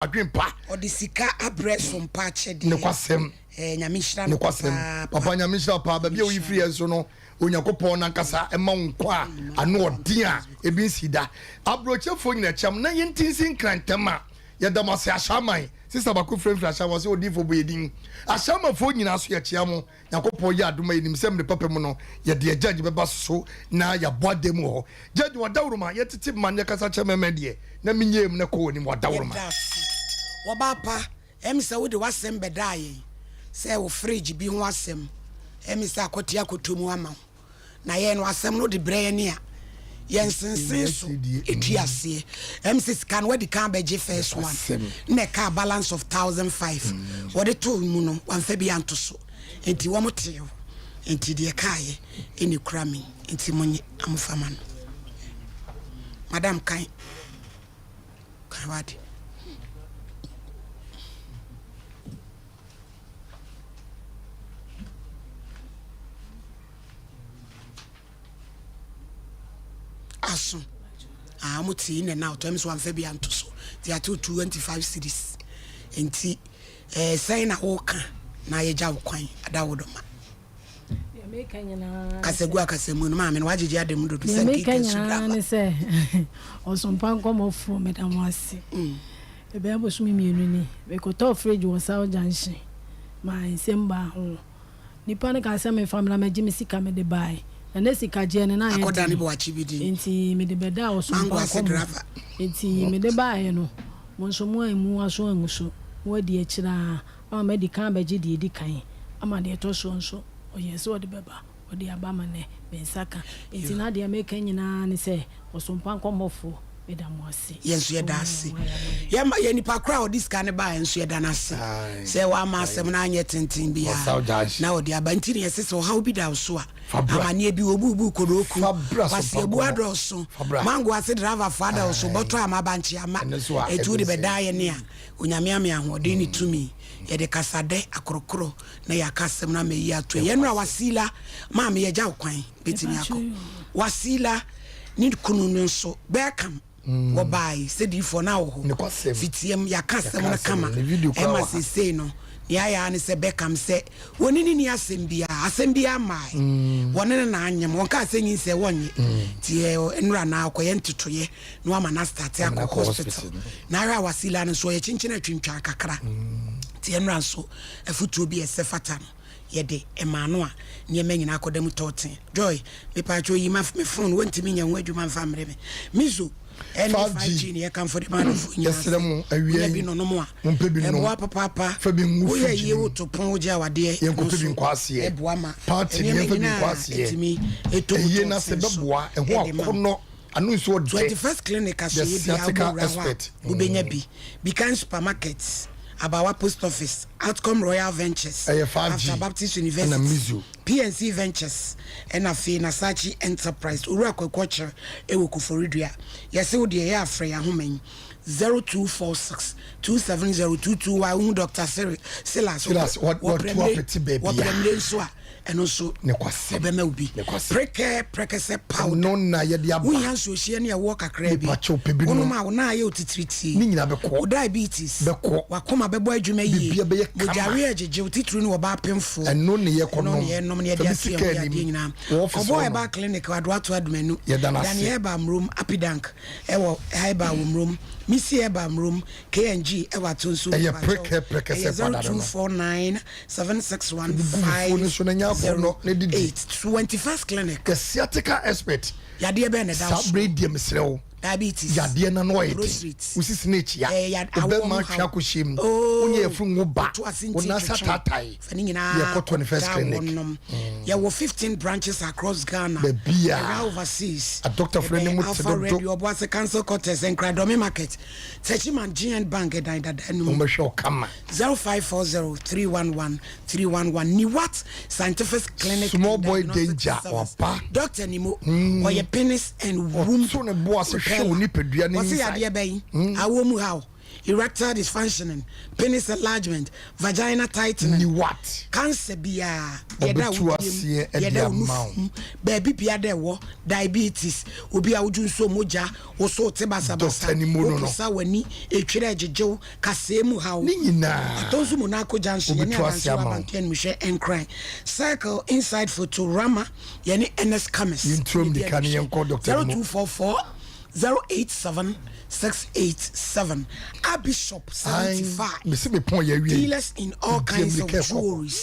Adwen pa. Ɔde sika abrɛ sompa akyɛdeɛ. Nokwasɛm. Eh, Nyame nhyira no Nokwasɛm. papaapa. Papa Nyame nhyira wo paa. Baabi a woyi firi yɛn so no, Onyankopɔn nankasa mma wo nkwa a ano ɔden a ebi nsii da. Abrokyefoɔ nyina kyɛm na yɛnti nsi nkran ntɛm a yɛda mo ase Ahyɛaman. Sister baako frɛ mfiri Ahyɛaman ɔse odiyifoɔ bɔ yɛ din. Ahyɛamanfoɔ nyinaa so yɛkyea mo. Nyankopɔn yɛ adom a yɛnim sɛ mmere papa mu no yɛde yɛn gyagye bɛba so na yɛabɔ adan mu wɔ hɔ. Gyagye w'adaworoma, yɛtete mma no yɛkasa kyerɛ mmarima deɛ na menyɛɛ mu na kɔ w'anim w'adaworoma. Yɛda ase wɔbaa pa. Ɛyɛ me sɛ wode w'asɛm bɛdaa yɛn sɛ wo fridge bi ho asɛm. Ɛyɛ me sɛ akɔte akɔtɔ mu ama wo. Na yɛn no asɛm no wode brɛ yɛn a, yɛnsensen so ɛtwi aseɛ. Ɛyɛ me sɛ sika no wadi kan abɛgye first one na ɛkaa balance of 1005. Wɔde too mu no wamfa bi anto so. Nti wɔn tee wo. Nti deɛ ɛkaeɛ ɛna ɛkura me. Nti monye na mofa ma no. Madam kan. Kan wade. Aso. Ah, mo te in and out. Ɛm so amfa bi anto so. Ti ato 25 cedis. Nti eh sɛn na woka na yɛgya wo kwan ada wo dɔma. Kasagu akasamu no maame no wagyegye ada mu dodo sɛ nkeka nsu nyinaa ne sɛ ɔsompa nkɔmmɔfoɔ meda mo ase. Ɛbɛyɛ bosome mmienu ni mekɔtɔɔ fridge wɔ South Junction maa nsɛm baa ho. Nipa no kaa sɛ memfa mmra mɛgye me sika mede baeɛ na na sikagyeɛ no na ayɛ den nti mede bɛdaa ɔsompa nkɔmmɔ nti mede baeɛ no mo nso mo ammu aso angu so mo adi akyire ara ama madi kan abɛgye deɛ ɛdi kan ama deɛ ɛtɔ soɔ nso ɔyɛɛ sɛ ɔde bɛba ɔde aba ma nnɛ me nsa ka nti na deɛ meka nyinaa ne sɛ ɔsompa nkɔmmɔfoɔ meda mo ase. Yɛn nso yɛda ase. Yɛma yɛn nipa koro a ɔde sika no baeɛ nso yɛda no ase sɛ wamma asɛm no anyɛ tenten biara na ɔde aba. Nti na yɛse sɛ ɔhaw bi da wo so a, amaneɛ bi obubu kodoku, kwaseabu adɔɔso, mango ase driverfoɔ adɔɔso, bɔtɔ ama bankye ama, ɛti wode bɛdaa yɛne a, Onyame ame ahoɔden ne tumi. Yɛde kasadɛ, akorɔkorɔ na yɛaka asɛm no ama ayi ato. Yɛn nnora Wasila maame yɛgya wo kwan bɛtumi akɔ. Wasila ne kunu no nso Berkham wɔbae sɛ diyifoɔ na wɔ hɔ fitiam yɛaka asɛm no kama ɛma seesei no nea ayɛ ara ne sɛ Berkham sɛ wɔne ne ni asɛm biara asɛm biara mmae wɔne no na anyem wɔnkaa sɛ nyinsɛn wɔnnye nti nnora na ɔkɔyɛ ntetoyɛ na wama no astate akɔ hospital na ahwɛ a Wasila no nso ɔyɛ kyenkyen atwintwan kakra nti nnora nso afutuo bi a ɛsɛ fata no yɛde maa no a nneɛma nyinaa akɔda mu tɔɔten. Joy, mepaakyɛw yi ma me phone, wontumi nyɛ ho adwuma mfa mmrɛ me. Mizo ɛne 5G ne yɛkamfo de ma adɔfoɔ nyinaa Yɛsrɛ sɛ mo, awia wonya yi, bi nonom a, mompɛ bi nnom. ɛboa papaapa. Fa bi ngu Woyɛ fridge yie no mu. woto pon wogye awadeɛ, ɛno Yɛnkɔpɛ bi nso nkɔ aseɛ. ɛboa ma Party no, nneɛma yɛmfa bi nkɔ nyinaa aseɛ. ɛtumi ɛtɔ mu Ayie no ase tɔɔten so bɛboa, ɛho ɛde ma wo. akɔnnɔ, ano nsuo dɛ. 21st Clinic The asoɛeɛ biara sciatica wobɛwura hɔ a expert. wobɛnya bi. Bikan Supermarket, Abawa Post Office, Outcome Royal Ventures, Ɛyɛ 5G After Baptist ɛna University, Mizu. PNC Ventures, ɛna afei Nasachi Enterprise, Owura Kwaku Ɔkyerɛ ɛwɔ Koforidua. Yɛse wo deɛ ɛyɛ a frɛ yɛn ahoma yi, 0246 270 221, wohu Doctor Siri, Silas, Silas, wɔ watu Prɛmire, apete wɔ baabiara. Prɛmire nso a, ɛno nso Nokwasɛm. ɔbɛma wo bi. Nokwasɛm. Prekɛ prɛkɛsɛ powder. Ɛno na yɛde aba. Wohia nsuohyeɛ ne ɛwoɔ kakraa bi. Mepakyɛw, pɛ bi nom. Wonom a, wo nan ayɛ wo titiritii. Ne nyinaa bɛkɔ. Wo diabetes. Bɛkɔ. W'akoma bɛbɔ adwuma yie. Biribiara bɛyɛ kama. Mogyaweɛ regyegye wo, titiriw ne ɔbaa pemfoɔ. Ɛno na yɛkɔ Ɛno nom. na yɛnom na yɛde Fa bi ato si yɛn kaa ho yadeɛ anim. nyinaa. Wɔ office Kɔbɔ hɔ nom. Herbal Clinic wɔ Adoato Adomanu. Yɛda no ase. Dani Herbal Mmrom, Apidank ɛwɔ Herbal wɔ Mmrom. Misi Herbal Mmrom, KNG ɛwɔ Atonsu. Ɛyɛ Mepakyɛw, prekɛ prɛkɛsɛ ɛyɛ padada no. 0249 761 Gu fufuo no so na nya akɔnnɔ na didi. 508. 21st Clinic. The sciatica expert. Yadeɛ bɛn na ɛda wo Saa so? bere yi deɛ mesrɛ wo. Diabetes. Yadeɛ no ano ayɛ den. Prostate. Wo sisi no akyia. Ɛyɛ yad- Wo awoɔ bɛrima ho atwe haw. akɔhyia mu. Oh, Wonyɛ yafunu ngo ba. woto ase Wo nti nan ase twetwe. ataatae. Fa ne nyinaa Yɛkɔ 21st kɔda Clinic. wɔnom. Yɛwɔ 15 branches across Ghana. Baabiara. Ɛra overseas. Adɔktafo no Yɛbɛn anim te Alpha dodo. Radio, Obuasi Council Quarters, Nkradome Market, Techiman GN Bank ɛdan dada no mu. Wɔbɛhwɛ wo kama. 0540 311 311 Niwat Scientific Clinic Small and boy Diagnostic danger Service. waba. Doctor Nimo, ɔyɛ penis and womb Ɔto ne bo ase hwɛ wo nipadua no Wɔse inside. yadeɛ bɛn? Awoɔ mu haw. erectile dysfunctioning, penis enlargement, vagina tightening, Ni what? Cancer biara, deɛ ɛda Ɔbɛtu wo aseɛ deɛ de ɛda wo ama nufu wo. mu, baabi bia dɛ ɛwɔ diabetes, obi a wodwo nsuo mogya, wo so wote basabasa, Doctor ni mu no no. woposa w'ani, etwerɛ ɛgyegyew, kasɛɛ mu haw. Ne nyinaa. Atonsu Monaco Junction, yɛne Wobɛtu ase Adansewa ama wo. Abanto Animhwɛ Nkran, Circle Inside Photorama, yɛne Ernest Cummings. Yɛntuo mmirika ne yɛnkɔ Doctor ni mu. 0244 087 687. Abishop 75. Mesi me pɔn yɛ awie. Dealers in all kinds of Mmirika ɛkɔ. jewelries.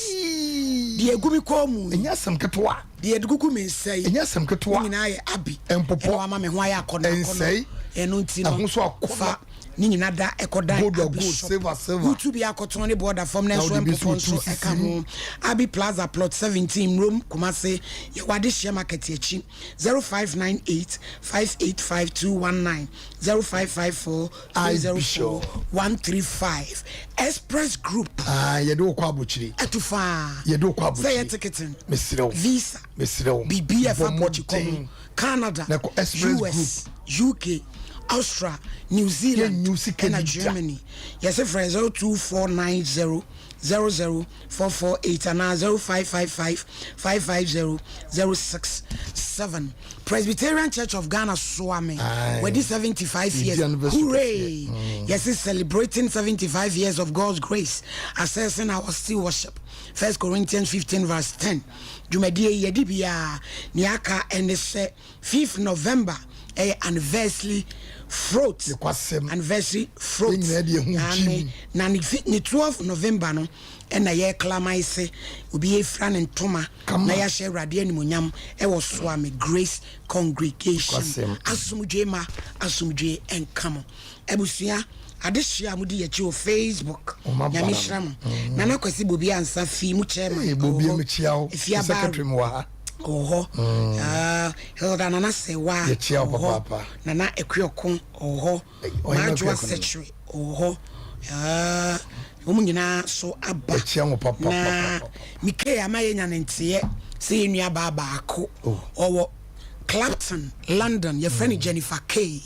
Deɛ egu mi kɔn mu yi, Ɛnyɛ asɛm ketewa. deɛ gugu mi nsa yi, Ɛnyɛ asɛm ketewa. ne nyinaa yɛ abi. Ɛmpopɔ. Ɛna wama me ho ayɛ akɔnɔ akɔnɔ. Ɛnsɛe. Ɛno nti no, Ɛho nso akɔnɔ. fa ne nyinaa da ɛkɔ dan Gold or Abi gold, shop. silver, silver. Wotu bi akɔtɔn ne border fam na Na nso wode bi nso ɛmpopɔ nso tu ɛka sisi mu. ho. Abi Plaza plot 17 Rome Kumasi yɛwɔ Adehyɛ market akyi 0598 585 219 0554 Abi 304 shop. 135 Express Group. Ah, yɛde wo kɔ abokyire. Ɛto faa Yɛde wo kɔ sɛ yɛ abokyire. ticketing, Mesrɛ wo. visa, Mesrɛ wo. biribi ɛfa Bɔ aburokyi kɔ ho, mmɔden. Canada, Na kɔ Express US, UK, Austria, New Zealand Yɛnyi wo sika ɛna ni da. Germany. Yɛsɛ frɛ 02490 00448 anaa 0555 550 067. Presbyterian Church of Ghana Suame Aye. wɔdi 75 Yɛdi years. anniversary. Hooray! Yɛsɛ celebrating 75 years of God's grace, assessing our stewardship, First Corinthians 15 verse 10. Dwumadie yi yɛde biara nea aka ɛne sɛ 5th November ɛyɛ anniversary float. Nokwasɛm. Anniversary float. Yɛn nyinaa de yɛn ho Ane, gyim. na ne 12 November no ɛna yɛ clamise obi yɛfira ne ntoma Kama. na yɛahyɛ Awurade animonyam ɛwɔ Soame Grace Congregation. Nokwasɛm. Asomdwe ma asomdwe ɛnka mo abusua adehyia a mode yɛkyi wɔ Facebook. Ɔma Nyame bara hyira mo. Nana Kwasi Bobi Ansa fi mu chairman Ee, Bobi ɔwɔ hɔ. mekyia wo. Efia Secretary Baaro mu wɔ ha. ɔwɔ hɔ. Ah, Hilda Nana Sɛwa Yɛkyia wo ɔwɔ hɔ. papaapa. Nana Ekuoko ɔwɔ hɔ. Ɔhene Maajoa Akuoko no. Sɛkyere ɔwɔ hɔ. Ah, wɔn nyinaa so aba. Yɛkyia wo Na papapapa. Mike ama yɛnya ne nteɛ sɛ yɛn nua baa baako Oh. ɔwɔ Clapton, London, yɛfrɛ no Jennifer K.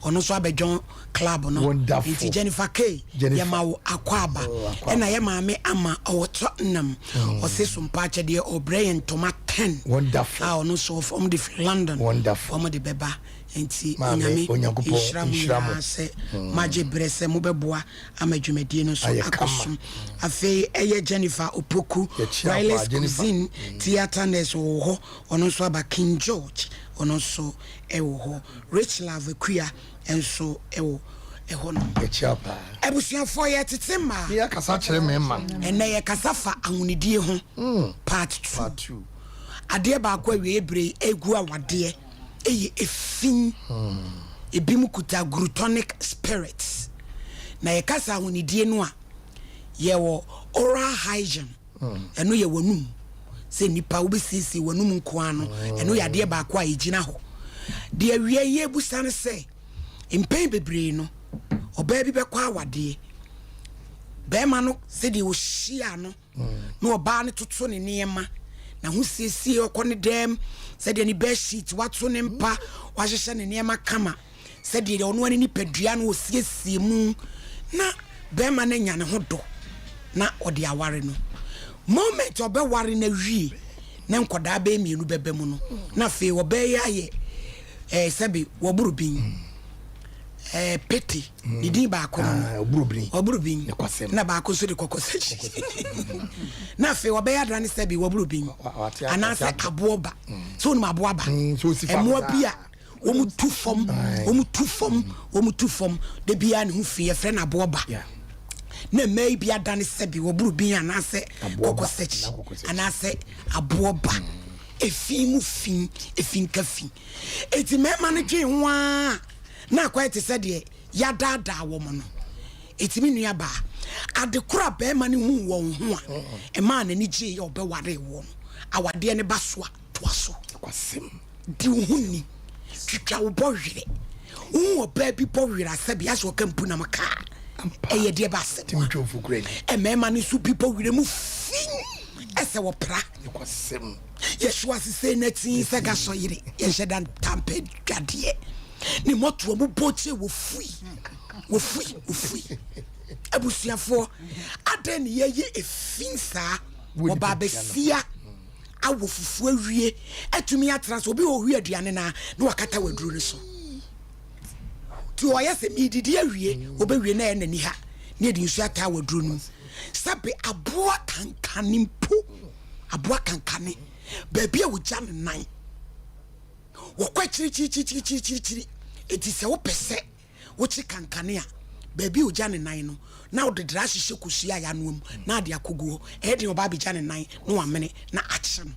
Ɔno nso abɛdwɔn club no. Wonderful. Nti Jennifer K, Jennifer. yɛma wo akɔ aba. Oh, akɔ aba. Ɛna yɛ maame ama ɔwɔ Tottenham, ɔse so mpa akyɛdeɛ ɔbrɛ yɛ ntoma 10 Wonderful. a ɔno nso ɔmo de firi London Wonderful. ɔmo de bɛba. Nti Maame, Onyame Onyankopɔn nhyira mo nhyira mo. nyinaa sɛ magye berɛ sɛ mobɛboa ama dwumadie no nso Ayɛ akɔ kama. so. Afei ɛyɛ Jennifer Opoku, Yɛkyia Wireless paa, Jennifer. Cuisine theatre nurse wɔ hɔ, ɔno nso aba. King George ɔno nso ɛwɔ hɔ. Rich Love Akua nso ɛwɔ ɛhɔ no. Yɛkyia paa. Abusuafoɔ, yɛtete mmaa. Ne yɛkasa kyerɛ mmarima. Ɛnɛ yɛkasa fa ahonidie ho, part two. Part two. Adeɛ baako awie ebire egu awadeɛ ɛyɛ efin. Ebi mu kuta glutonic spirits. Na yɛkasa ahonidie no a, yɛwɔ oral hygiene. Ɛno yɛ w'anum sɛ nipa wobɛsiesie w'anum nko ara no. Ɛno yɛ adeɛ baako a ɛgyina hɔ. Deɛ awie yi ebusa no sɛ mpɛn bebree no, ɔbaa bi bɛkɔ awadeɛ, bɛrima no sɛdeɛ ɔhyia no na ɔbaa no toto ne nneɛma na ho siesie, ɔkɔ ne dɛm, sɛdeɛ ne bed sheet wato, ne mpa wahyehyɛ, ne nneɛma kama, sɛdeɛ ɔno ne nipadua no ɔsiesie mu, na bɛrima no anya ne ho dɔ na ɔde aware no. Moment ɔbɛware no awie na nkɔdaa bɛyɛ mmienu bɛbɛ mu no, na afei ɔbɛyɛ ayɛ sɛbi wɔboro bin pete ne din baako no. Ah, ɔboro bin. Ɔboro bin. Nokwasɛm. Na baako nso de kɔkɔ sɛkyi na afei wɔbɛyɛ adra ne sɛbi wɔboro bin anaasɛ wate ato. Aboɔ ba sɛ wonim aboɔ ba. So osi fam ɛmmoa saa. bi a wɔn tu fam, wɔn tu fam, wɔn tu fam de biara ne ho fi, yɛfrɛ no aboɔ ba. Na mmaa yi bi adane sɛbi wɔboro bin anaasɛ Aboɔ ba, kɔkɔ sɛkyi anaa kɔkɔ sɛkyi. Anaasɛ aboɔ ba, efi mu fi, efi nka fi. Eti mmarima no dwen ho aa na akɔyɛ te sɛ deɛ yadaadaa wɔn no. Eti mi nua baa, ade koro a bɛrima no hu wɔn ho a ɛmaa n'ani gye yɛ ɔbɛware wɔn no, awadeɛ ne ba so a toa so. Nokwasɛm. Di wo ho ni, twitwa wo bɔ werɛ. Wohu ɔbaa bi bɔ werɛ asɛbi asɛ ɔka mpu nam kaa ɛyɛ deɛ ba asɛm. Timi twɛmfo kura ni. Mmarima no nso bi bɔ werɛ mu fi ɛsɛ wɔpra. Nokwasɛm. Yɛhyew asesɛ n'akyi sɛ gasɔ yere yɛnhyɛ da ntampɛ dwadeɛ. Ne mmɔtoa mu bɔ kyɛ wɔfui wɔfui wɔfui. Abusuafoɔ, adɛn ne yɛyɛ efi saa? Wɔba abɛsia awɔ fufuo awie atumi atena so. Obi wɔ owie aduane na na wakata waduro no so. Nti ɔyɛ sɛ meedidi awie, wɔbɛwie na ɛyɛ n'ani ha ne yɛde nsuo ataa waduro no mu. Sɛbe aboa kankane mpo, aboa kankane, baabi a wɔgya ne nan wɔkɔ akyirikyirikyirikyirikyiri. Enti sɛ wopɛ sɛ wokye kankane a, baabi a ɔgya ne nan no na wode dra ahyehyɛ kosua a yɛanoa mu na ade akɔgu hɔ. Ɛyɛ den ɔba abɛgya ne nan na wamene na akye no.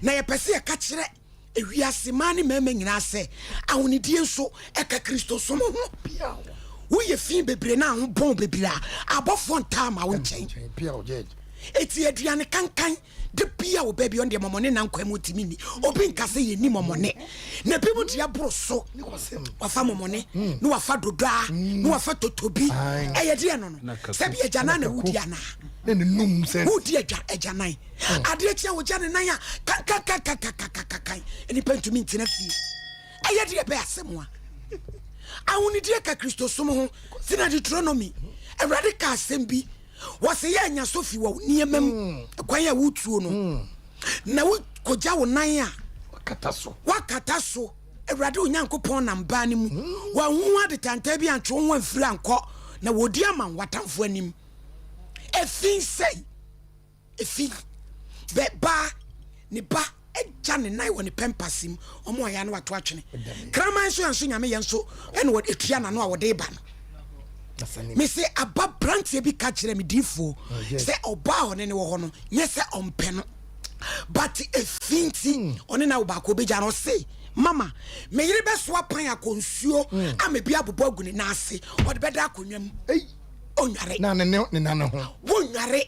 Na yɛpɛ sɛ yɛka kyerɛ ewiase mmaa ne mmarima nyinaa sɛ ahonidie nso ɛka Kristosom ho. Woyɛ fi bebree na aho bɔn bebree a, abɔfoɔ ntaa ma wo nkyɛn. Eti aduane kankan da bi a ɔbaa bi ɔno deɛ mɔmɔne na nkwa mu ntumi nni. Obi nka sɛ yɛnni mɔmɔne, na ebi mu deɛ boro so. Wafa mɔmɔne hmm. na wafa dodoa hmm. na wafa totobi. Ɛyɛ deɛ no no sɛbi agyanan na wodi anaa wodi agya agyanan hmm. adeɛ kyɛ wogya ne nan a kankankankankankankan nnipa ntumi ntena fie. Ɛyɛ deɛ bɛyɛ asɛm a ahonidie ka Kristosom ho. Tina Deuteronomy, Awurade ka asɛm bi. Wɔse yɛ anya sofi wɔ nneɛma mu hmm. kwan a wotuo no hmm. na wokɔgya wo nan a wakata so. Awurade Onyankopɔn nam baa no mu hmm. wanhu ade tantan bi antwe wo ho amfiri ankɔ na wɔdi ama w'atamfo anim. Efi sɛi efi bɛ baa ne ba agya ne nan wɔ ne pɛmpase mu, ɔmo ayɛ no wato atwene. Kraman nso yɛn nso Nyame yɛn nso ɛna wɔde etua n'ano a wɔde ba no. Mese aba branteɛ bi ka kyerɛ me diifoɔ oh, sɛ ɔbaa a ɔne ne wɔ hɔ no nyɛ sɛ ɔmpɛ no, but efi nti hmm. ɔne na wo baako obɛgya no. Ɔse mama me yere bɛsoa pan akɔ nsuo hmm. ama bi abobɔ agu ne nan ase, ɔde bɛda akonnwa mu, ɔnware wonware.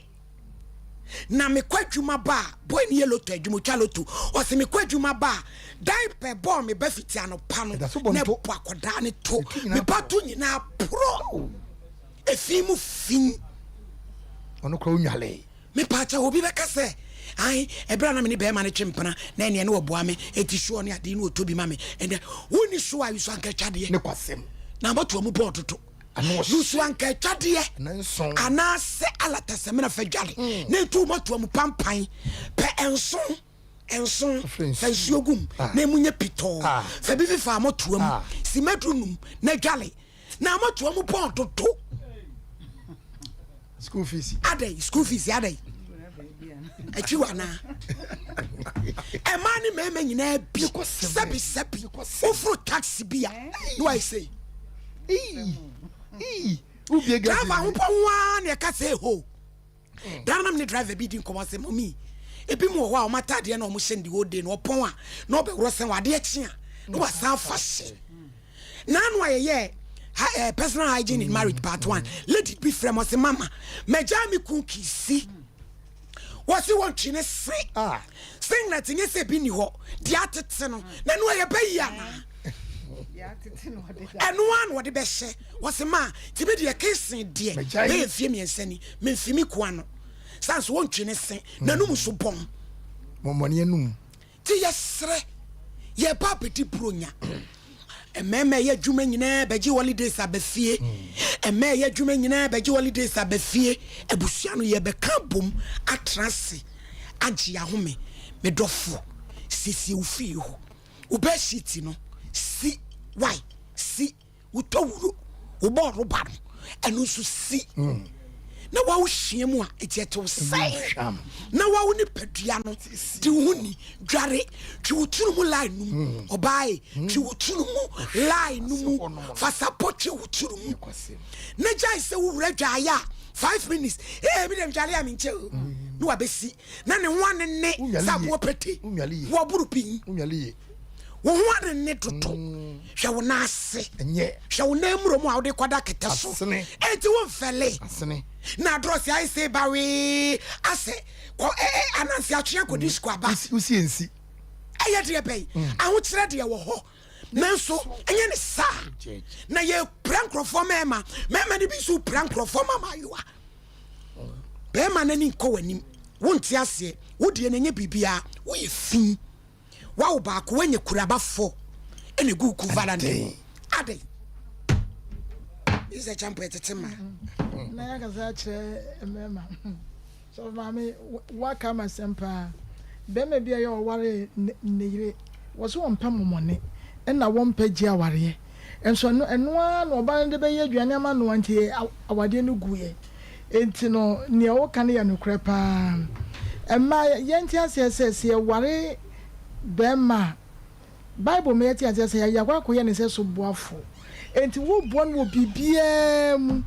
Na mekɔ adwuma ba a, boy no yɛ loto adwuma, otwa loto. Ɔse mekɔ adwuma ba a, diaper bɔɔ me ba fiti anɔpa no, na ɛbɔ akɔdaa no to. Me ba to nyinaa porɔ. Efi mu fi. Ɔno kora onwale. Mepaakyɛ obi bɛka sɛ, ae, ɛberɛ a na me ne bɛrima no twe mpena, na ɛneɛ ne wɔboa me, eti soɔ ne adeɛ ne ɔtɔ bi ma me. Ɛnɛ, wonni so a, yusu anka atwadeɛ. Ne kwasɛm. Na abɔtoa mu bɔɔ dodo. Nusu anka atwadeɛ anaasɛ alata samina fa dware mm. na etu mɔtoa mu pampan pɛ nson nson fa nsuo gum ah. na emu nyɛ pitɔɔ ah. fa bi fifa amɔtoa mu ah. simaduru num na dware na amɔtoa mu pɔn dodo. School fees. Adai school fees adai atwi wa naa ɛmaa ne mmarima nyinaa bi sɛbi sɛbi woforo taxi bi a na wayɛ sei driver ho bɔ ho ara na ɛka sɛ ho daa nam ne driver bi di nkɔmɔ sɛ mɔmi ebi mu wɔ hɔ a wɔn ataadeɛ na wɔn hyɛ no the whole day na ɔpɔn a na ɔbɛworɔ sɛn wɔ adeɛ kye a na wasan afa hyɛ. N'ano a yɛyɛɛ ha eh, personal hygiene in marriage part one. Lady bi frɛ mo ɔse mama magyaa me kun kisi. Wɔse wɔntwe ne se. Ah. Singlet nyɛ sɛ bi ni hɔ deɛ atete no na ɛno ɛyɛ bɛyi anaa? Ɛno ara na ɔde bɛhyɛ. Wɔse ma ti bi deɛ kesen deɛ bɛyɛ mfie mmiɛnsa ni memfi me kun ano. San so wɔntwe ne se n'anum so bɔn. Mɔmɔne anum. Nti yɛsrɛ, yɛreba abɛdi Buronya. Mmarima ɛyɛ adwuma nyinaa bɛgye holidays aba fie. Mmaa ɛyɛ adwuma nyinaa bɛgye holidays aba fie. Abusua no yɛbɛka abom atena ase agye ahome. Me dɔfo, siesie wo fie hɔ. Wo bedsheet no, si, why, si. Wotɔ wuro, wobɔ rɔba no, ɛno nso si. Mm. Na wawo hyia mu a, eti ɛtew sɛn. Na wawo nipadua no, di wo ho ni, dware, twi wo tiri mu line no mu. Mm. Ɔbaae, mm. twi wo tiri mu line no mu. Fa sapɔ twi wo tiri mu. Na gyae sɛ wowura dwaeɛ a, 5 minutes, ee mi dɛm dware a menkyɛ o. Na wabɛsi. Na ne ho anene sɛ aboɔ pete. Wɔboro pii. Wo ho anene dodo. Mm. Hwɛ wo nan ase. Hwɛ wo nan mmuro mu a wode kɔda kɛtɛ so. Enti wo mfɛle. Na adrɔse ayɛ sɛ bawee asɛ kɔ ɛ ɛ ananse atwe akɔdi mm. sukuu aba. Wosi nsi. Ɛyɛ deɛ bɛyi. Mm. Ahokyerɛ deɛ wɔ hɔ. Nanso ɛnyɛ ne saa. Na yɛpira nkurɔfoɔ mmarima. Mmarima no bi nso pira nkurɔfoɔ ma maayewa. Bɛrima n'ani nkɔ w'anim. Wonte aseɛ. Wo deɛ no ɛnyɛ biribiara. Woyɛ fi. Wawo baako, woanya kuraba fɔ ɛna egu ku varanda mu. Adɛn? Yi sɛ kyampo ɛtete ma. Na yɛakasa akyerɛ mmarima. Sɔfo maame, woaka m'asɛm paa. Barima bi a ɛyɛ ɔwaree ne yere, wɔse wɔmpɛ momɔne, ɛna wɔmpɛ gye awareɛ. Nso ɛno ɛno ara na ɔbaa no de bɛyɛ aduane ama no nti awadeɛ no guiɛ. Enti no nea woka no yɛ nokorɛ paa. Mmaa yɛnte aseɛ sɛ sɛ yɛware barima a, Bible ma yɛte aseɛ sɛ yɛakɔ akɔyɛ ne sɛso boafo. Enti woboa no wɔ biribiara mu.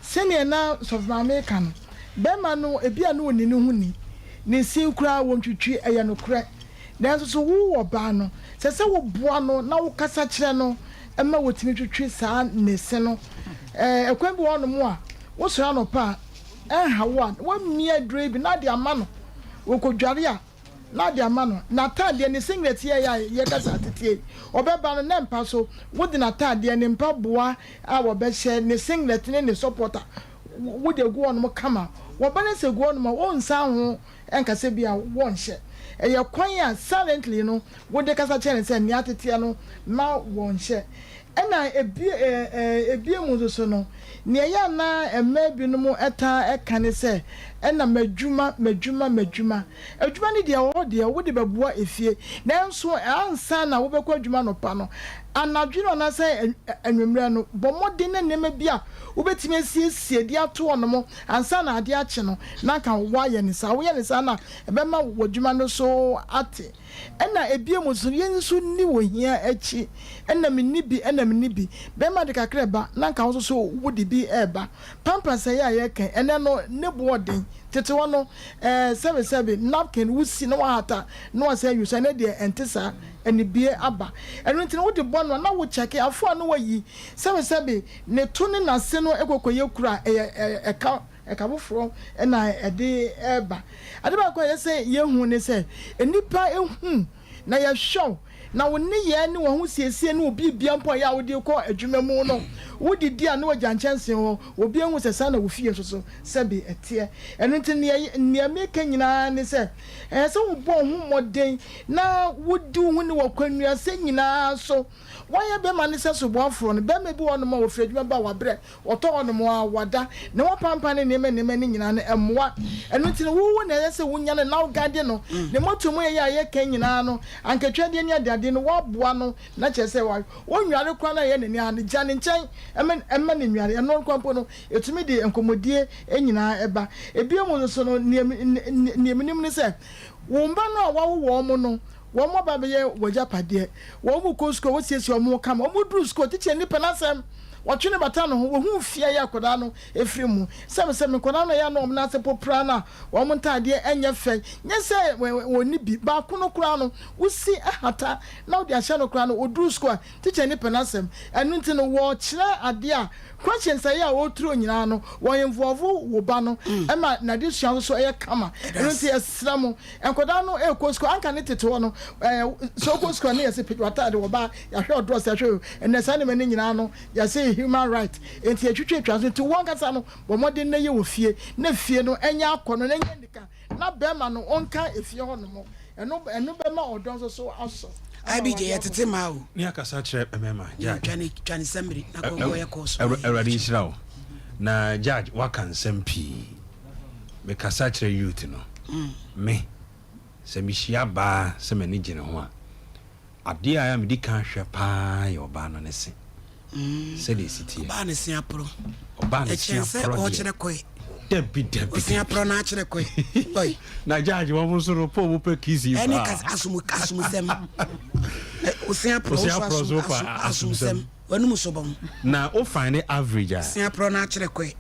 Sɛdeɛ na Sɔfo Maame reka no, barima no ebia na ɔnni ne ho ni, ne se koraa wɔntwitwi, ɛyɛ nokorɛ. Nanso so wo ɔbaa no, ɛsɛ sɛ woboa no na wokasa kyerɛ no ma ɔtumi twitwi saa ne se no. Ɛkwan bi wɔ hɔnom a, wosɔre anɔpa a, ɛnha wo a, woamia aduro yi bi na ade ama no. Ɔkɔdware a, na ade ama no. N'ataadeɛ, ne singlet yi a ɛyɛ a yɛka sɛ ateteɛ yi, ɔbɛba no ne mpa so, wode n'ataadeɛ, ne mpaboa a wɔbɛhyɛ, ne singlet ne ne sɔpɔta, wode agu hɔnom kama. Wɔba no sɛ gu hɔnom a, ɔnsan ho nka sɛ bi a wɔnhyɛ. Ɛyɛ kwan a silently no wode kasa kyerɛ no sɛ nea ateteɛ no ma wɔnhyɛ. Ɛna ebie ebie mu nso so no, nea ɛyɛ a na mmaa binom taa ka ne sɛ, ɛna m'adwuma, m'adwuma, m'adwuma. Adwuma no deɛ ɛwɔ hɔ deɛ, wode bɛboa efie. Nanso ansa na wobɛkɔ adwuma anɔpa no, anadwo no anaasɛ anwummerɛ no, bɔ mmɔden na nneɛma bi a wobɛtumi asiesie de ato hɔnom ansa na adeɛ akye no, na anka woayɛ no saa. Woyɛ no saa no a, ɛbɛma w'adwuma no so ate. Ɛna ebiem nso, yɛn nso nni ohia akyi. Ɛna menni bi, ɛna menni bi. Bɛrima de kakra reba, na anka wo nso so wode bi reba. Pampers a ɛyɛ a yɛka yi, ɛnnɛ no, ne bo yɛ den. Tete hɔ no, ɛɛ, sɛbesɛbe, napkin, wosi na woahata na woasan ayi so. Ɛnnɛ deɛ, ɛnte saa. Anibue aba. Ɛno nti no, wode bɔ no a, na wokyɛke. Afoa a na woayi, sɛbesɛbe, ne to ne n'ase no kɔkɔyɛ kuru a, ɛyɛ ɛka. Ɛka foforɔ na ɛde reba. Ade baako a ɛsɛ sɛ yɛhu ne sɛ, nnipa hu na yɛhwɛ wo, na wo nneyɛɛ ne w'ahosiesie ne wo biribiara mpo a ɛyɛ a wode rekɔ adwuma mu no, wodidi a na wagya nkyɛnsee hɔ, obi ahu sɛ saa na wo fie nso so sɛbe ɛteɛ. Ɛno nti nea nea meka nyinaa ne sɛ, ɛsɛ sɛ wobɔ wo ho mmɔden na wodi wo ho ni wɔ kwannuasɛ nyinaa so. Woayɛ bɛrima no sɛ soboafoɔ no, bɛrima bi wɔ hɔnom a ɔfiri adwuma ba a wabrɛ, Wɔtɔ hɔ nom a, wɔada, na wɔpampan ne nneɛma nneɛma no nyinaa no, ɛmmoa. Ɛno nti no, wo na ɛyɛ sɛ wonya no na wogade no. Ne moto mu yɛ a yɛka nyinaa no, ankatwadeɛ ne adeade no, woaboa no, na kyerɛ sɛ wa, ɔnnware koraa na ɛyɛ n'ani a, gya ne nkyɛn ma, ma no nnware. Ɛno koraa mpo no, ɛtumi de nkɔmmɔdie nyinaa ba. Bio mu nso no, nea, nea menim ne sɛ, wo mma no a woawo wɔn no, wɔn aba abɛyɛ w'agyapadeɛ. Wɔn kɔ sukuu a, wosiesie wɔn ho kama. Wɔduru sukuu a, tikyani pɛ n'asɛm. Wɔtwe no bata ne ho, wɔhu fie a akwadaa no firi mu. Sɛ sɛ nkwadaa no ɛyɛ a na wɔn nan ase popra no a, wɔn ntaadeɛ nyɛ fɛ. Nyɛ sɛ wɔnni bi. Baako no koraa no, wosi hata na wode ahyɛ no koraa no, ɔduru sukuu a, tikyani pɛ n'asɛm. Ɛno nti no, wɔkyerɛ adeɛ a, questions a ɛyɛ a ɔreturo nyinaa no, wɔ involve wo ba no ma n'adesua nso so yɛ kama. Ɛno nti yɛsrɛ mo, nkwadaa no rekɔ sukuu, anka ne tete hɔ no, sɛ wokɔ sukuu a ne yɛse pagya w'ataade, wɔ ba, yɛahwɛ ɔdrɔs, yɛahwɛ o, ɛnnɛ saa nneɛma no nyinaa no, yɛse human right, nti yɛtwitwatwa so, nti wo ankasa no, bɔ mmɔden na yɛ wɔ fie, na fie no nyɛ akɔnnɔ, na ɛnyɛ anika, na bɛrima no ɔnka efie hɔ nom, ɛno ɛno bɛma ɔdɔ nso so asɔ. ama IBJ wade yɛ akɔ tete so. maa o. Ne akasa kyerɛ mmarima judge. Twa ne twa ne sɛmmiri na kɔ kɔ yɛ course. Awurade nhyira wo na judge waka nsɛm pii mekasa kyerɛ youth no me sɛ mehyia baa sɛ m'ani gye ne ho a Adeɛ a medi kan hwɛ paa yɛ ɔbaa no ne se. Sɛdeɛ ɛsi teɛ. Ɔbaa ne se aporɔ. Ɔbaa ne se Ɛkyɛn sɛ aporɔ deɛ. ɔkyerɛ kɔe. Dabi dabi Ose dabi. aporɔ na akyerɛ kɔe. Oi. Na judge wɔn nso no pɔ wɔn pɛ kisi paa. Ɛne kas asum asumsɛm. Ose aporɔ Ose nso aporɔ asum nso pa asum asumsɛm. asumsɛm. W'anum so bɔn. Na wo find average a. Ose aporɔ na akyerɛ kɔe.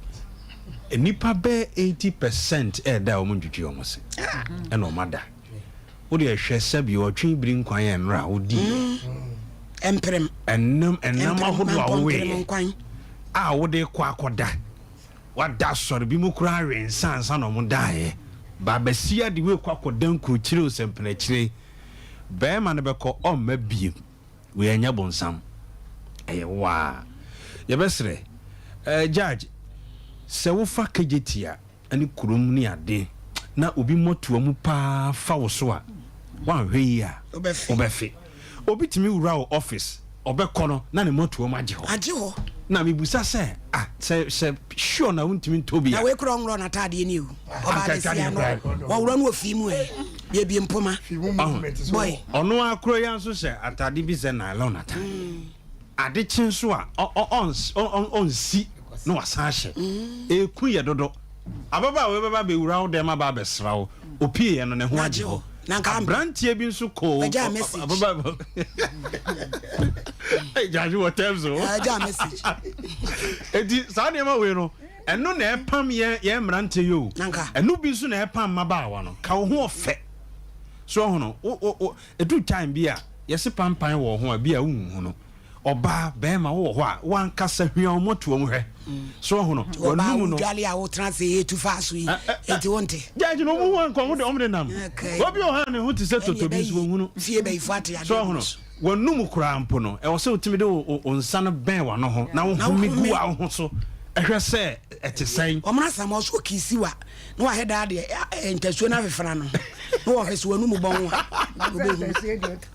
Nnipa bɛyɛ 80% ɛɛda a wɔn ntwitwi wɔn se. Ɛna wɔn ada. Wo deɛ hwɛ sɛbi ɔtwe biri nkwan yɛ nnora a wodiiɛ. Mprem. Ɛnam ɛnam ahodoɔ a woweeɛ nkwan. A wode kɔ akɔda. Wada asɔre bi mu koraa awe nsa ansa na wɔn daeɛ. Baabasia de wei kɔ akɔda nkurukyire o sɛ mpenakyire. Barima no bɛkɔ ɔmma biem. Wei ɛnyɛ bonsam. Ɛyɛ wo ara. Yɛbɛsrɛ. Eh, judge, sɛ wofa kejetia ne kurom ne ade na obi mmɔtoa mu paa fa wo so a, woanhwɛ yie a, Wobɛfe. wobɛfe. Obi tumi wura wo office. Ɔbɛkɔ no na ne mmɔtoam agye hɔ. Agye hɔ. Na mebusa sɛ, ah, sɛ, sɛ sure na wontumi ntɔ bi a. Na wei koraa ɔnworɔ n'ataadeɛ ni o. Ɔbaa bɛsia no, wɔworɔ no wɔ fii mu ɛ. Biebie mpoma. Boy. Ɔno ara koro yi ara nso hyɛ ataade bi sɛ nylon ataade. Ade kye nso a, ɔ, ɔ, ɔns, ɔnsi na wasan ahyɛ. Ɛku yɛ dodo. Ababaawa wei bɛba abɛwura wo dɛm aba abɛsra wo. Opieeɛ no, ne ho agye hɔ. Aberanteɛ bi nso kɔɔ ababaawa. Gyagye wɔ terms o. Eti saa nneɛma wei no, ɛno na ɛpam yɛn yɛn mmeranteɛ yi o. Ɛno bi nso na ɛpam mmabaawa no. Ka wo ho ɔfɛ. So ɔho no, wo wo wo edu time bi a yɛse pampan wɔ ho a bi a wonhu no. Ɔbaa, bɛɛma wowɔ hɔ a wankasa hwia wo mɔtoa mu hwɛ. So wahu no? Nti ɔbaa W'anum no. wodwale a wotena ase etu faa so yi, enti wonte? Judge no, ɔmo hu anka ɔmo de ɔmo de nam. Okay. Obi wɔ hɔ a ne ho te sɛ Ɛne totobi nso ɛbɛyi wɔnhu no. fie bayifo ate So adeɛ wahu gu no? so. W'anum koraa mpo no, ɛwɔ sɛ wotumi de wo wo wo nsa no bɛn w'ano ho na Na wohome gu wohome. wo ho so hwɛ sɛ ɛte sɛn. Ɔmo asam ɔso ɔkiisi wa na wahwɛ daa deɛ ɛ ntasuo no afefra no na wɔhwɛ sɛ w'anum bɔn a ɔbɛhu.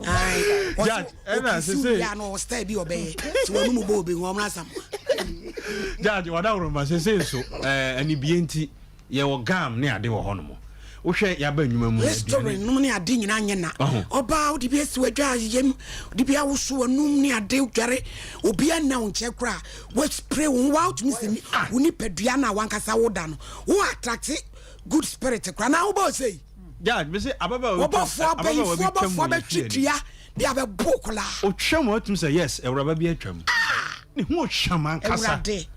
Ae, ɔse Judge, ɛna ɔkisi sese. wie a na ɔwɔ style bi ɔbɛyɛ sɛ w'anum bɔ ɔbɛhu ɔmo asamoa. Judge, wadaworo ma sese nso ɛɛ anibie nti yɛwɔ gam ne ade wɔ hɔ nom. Wohwɛ yaba nnwuma mu Restaurant aduane. nom ne ade nyinaa nyɛ na. Ɔho. Ɔbaa wode bi asi w'adwa yam, wode bi awoso w'anum ne ade dware. Obi anna wo nkyɛn koraa. Wo spray wo ho wa wotumi sɛ wo nipadua no a wankasa woda no. Wo attract good spirit koraa na wobɔ ɔsɛ yi. Judge, me se ababaawa bi twam Wɔbɔfoɔ ababaawa bi abayifoɔ twam bɔfoɔ wɔ yɛn fie bɛtwe anim. dua de abɛbo koraa. Otwam a watumi sɛ yes awuraba bi atwam. Ne ho ohwam ankasa. Awurade.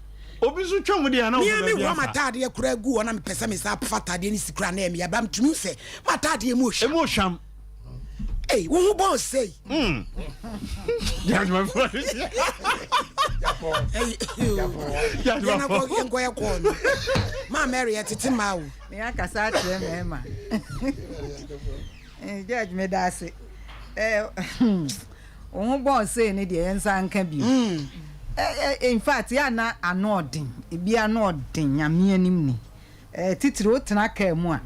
Obi nso twam deɛ a na Me wopɛ ara me baabi wura afa. m'ataadeɛ koraa gu hɔ na mepɛ sɛ me san fa ataadeɛ no si koraa na ɛyɛ me ya ba metumi hu sɛ m'ataadeɛ mu ohwam. Emu ohwam. Ei, wo ho bɔn sei. Mm. Judge my voice. Judge my voice. Yɛnkɔ yɛ kɔɔ no. Maa Mary yɛ tete maa o. Me akasa akyerɛ mmarima. Eh, Judge me da ase. Eh, wo ho bɔn sei ne deɛ yɛnsa nka bio. Mm. Eh, eh, in fact, yɛ ana ano ɔden. Ebi ano ɔden, nyame anim ni. Eh, titiri wotena kaa mu a,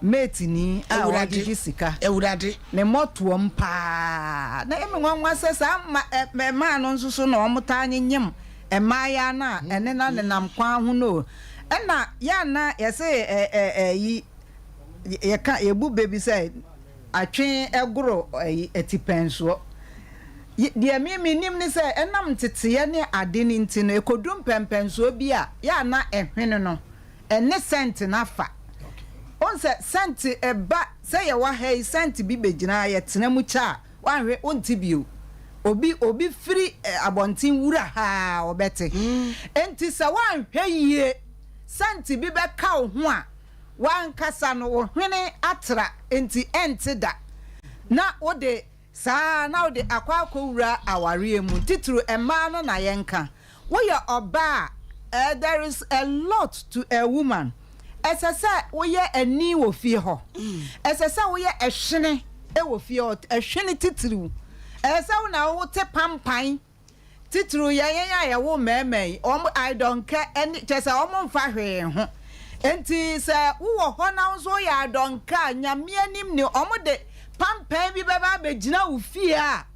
mate ni a ɔgyegye sika. Awurade. Ne mmɔtoam paa. Na ɛyɛ me nwanwa sɛ saa mma ɛ mmaa no nso so na wɔtaa nyenyem mmaayaa no a ɛne no nenam kwan ho no o. Ɛna yɛ a na yɛse ɛ ɛ ɛyi yɛka yɛbu bɛ bi sɛ atwe goro ɛyi atipɛnsoɔ. Deɛ me menim ne sɛ ɛnam nteteeɛ ne ade no nti no ɛkɔduru mpɛnpɛnsoɔ bi a yɛ a na ɛhwene no ɛne sɛnte no afa. Wohu sɛ sɛnte ɛba sɛ yɛwɔ ha yi sɛnte bi bɛgyina ha yɛtena mu kyɛ a woanhwɛ wonte bio. Obi obi firi abɔnten wura ha a ɔbɛte. Enti sɛ woanhwɛ yie sɛnte bi bɛka wo ho a w'ankasa no wo hwene atra enti ɛnte da na wode Saa ara na wode akɔ akɔwura awareɛ mu, titiriw mmaa no na yɛnka. Woyɛ ɔbaa a, there is a lot to a woman. Ɛsɛ sɛ woyɛ ani wɔ fie hɔ. Ɛsɛ sɛ woyɛ ɛhwene wɔ fie hɔ, ɛhwene titiriw. Ɛsɛ sɛ wo na wote pampan Titiriw yɛn yɛn a yɛwo mmarima yi, wɔn I don't care ɛne kyerɛ sɛ wɔn mfa hwee ho. Enti sɛ wowɔ hɔ na wo nso woyɛ I don't care a, Nyame anim ni, wɔn de pampɛn bi bɛba abɛgyina wo fie a,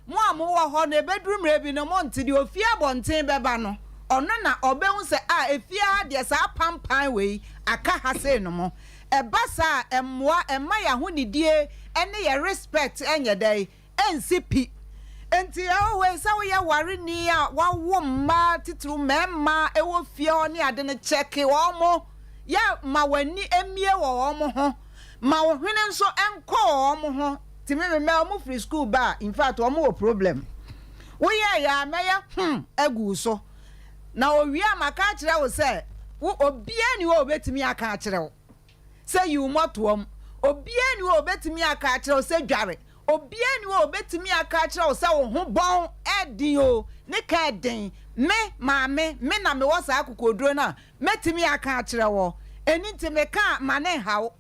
mo a mowɔ hɔ no, ɛbɛduru mmerɛ bi no monte, deɛ ɔfie abɔnten bɛba no, ɔno na ɔbɛhu sɛ ah efie ha deɛ saa pampan wei aka ha sei no mo. Ɛba saa a, ɛmmoa, ɛmma yɛn ahonidie ne yɛn respect nyɛ dɛn? ɛnsi pi. Enti ɛwɔ hɔ yi sɛ woyɛ wareni a wawo mma titiriw mmarima wɔ fie hɔ ne ade no kyɛke wɔn, yɛ ma w'ani mmue wɔ wɔn ho, ma wo hwene nso nkɔ wɔn ho. Nti me me mma wɔn firi school ba a in fact wɔn wɔ problem. Woyɛɛyɛ a mɛyɛ hmm agu wo so. Na owie a maka akyerɛ wo sɛ wo obiara nni hɔ a obetumi aka akyerɛ wo. sɛ yi wo mmɔtoam. Obiara nni hɔ a obetumi aka akyerɛ wo sɛ dware. Obiara nni hɔ a obetumi aka akyerɛ wo sɛ wo ho bɔn. Ɛden o, ne ka ɛden. Me, maame, me na mewɔ saa akokoduro no a mɛtumi aka akyerɛ wo. Ɛno nti meka a, ma no nha wo.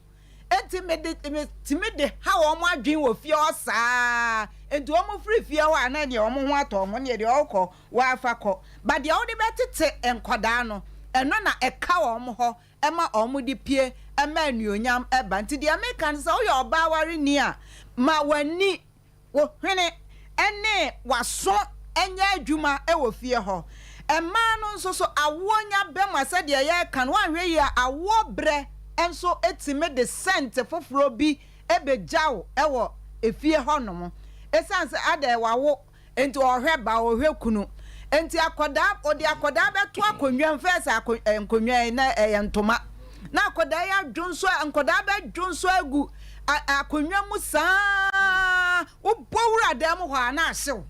Enti mede, metumi de ha wɔn adwene wɔ fie hɔ saa. Enti wɔfiri fie hɔ a, na ɛneɛ wɔn ho atɔ wɔn, neɛ deɛ ɔrekɔ, wɔafa kɔ. But deɛ wode bɛtete nkwadaa no, ɛno na ɛka wɔn hɔ ma wɔde pue ma anuonyam ba. Nti deɛ meka ne sɛ, woyɛ ɔbaa wareni a, ma w'ani, wo hwene ne w'aso nyɛ adwuma wɔ fie hɔ. Mmaa no nso so, awoɔ nya ba mu a, sɛdeɛ yɛreka no, woanhwɛ yie a, awoɔ berɛ nso tumi de scent foforɔ bi bɛgya wo wɔ efie hɔnom. Ɛsiane sɛ adɛn, wawo. Enti ɔhwɛ ba, ɔhwɛ kunu. Enti akɔdaa, ɔde akɔdaa bɛto akonnwa mu, first ako, eh, nkonnwa yi na ɛyɛ ntoma. Na akɔdaa yi adwo nso, nkɔdaa bɛdwo nso agu akonnwa mu saa. Wobɔ wura dan mu hɔ a na ahyew.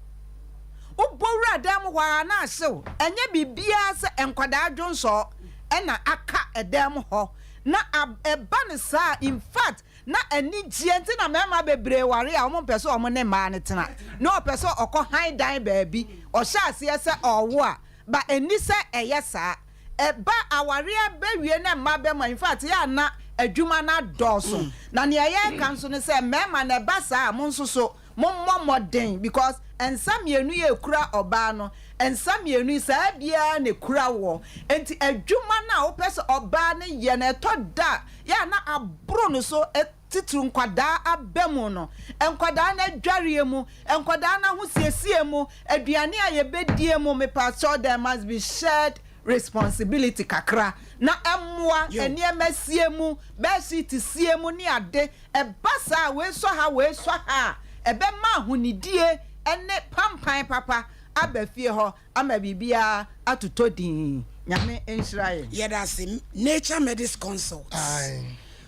Wobɔ wura dan mu hɔ a na ahyew. Ɛnyɛ biribiara sɛ nkɔdaa dwonsɔɔ ɛna aka ɛdan mu hɔ. Na ɛba no saa, in fact, Na anigyeɛ nti na mmarima bebree ware a wɔmpɛ sɛ wɔn ne mmaa no tena. Na ɔpɛ sɛ ɔkɔ hann dan baabi. Ɔhyɛ aseɛ sɛ ɔrewo a, but ɛnni sɛ ɛyɛ saa. Ɛba awareɛ bɛwie na mma ba mu a, in fact yɛ a na adwuma no adɔɔso. Na nea yɛreka nso ne sɛ mmarima no ɛba saa a, mo nso so mommɔ mmɔden because nsa mmienu yi a ɛkura ɔbaa no, nsa mmienu yi saa biara na ɛkura woɔ. Nti adwuma no a wopɛ sɛ ɔbaa no yɛ no ɛtɔ da a, Yɛ a na aboro no so titiriw nkwadaa aba mu no, nkwadaa no adwareɛ mu, nkwadaa no ahosiesie mu, aduane a yɛbɛdie mu, mepakyɛw there must be shared responsibility kakra na ɛmmoa nneɛma sie mu, bedsheet sie mu ne ade, ɛba saa a wei sɔ ha wei sɔ ha a, ɛbɛma ahonidie ne pampan papa aba fie hɔ. Ama biribiara atotɔ dinn. Nyame nhyira yɛn. Yɛda ase Nature Medis Consult.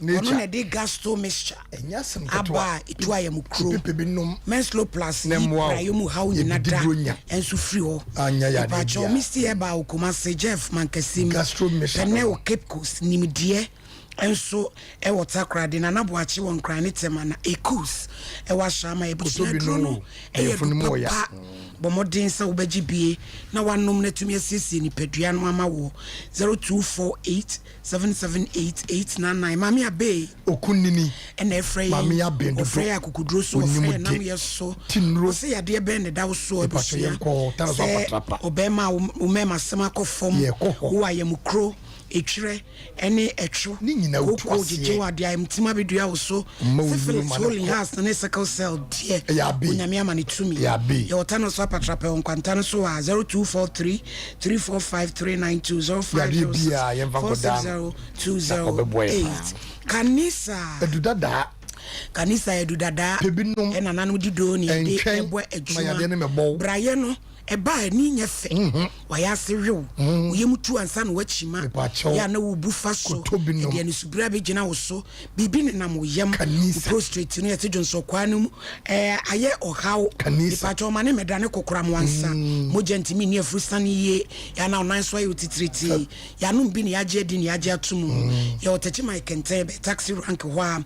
Ɔno na ɛde Gasto mixture aba a ɛtu ayamukuro. Menslo Plus yi praeɛ mu haw nyina da nso firi hɔ. Mepakyɛw Misty Herbal wɔ Kumasi, Jeff Mankasim, Pɛnɛ wɔ Cape Coast, Nimdeɛ nso wɔ Takoradi, Nana Boakye wɔ Nkran ne Tema, na Ekus wɔ Ashama. Abusua aduro no yɛ adu papa. Bɔ mmɔden sɛ wobɛgye bie na woanom na atumi asiesie nipadua no ama woɔ. 0248 778 899 Maame Abey Okunini ɛna ɛfrɛ yɛn. Maame Abey dodo. Ɔfrɛ yɛn akokoduro so, Onim ɔfrɛ yɛn de. namyɛ so. Ti nnuro. Ɔsɛ yadeɛ bɛn na ɛda wo soɔ Mepakyɛ abusua? yɛnkɔ hɔ. Tara so Sɛ apatrapa. ɔbɛrima a wo wo mmarima asɛm akɔ fam, Yɛkɔ hɔ. wowɔ ayamukuro, etwerɛ ne ɛtwo, Ne nyinaa wotu kooko, aseɛ. gyegye wo adeɛ, ayamtim abɛdua wo so, Mma wo nnuru syphilis, ma no holy kɔ. hearts ne sickle cell deɛ, Ɛyɛ abe. Onyame ama no tumi. Ɛyɛ abe. Yɛwɔ Tano so apatrapɛ wɔ Nkwanta no so a, 0243 345 392, Yadeɛ 0506 biara yɛmfa nkɔdaa no 460 na ɔbɛboa yɛn 208. paa. Kanisa. Adu dadaa. Kanisa adu dadaa. Pɛ bi nom. Ɛna nananom di doo ne yɛde Ɛntwɛn ɛbɔ ma adwuma. yadeɛ no mmɛbɔ wo. Brayɛ no. Ɛba a, ani nyɛ fɛ. Wayɛ ase wew. Wo yam tu ansa na woakyima. Mepakyɛw, Yɛ a na wubu fa so. kɔtɔ bi nom. Ɛde anisubere abegyina wo so. Biribi nenam wo yam. Wo Kanisa. prostrate no, yɛte dwonsɔkwaa no mu. Ɛɛ, ayɛ ɔhaw. Kanisa. Mepakyɛw, ma ne mmɛdane kokoram ansa. Mogya ntumi nni afurusane yie. Yɛ a na wo nan so ayɛ wo titiritii. Yɛanom bi na yɛagye adi na yɛagye ato mu. Yɛwɔ Techiman Kɛntɛn, bɛn taxi rank hɔ ara.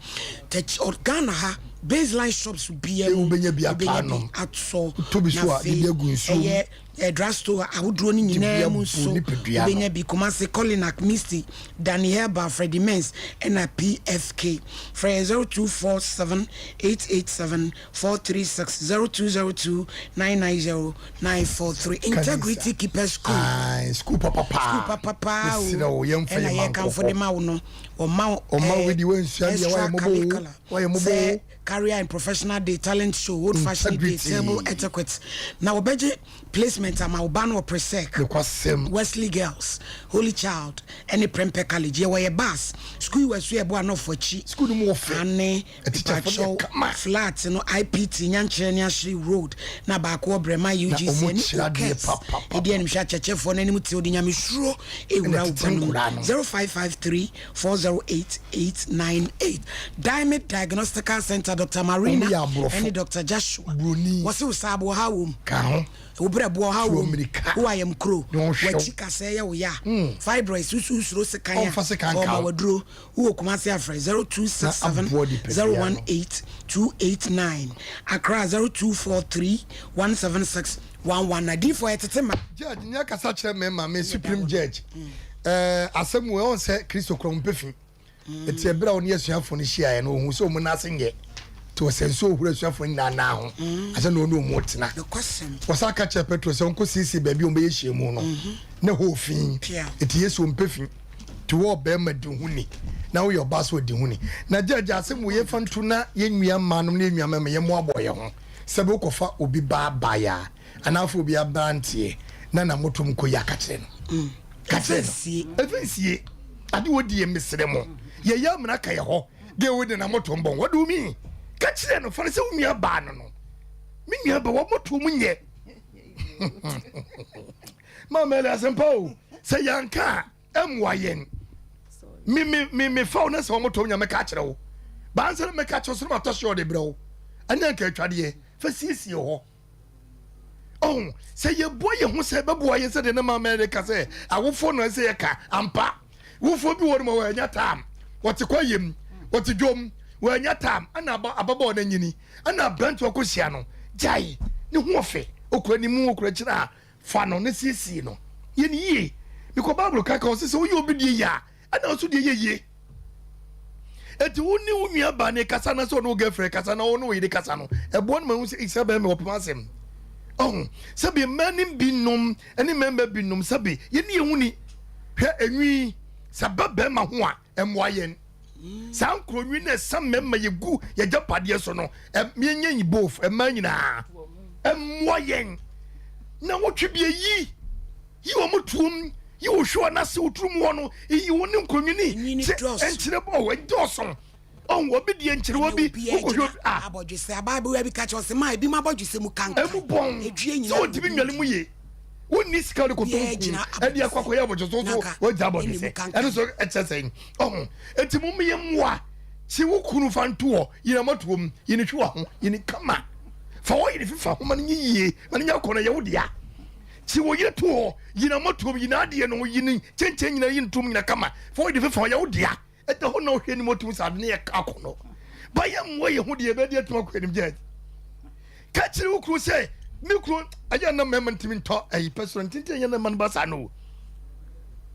Tech, ɔ, Ghana ha. Baseline shops biara mu wobɛnya bi atɔ wobɛnya bi anom. atɔ Wotɔ bi na so a, de afei bi agu nsuo mu. ɛyɛ eh, drugstore ahodoɔ no De bi nyinaa mu abu nso nipadua no. wobɛnya bi. Kumasi, Colinak, Misty, Danny Herbal, Freddie Mens ɛna PFK. Frɛ yɛn 0247 887 436, 0202 990 943. Integrity Kanisa. Keepers School. Ae, sukuu papa paa. Sukuu papa paa o. Mesrɛ wo, yɛmfa Ɛna yɛn mma nkɔ yɛkamfo de hɔ. ma wo no. Wɔma wo Ɔma wo eh, di woansua deɛ extra woayɛ mmɔbɔ o. curricular. Woayɛ mmɔbɔ Sɛ o. Career and Professional Day, Talent Show, Old Fashioned Day, Integrity. Table Etiquette. Na wɔbɛgye placement ama wo ba no wɔ Presec, Nokwasɛm. Wesley Girls, Holy Child, ɛne Prempeh College. Yɛwɔ yɛ bus, sukuu yi wɔ Asuaɛbo Anɔfo akyi. Sukuu no mu wɔ fɛ. Ane Atikyafoɔ no yɛ Mepakyɛw, kama. flat no IPT, Nyankyerɛ ne Ahyere Road, na baako wɔ Brɛma Na UGC wɔn ɛne kyerɛ adeɛ Okes. papapapa. Ɛdi animhwɛ akyerɛkyerɛfoɔ no anim te ɔde nyamesuro Ɛna ɛwura wo tete ba no mu. nkwadaa no. 0553 408 898 Diamond Diagnostical Center Doctor Marina Wɔn yɛ aborɔfo. ɛne Doctor Joshua Buroni. wɔse wo saa aboɔ ha wom Ka ho. wo brɛboɔ ha Tuo wom mmirika. wo ayamkuro Na ɔnhwɛ wo. wakyi kasɛɛ yɛ wo ya fibroids wosu wosuro sekan a Ɔmfa sekan nka ɔma wo. waduro wowɔ Kumasi afrɛ 0267 Na aboɔ nipadua no. 018 289 Accra 0243 176 11 Adiyifoɔ yɛtete ma. Judge ni akasa kyerɛ me maame supreme judge ɛɛ asɛm wɔ ɔn sɛ Kristo kura wɔn pɛ fi eti ɛberɛ a ɔne asuafoɔ no hyiaeɛ no ohun sɛ wɔn nan ase nyɛ te ɔsɛ nsuo ohuru asuafoɔ no nyinaa nan ho asɛ na ɔne wɔn tena ɔsan ka kyerɛ Petro sɛ ɔnkɔ siesie baabi a wɔbɛyɛ hyiamu no na hɔ fi eti Yesu ɔmpɛ fi te wɔ ɔbɛrima di ho ni na woyɛ ɔbaa so ɔdi ho ni na judge asɛm wɔ yɛfa ntu na yɛn nua mmaa nom ne yɛn nua mmarima yɛn mmoaboa yɛn ho. Sɛ bi wokɔfa obi ba abaayaa anaa wofa obi aberanteɛ na na motom nkɔ yi a, ka kyerɛ no. Mm. Ka kyerɛ no. Ɛfi nsie. Ade wɔ die mesrɛ mo. Yɛyɛ amena ka yɛ hɔ. Deɛ wei de na motom bɔn. What do you mean? Ka kyerɛ no. Fa no sɛ wo nua baa no no. Me nua ba wɔ motom nyɛ. Maame ɛlɛ asɛmpa o. Sɛ yɛanka a ɛmmoa yɛn. Me me me me fa wo na sɛ wɔn tɔ nya mɛka akyerɛ wo. Bansa na mɛka akyerɛ so na matɔ hyɛ ɔde brɛ wo. Ɛne anka atwadeɛ fa siesie hɔ. Ɔho sɛ yɛboa yɛn ho sɛ ɛbɛboa yɛn sɛdeɛ na maame reka sɛ awofoɔ na ɛsɛ yɛka ampa. Wofoɔ bi wɔ no ma wɔanya tam wɔte kwaeɛ mu wɔte dwom wɔanya tam ɛna ababaawa no anyini ɛna aberanteɛ ɔkɔhyia no gyae ne ho ɔfɛ okura ne mu okura kyerɛ a Fa no na siesie no. Yɛ no yie. Because Bible ka ka ɔse sɛ woyɛ obi deɛ yie a, ɛna wo nso deɛ yɛ yie. Enti wo ne wo nua baa ne kasa na sɛ ɔne wo girlfriend kasa na ɔne wo yere kasa no, ɛboa no ma hu sɛ sɛ bɛrima wɔpem asɛm. Ɔho, sɛbi mmaa no binom ne mmarima binom sɛbi yɛne yɛn ho ni. Hwɛ enwi, sɛ ba bɛrima ho a, ɛmmoa yɛn. Saa nkuronwi na ɛsa mmarima yɛgu yɛgyapadeɛ so no, yɛnyɛ yi both mmaa nyinaa. Ɛmmoa yɛn. Na wotwe bi ayi, yi wɔn tuom, yi wo hwewa no ase, wo turom hɔ no, yi wo ne nkuronwi ne nkyerɛ bɔ, ɛdɔɔso. Ɔn obi deɛ nkyerɛwa bi wokɔhwɛ obi a. Abɔdwesɛ abaayewa bi ka kyerɛ ɔsɛ maa ebi mu abɔdwesɛ mu kankan. Emu bɔn. Edwie nyinaa. Sɛ ɔntumi nnwale mu yie. Wonni sika wode kɔtɔ nku ɛde akɔ akɔyɛ abɔdwesɛ so wagya abɔdwesɛ. Ɛno so ɛkyɛ sɛn. Ɔho eti mo mmeyɛ mmoa. Kyi wo kunu fa nto hɔ yi na matoɔ mu yi ne hwewa ho yi ne kama. Fa wɔ yere fifa ho ma no nye yie ma no nyɛ akɔnɔ yɛ wo dea. Kyi wo yere to hɔ yi na matoɔ mu yi n'adeɛ no yi ne kyɛnkyɛn nyina yi ntom nyina kama. Fa wɔ yere fifa ho yɛ wo dea. Ɛda hɔ na ɔhwɛ anim ɔtumi sɛ ade no yɛ akɔnnɔ. Ba yɛ mmoa yɛ ho deɛ ɛbɛde atumi akɔ anim gyɛ. Ka kyerɛ wo kunu sɛ me kunu ɛyɛ na mmarima ntumi ntɔ ɛyi pɛsoro ntenten ɛyɛ na mma no ba saa no.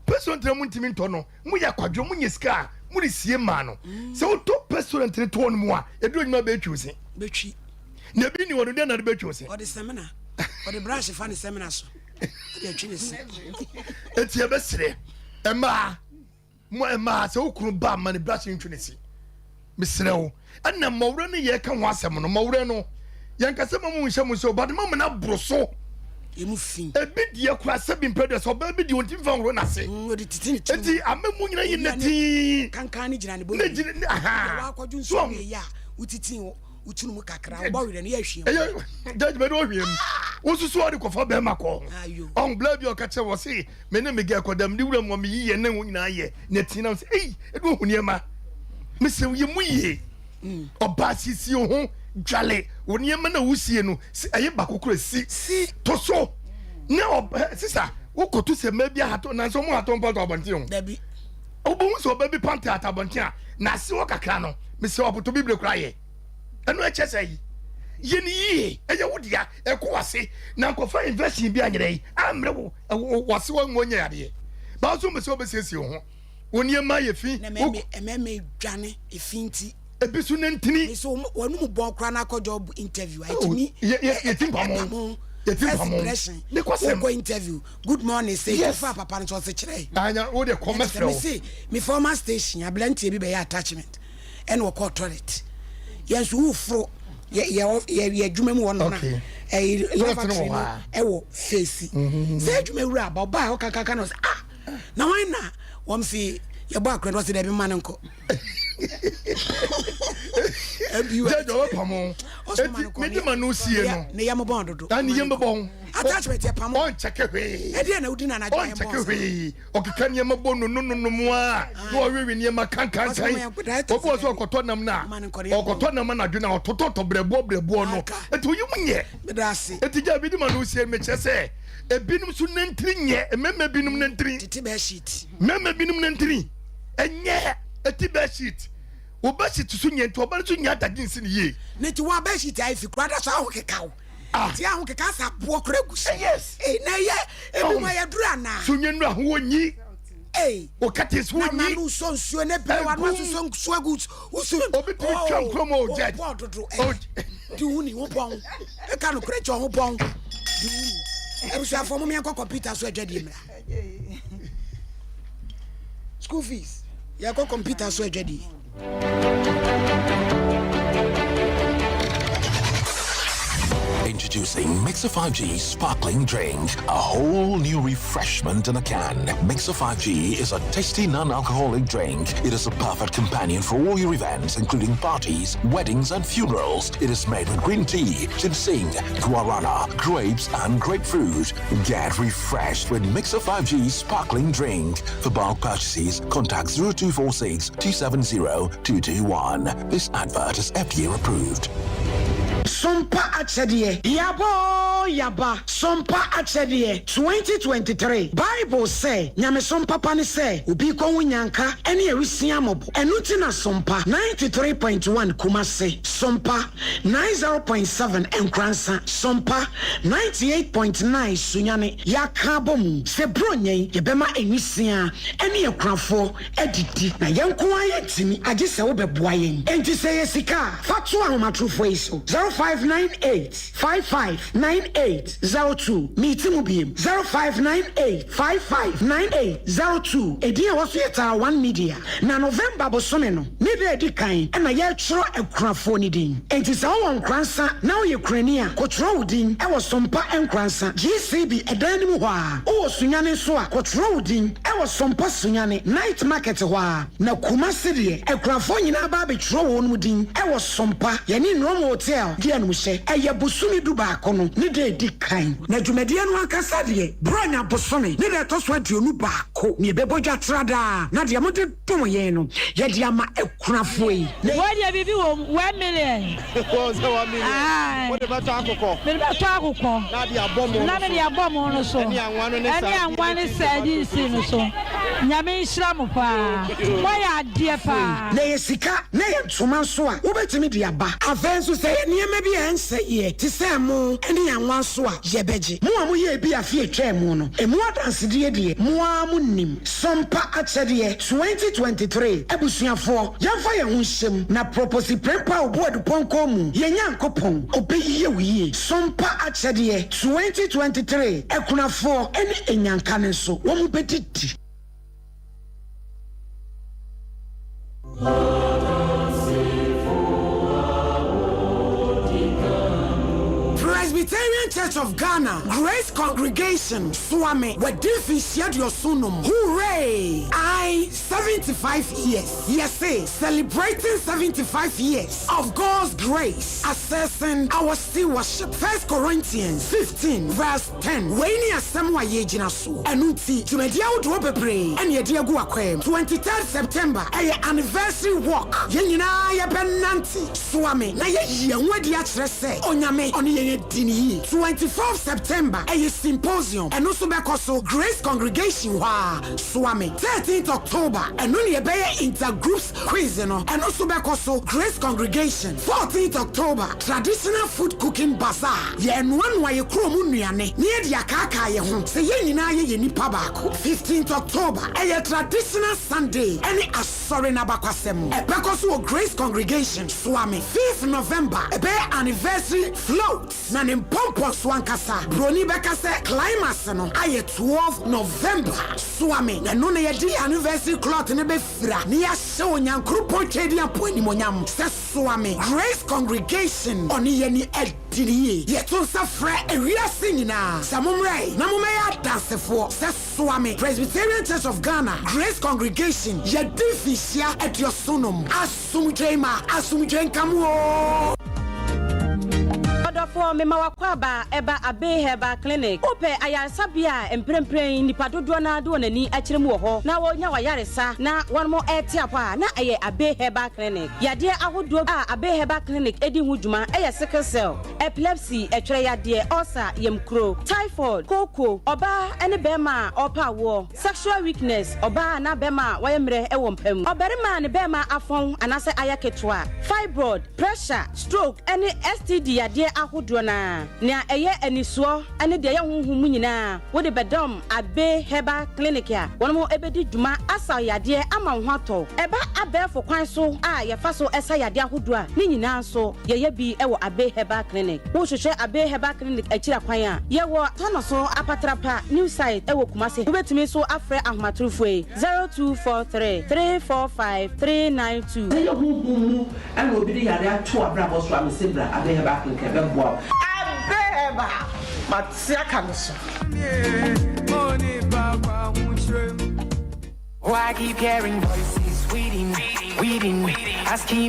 Pɛsoro ntena mu ntumi ntɔ no mo yɛ akwadwo mo nyɛ sika a mo de sie mmaa no. Sɛ wotɔ pɛsoro ntene toɔ no mu a ɛduru adwuma bɛtwi wo se. Bɛtwi. Na ebi ni hɔ no deɛ na de bɛtwi wo se. Ɔde sɛmina ɔde brush fa ne sɛmina so ɔde atwi ne se. Eti ɛbɛsrɛ mmaa. Mo mmaa, sɛ wo kunu ba a, ma ne brush ntwe ne se. Mesrɛ wo. Ɛna mmɔwerɛ no yɛka ho asɛm no, mmɔwerɛ no, yɛnka sɛ ma mo nhyɛ mo nsa o, but ma mo no aboro so. Emu fi. Ebi deɛ kora sɛ bi mpɛ deɛ sɛ ɔbaa bi deɛ ɔntumi fa nhoro n'ase. Mm, ɔde titi ne tirim. Eti ama mu nyina yi ne tii. Kankan ne gyina ne bɔ. Ne gyina ne aha. Wakɔdwo nsuo wie yɛ a, wotiti wotunu mu kakra, wobɔ werɛ no yɛ hwie mu. Ɛyɛ judgment wɔ hwie mu. Wosusu ɔde kɔfa bɛrima kɔ. Ɔn bla bi ɔka kyerɛ wɔ se Me ne me girl kɔ dɛm de wura mu a me yi yɛ ne ho nyinaa yɛ na ti nam sɛ ei ebi ohu nneɛma me sɛ yɛ mu yie mm. ɔbaa siesie ho dwale wɔ nneɛma na wosie no si ɛyɛ baako kura si si to so na ɔbɛ sisa wokɔto sɛ mmaa bi ahato nanso wɔn ahato mpa to abɔnten ho dabi wobɛhu sɛ ɔbaa bi pante ata abɔnten a n'ase hɔ kakra no mesɛ ɔpoto bibire kora yɛ ɛno ɛkyɛ sɛ yi yɛ ne yie ɛyɛ wo dea ɛkɔ wase na nkɔfa inversion bi anyerɛ yi ammrɛ wo wase wɔ nwɔ nyɛ yadeɛ baa so mbɛsɛ wobɛsiesie wo ho wo nneɛma yɛ fi na mɛmɛ dwane efi nti ebi so nantini so wɔn mu bɔn koraa n'akɔ job interview a etumi yɛti mpamo yɛti mpamo ne kɔsɛm wokɔ interview good morning sɛ yes. fa papa no sɛ ɔse kyerɛ anya wo de kɔ mɛfrɛ wo me me former station aberanteɛ bi bɛyɛ attachment ɛna ɔkɔɔ toilet yɛn nso woforo yɛ yɛ yɛ yɛ adwuma mu hɔ nom na ɛyi lavatory no ɛwɔ feesi mm-hmm. sɛ adwuma wura aba ɔbaa hɔ kankaka na ɔsɛ ah na wɔn na wɔn si yɛbɔ akora no ɔsɛ dɛbi mma no nkɔ. Jẹjọ bɛ pamọ eti ne di ma n'o sie no ne yam bɔn dodo ne yam bɛ bɔn attachment yɛ pamọ ɔnkyɛkɛ hwee ɛdeɛ na wodi na anadwo ayɛ bɔn ɔnkyɛkɛ hwee ɔkeka nneɛma bɔ no nononom a na ɔwewe nneɛma kankankan obi wɔ so ɔkɔtɔ nam no a ɔkɔtɔ nam anadwo no a ɔtotɔtɔ brɛboɔ brɛboɔ no nti oyi mu nyɛ nti gya bi di ma no sie mekyerɛ sɛ ebinom so nantiri nyɛ mmarima binom nantiri mmarima binom nantiri ɛnyɛ ɛti bɛɛ sheet wo bɛ sheet so nyɛ nti ɔba no so nyɛ adagye nsi ne yie ne ti wa bɛ sheet ayɛ fi kura da so aho keka wo Ah. Ti ahokeka asa aboɔ kora gu so. Eh, yes. Eh, na ɛyɛ ebi mu ayɛ duru anaa? So nye nnura ho wɔ nyi. Ee. O kɛte so wɔ nyi. Na nanu sɔ nsuo ne bere wa no asosɔ nsuo agu wusu. Obi tumi twa nkurom o judge. O bɔ dodo ɛ. Di hu ni ho bɔn. Eka no kura kyɛ ho bɔn. Di hu ni. Abusuafo mo miɛnkɔ kɔmputa so adwa die mmra. School fees. Yɛkɔ kɔmputa so adwa die. Introducing Mixer 5G Sparkling Drink, a whole new refreshment in a can. Mixer 5G is a tasty non-alcoholic drink. It is a perfect companion for all your events, including parties, weddings, and funerals. It is made with green tea, ginseng, guarana, grapes, and grapefruit. Get refreshed with Mixer 5G Sparkling Drink. For bulk purchases, contact 0246 270 221. This advert is FDA approved. Sompa Akyɛdeɛ, Yaba oo yaba, Sompa Akyɛdeɛ, 2023 Bible sɛ, Nyamesom papa ne sɛ obi kɔhu nyanka ne awisia mmɔbɔ. Ɛno nti na Sompa 93.1 Kumasi, Sompa 90.7 Nkoransa, Sompa 98.9 Sunyani yɛaka abɔ mu sɛ Buronya yi yɛbɛma nwisiaa ne akunafoɔ adidi na yɛn nko ara yɛntumi agye sɛ wobɛboa yɛn. Enti sɛ ɛyɛ sika a, fa to ahomatorofoɔ yi so, 0598 55 98 02. Meti mu biem, 0598 55 98 02. Edin a ɛwɔ so yɛ Tara One Media. Na November bosome no ne da a ɛdi kan na yɛretwerɛ akunafoɔ no din. Enti sɛ wowɔ Nkoransa na woyɛ kunani a, kɔtwerɛ wo din wɔ Sompa Nkoransa, GCB ɛdan no mu hɔ ara. Wowɔ Sunyani nso a, kɔtwerɛ wo din wɔ Sompa Sunyani, Night Market hɔ ara. Na Kumasi deɛ, akunafoɔ nyinaa ba abɛtwerɛ wɔn din wɔ Sompa, yɛne Nrom Hotel di animhyɛ. Ɛyɛ bosome dubaako no ne da a ɛdi kan. Na dwumadie no ankasa deɛ, Buronya bosome ne da ɛtɔ so 21 na yɛbɛbɔ dwa tra daa, na deɛ mode dom yɛn no, yɛde ama akunafoɔ yi. Na. Wei deɛ biribi wɔ mu, 1 million. Wɔn sɛ 1 million. Aye. Wode bɛtɔ akokɔ. Mede bɛtɔ akokɔ. Na de abɔ mo Na no mede so. abɔ mo no so. Ɛne anwa no ne Ɛne sardine anwa ne ne sardine tomatoes no so. Nyame nhyira mo paa. Moayɛ adeɛ paa. Na ɛyɛ sika na ɛyɛ ntoma nso a, wobɛtumi de aba. Afei nso, sɛ ɛyɛ nneɛma bi a ɛnsɛeɛ te sɛ ɛmo ne anwa nso a, yɛbɛgye. Mo a moyɛɛ bi afe a ɛtwaa mu no, emu adansedie deɛ, mo ara monim. Sompa Akyɛdeɛ 2023 Abusuafoɔ, yɛmfa yɛn ho nhyɛ mu na Proposi Prempeh Obuadupɔnkɔ mu, yɛn Nyankopɔn, ɔbɛyɛ wo yie. Sompa Akyɛdeɛ 2023 Akunafoɔ ne Anyanka no nso, wɔbɛdidi. Presbyterian Church of Ghana, Grace Congregation, Suame, wɔadi mfinhyia 75. Hooray! Ae, 75 years. Yɛse, celebrating 75 years of God's grace, assessing our stewardship. First Corinthians 15 verse 10. Wei ne asɛm a yɛgyina so. Ɛno nti, dwumadi ahodoɔ bebree ɛne yɛde agu akwam. 23rd September ɛyɛ anniversary walk. Yɛn nyinaa yɛbɛnante Suame na yɛyi yɛn ho adi akyerɛ sɛ Onyame ɔne yɛn adi no yie. 24th September ɛyɛ symposium. Ɛno nso bɛkɔ so Grace Congregation hɔ ara, Suame. 13th October ɛno ne yɛbɛyɛ intergroups quiz no. Ɛno nso bɛkɔ so Grace Congregation. 14th October traditional food cooking bazaar. Yɛnoanoa yɛ kurom nnuane na yɛde akaakaa yɛn ho sɛ yɛn nyinaa yɛyɛ nipa baako. 15th October ɛyɛ traditional Sunday ɛne asɔre n'abakwasɛm. Ɛbɛkɔ so wɔ Grace Congregation, Suame. 5th November ɛbɛyɛ anniversary float na ne mpɔmpɔ so ankasa broni bɛka sɛ climax no ayɛ 12 November, Suame, na ɛno na yɛde anniversary cloth no bɛfira na yɛahyɛ Onyankoropɔn Twɛdiapo animonyam sɛ Suame Grace Congregation ɔne yɛni adi ne yie. Yɛto nsa frɛ ewiase nyinaa sɛ mommrɛ na mommɛyɛ adansefoɔ sɛ Suame Presbyterian Church of Ghana Grace Congregation yɛdi mfinhyia 75. Asomdwe ma asomdwe nka mo o. Ɔdɔfoɔ, mema wakɔ aba ɛba Abe Herbal Clinic. Wopɛ ayaresabea a mprempren nnipa dodoɔ no de wɔn ani akyerɛ mu wɔ hɔ na wɔnya wayaresa na wɔn ɛte apɔ a, na ɛyɛ Abe Herbal Clinic. Yadeɛ ahodoɔ a Abe Herbal Clinic di ho dwuma ɛyɛ sickle cell, epilepsy, ɛtwerɛ yadeɛ, ulcer, yamkuro, typhoid, kooko, ɔbaa ne bɛrima a ɔrepɛ awoɔ, sexual weakness, ɔbaa anaa bɛrima a wayɛ mmerɛ wɔ mpa mu, ɔbarima a ne bɛrima afɔn anaasɛ ayɛ ketewa, fibroid, pressure, stroke ne STD yadeɛ ahodoɔ naa. Nea ɛyɛ anisoɔ ne deɛ ɛyɛ honhom mu nyinaa, wode bɛdɔm Abe Herbal Clinic a wɔn bɛdi dwuma asaw yadeɛ ama wo ho atɔ. Ɛba abɛɛfo kwan so a yɛfa so sa yadeɛ ahodoɔ a, ne nyinaa nso yɛyɛ bi wɔ Abe Herbal Clinic. Wohwehwɛ Abe Herbal Clinic akyiri akwan a, yɛwɔ Tanoso Apatrapa New Site wɔ Kumasi. Wobɛtumi nso afrɛ ahomatorofoɔ yi, 0243 345 392. Sɛ yɛ honhom mu na obi de yare ato w'abrabɔ so a, mese bra Abe Herbal Clinic ɛbɛboa wo. Abe! Herbal. Mate aka me so.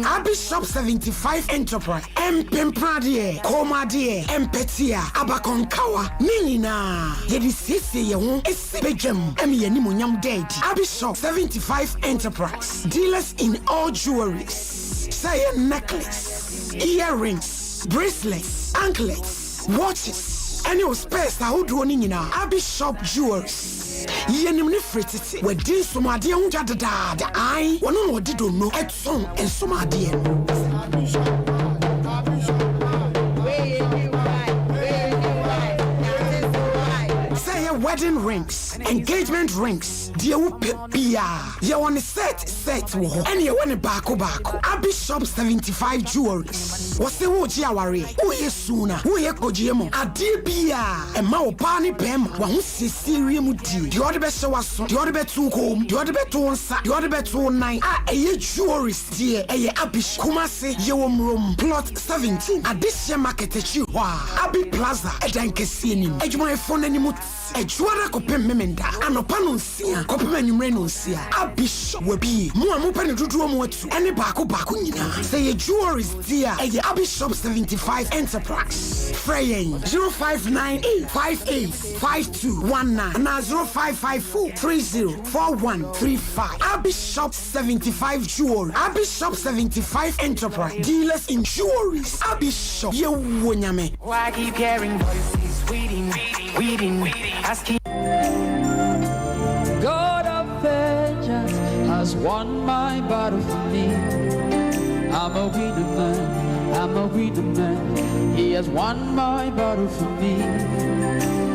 Abishop 75 Enterprise, Mpempradeɛ, Kɔnmuadeɛ, Mpɛtea, Abakɔnkawa, ne nyinaa yɛde siesie yɛn ho si badwam ma yɛn animuonyam da adi. Abishop 75 Enterprise, dealers in all jewelries, sɛ ɛyɛ necklace, earrings, bracelets, anklets, watches, ɛne wo spares ahodoɔ no nyinaa. Abishop Jewelries. Yɛnim no firi tete. Wadi nsomadeɛ ho dwa dedaada. Ae, ɔno na ɔde donno tɔn nsomadeɛ no. Sɛ ɛyɛ wedding rings, engagement rings, deɛ wopɛ biara, yɛwɔ no set set wɔ hɔ, ɛna yɛwɔ no baako baako. Abi Shop 75 Jewelries, wɔse woregye awareɛ, woreyɛ suna, woreyɛ kɔgyeɛ mu, adeɛ biara, ɛma ɔbaa ne barima w'ahosiesie wie mu die, deɛ ɔde bɛhyɛ w'aso, deɛ ɔde bɛto wo kɔn mu, deɛ ɔde bɛto wo nsa, deɛ ɔde bɛto wo nan a ɛyɛ jewelries deɛ, ɛyɛ Abi Shop. Kumasi, yɛwɔ Murom, Plot 17, Adehyeɛ Market akyiri hɔ a, Abi Plaza ɛdan kɛseɛ no mu, adwumayɛfoɔ no anim te. Ɛdwoada kɔpem Memenda anɔpa nonsia kɔpem anwummere nonsia. Abishop wabie. Mo a mopɛ no dodoɔ mu atu ɛne baako baako nyinaa. Sɛ ɛyɛ jewelries deɛ a, ɛyɛ Abishop 75 Enterprise. Frɛ yɛn 0598 58 5219 anaa 0554 30 4135. Abishop 75 Jewelry, Abishop 75 Enterprise, dealers in jewelries. Abishop, yɛwɔ Nyame. I keep hearing voices waiting, waiting, asking. God of vengeance has won my battle for me. I'm a winner man, I'm a winner man. He has won my battle for me.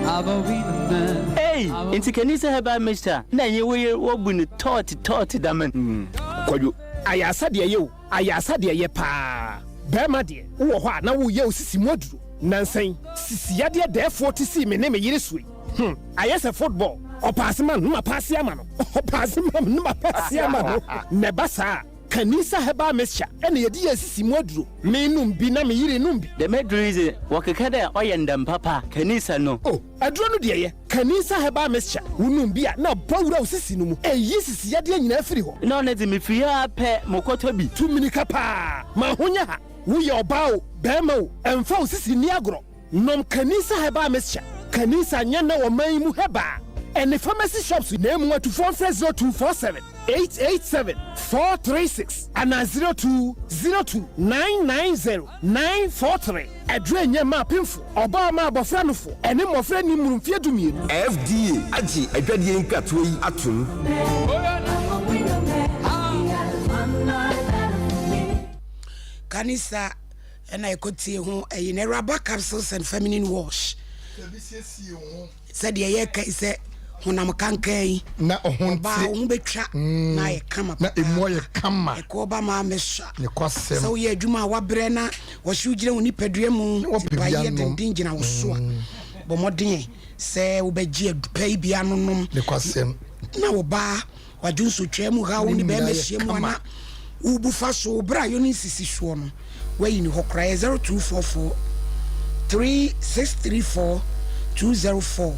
I'm a winner man. Ei, ntsi Kanisa Herbal Mixture na enye wo yer wobu no tɔɔt tɔɔt dɛm n'. Kwadwo, ayarsa deɛ ɛyɛ o, ayarsa deɛ ɛyɛ paa. Barima deɛ, wowɔ hɔ a na woreyɛ wo sisi mu aduro. Nansa yi, sisi yadeɛ dɛɛfoɔ te sii me ne me yere so yi. Hmm, ayɛ sɛ football. Ɔpaase ma no na mapaase ama no, ɔpaase ma me na mapaase ama no. Na ɛba saa a, Kanisa Herbal Mixture na yɛde yɛ sisi mu aduro. Menom bi na me yere nom bi. Dɛm edur yi dze, wɔkeka dɛ ɔyɛ ndam papa, Kanisa no. Oh, aduro no deɛ yɛ. Kanisa Herbal Mixture, wonom bi a na abɔ wura wo sisi no mu. Ɛyi sisi yadeɛ nyinaa firi hɔ. Nna ɔno dze, mifir ha ara pɛ, mokɔtɔ bi. Tu mmirika paa ma ho nyɛ ha. Woyɛ ɔbaa o, barima o, ɛmfa wo sisi nni agorɔ. Nom Kanisa Herbal Mixture. Kanisa nyɛ nnɛ wɔ man yi mu herbal ɛne pharmacy shops na emu atufoɔ mfrɛ 0247 887 436 anaa 0202 990 943. Aduro ɛnyɛ mma apemfoɔ, ɔbaa mma abɔfra nofo ɛne mmɔfra nni mmoro mfeɛ dumienu. FDA agye adwadie nkratoɔ yi atom. Kanisa Ɛna ɛkɔtie ho ɛyi no awuraba capsules and feminine wash sɛdeɛ yɛka yi sɛ honam kankan yi na ɔho ɔbaa wo ho bɛtwa mm. na ayɛ kama na ɛmu ayɛ kama ɛkɔ ɔba maa mɛsua sɛ woyɛ adwuma a wabrɛ na wɔhye wo gyina wo nipadua mu tipa yɛ denden gyina wo so a mm. bɔ mmɔden sɛ wobɛgye adupa yi bi anonom na wɔbaa Wadwo nsotwaa mu haw ne bɛrima hyia mu a na wobu fa so bere a yɔne nsisi soɔ no, wayi ne hɔ koraa. Ɛyɛ 0244 3634 204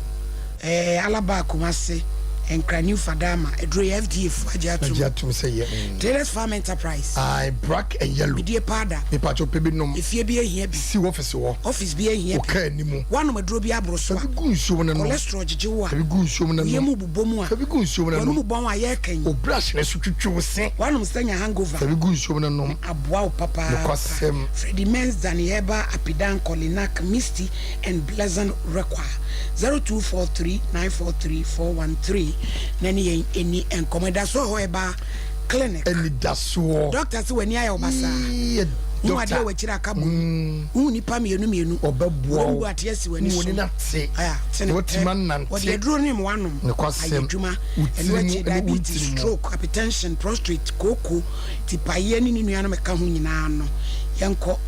ɛɛ Alaba Kumasi Nkran New Fadama aduro yɛ FDA fo agye atum. Agye atum sɛ yɛ. Mm. Traders Farm Enterprise. Aye, black and yellow. Bidie powder. Mipatwo pɛ bi nom. Efie bi ehia bi. Si office hɔ. Office bi ehia bi. Wo car anim. Woanom aduro bi aboro so a. Fa bi gu nsuom na nom. Cholesterol gyegye wo a. Fa bi gu nsuom na nom. Wo yam bobɔ mu a. Fa bi gu nsuom na nom. W'anomu bɔn a yɛreka yi. Wo brush no so twitwi wo se. Woanom sɛ nya hangover. Fa bi gu nsuom na nom. Na aboa wo papaapa. Nokwasɛm. Freddie Menz, Danny Herbal, Apidan, Kolinak, Misty and Pleasant Require 0243 943 413 na ne yɛn nni nkɔmmɔ. Anidasoɔ wɔ hɔ Herbal Clinic. Anidasoɔ. Doctor se w'ani ayɛ wo basaa. Yee Wohu adeɛ wɔ w'akyiri aka bom. Wohu nnipa mmienu mmienu. Ɔbɛboa wo. Wɔn ateɛ si w'ani so. W'ani no ate. Aya, tene Watumi pɛ. anante. Wɔde aduro ne mmoa nom. Nokwasɛm. Ayɛ adwuma. Wo Ɛno tiri mu akyi ne wo diabetes, ntini mu. stroke, hypertension, prostate, kooko, tipaeɛ ne ne nuanom ɛka ho nyinaa no. Yɛnkɔ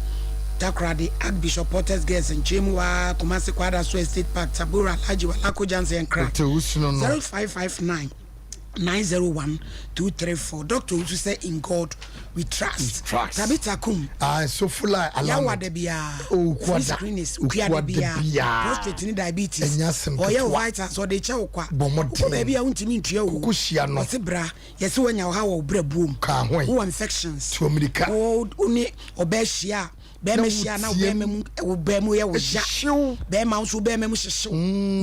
Takoradi, Archbishop Porter's Girls nkyɛn mu waa, Kumasi Kwadaso Estate Park, Tabora, Alhaji Walako Johnson, Nkran. Hotel Usunu no. 0559. 901 234 Doctor Owusu sɛ in God we trust. Trust. Tabitha Kum. Ah, so full eye Yawa da biara. Oh, Free screenings. Ukua da biara. Prostate ne diabetes. Ɛnyɛ asɛm Ɔyɛ ketewa. white house ɔde kyɛ wo kwa. Bɔ mmɔden. Wokɔ baabi a wontumi ntua o. Koko hyia no. Ɔse bra yɛse woanya ɔha wɔ wo brɛ buom. Ka ho ɛ. Wowɔ infections. Tu amirika. Wo wo ne ɔbaa hyia a bɛrima hyia na wo bɛrima mu wo bɛrima mu yɛ wo ya. Bɛrima nso wo bɛrima mu hyehyew.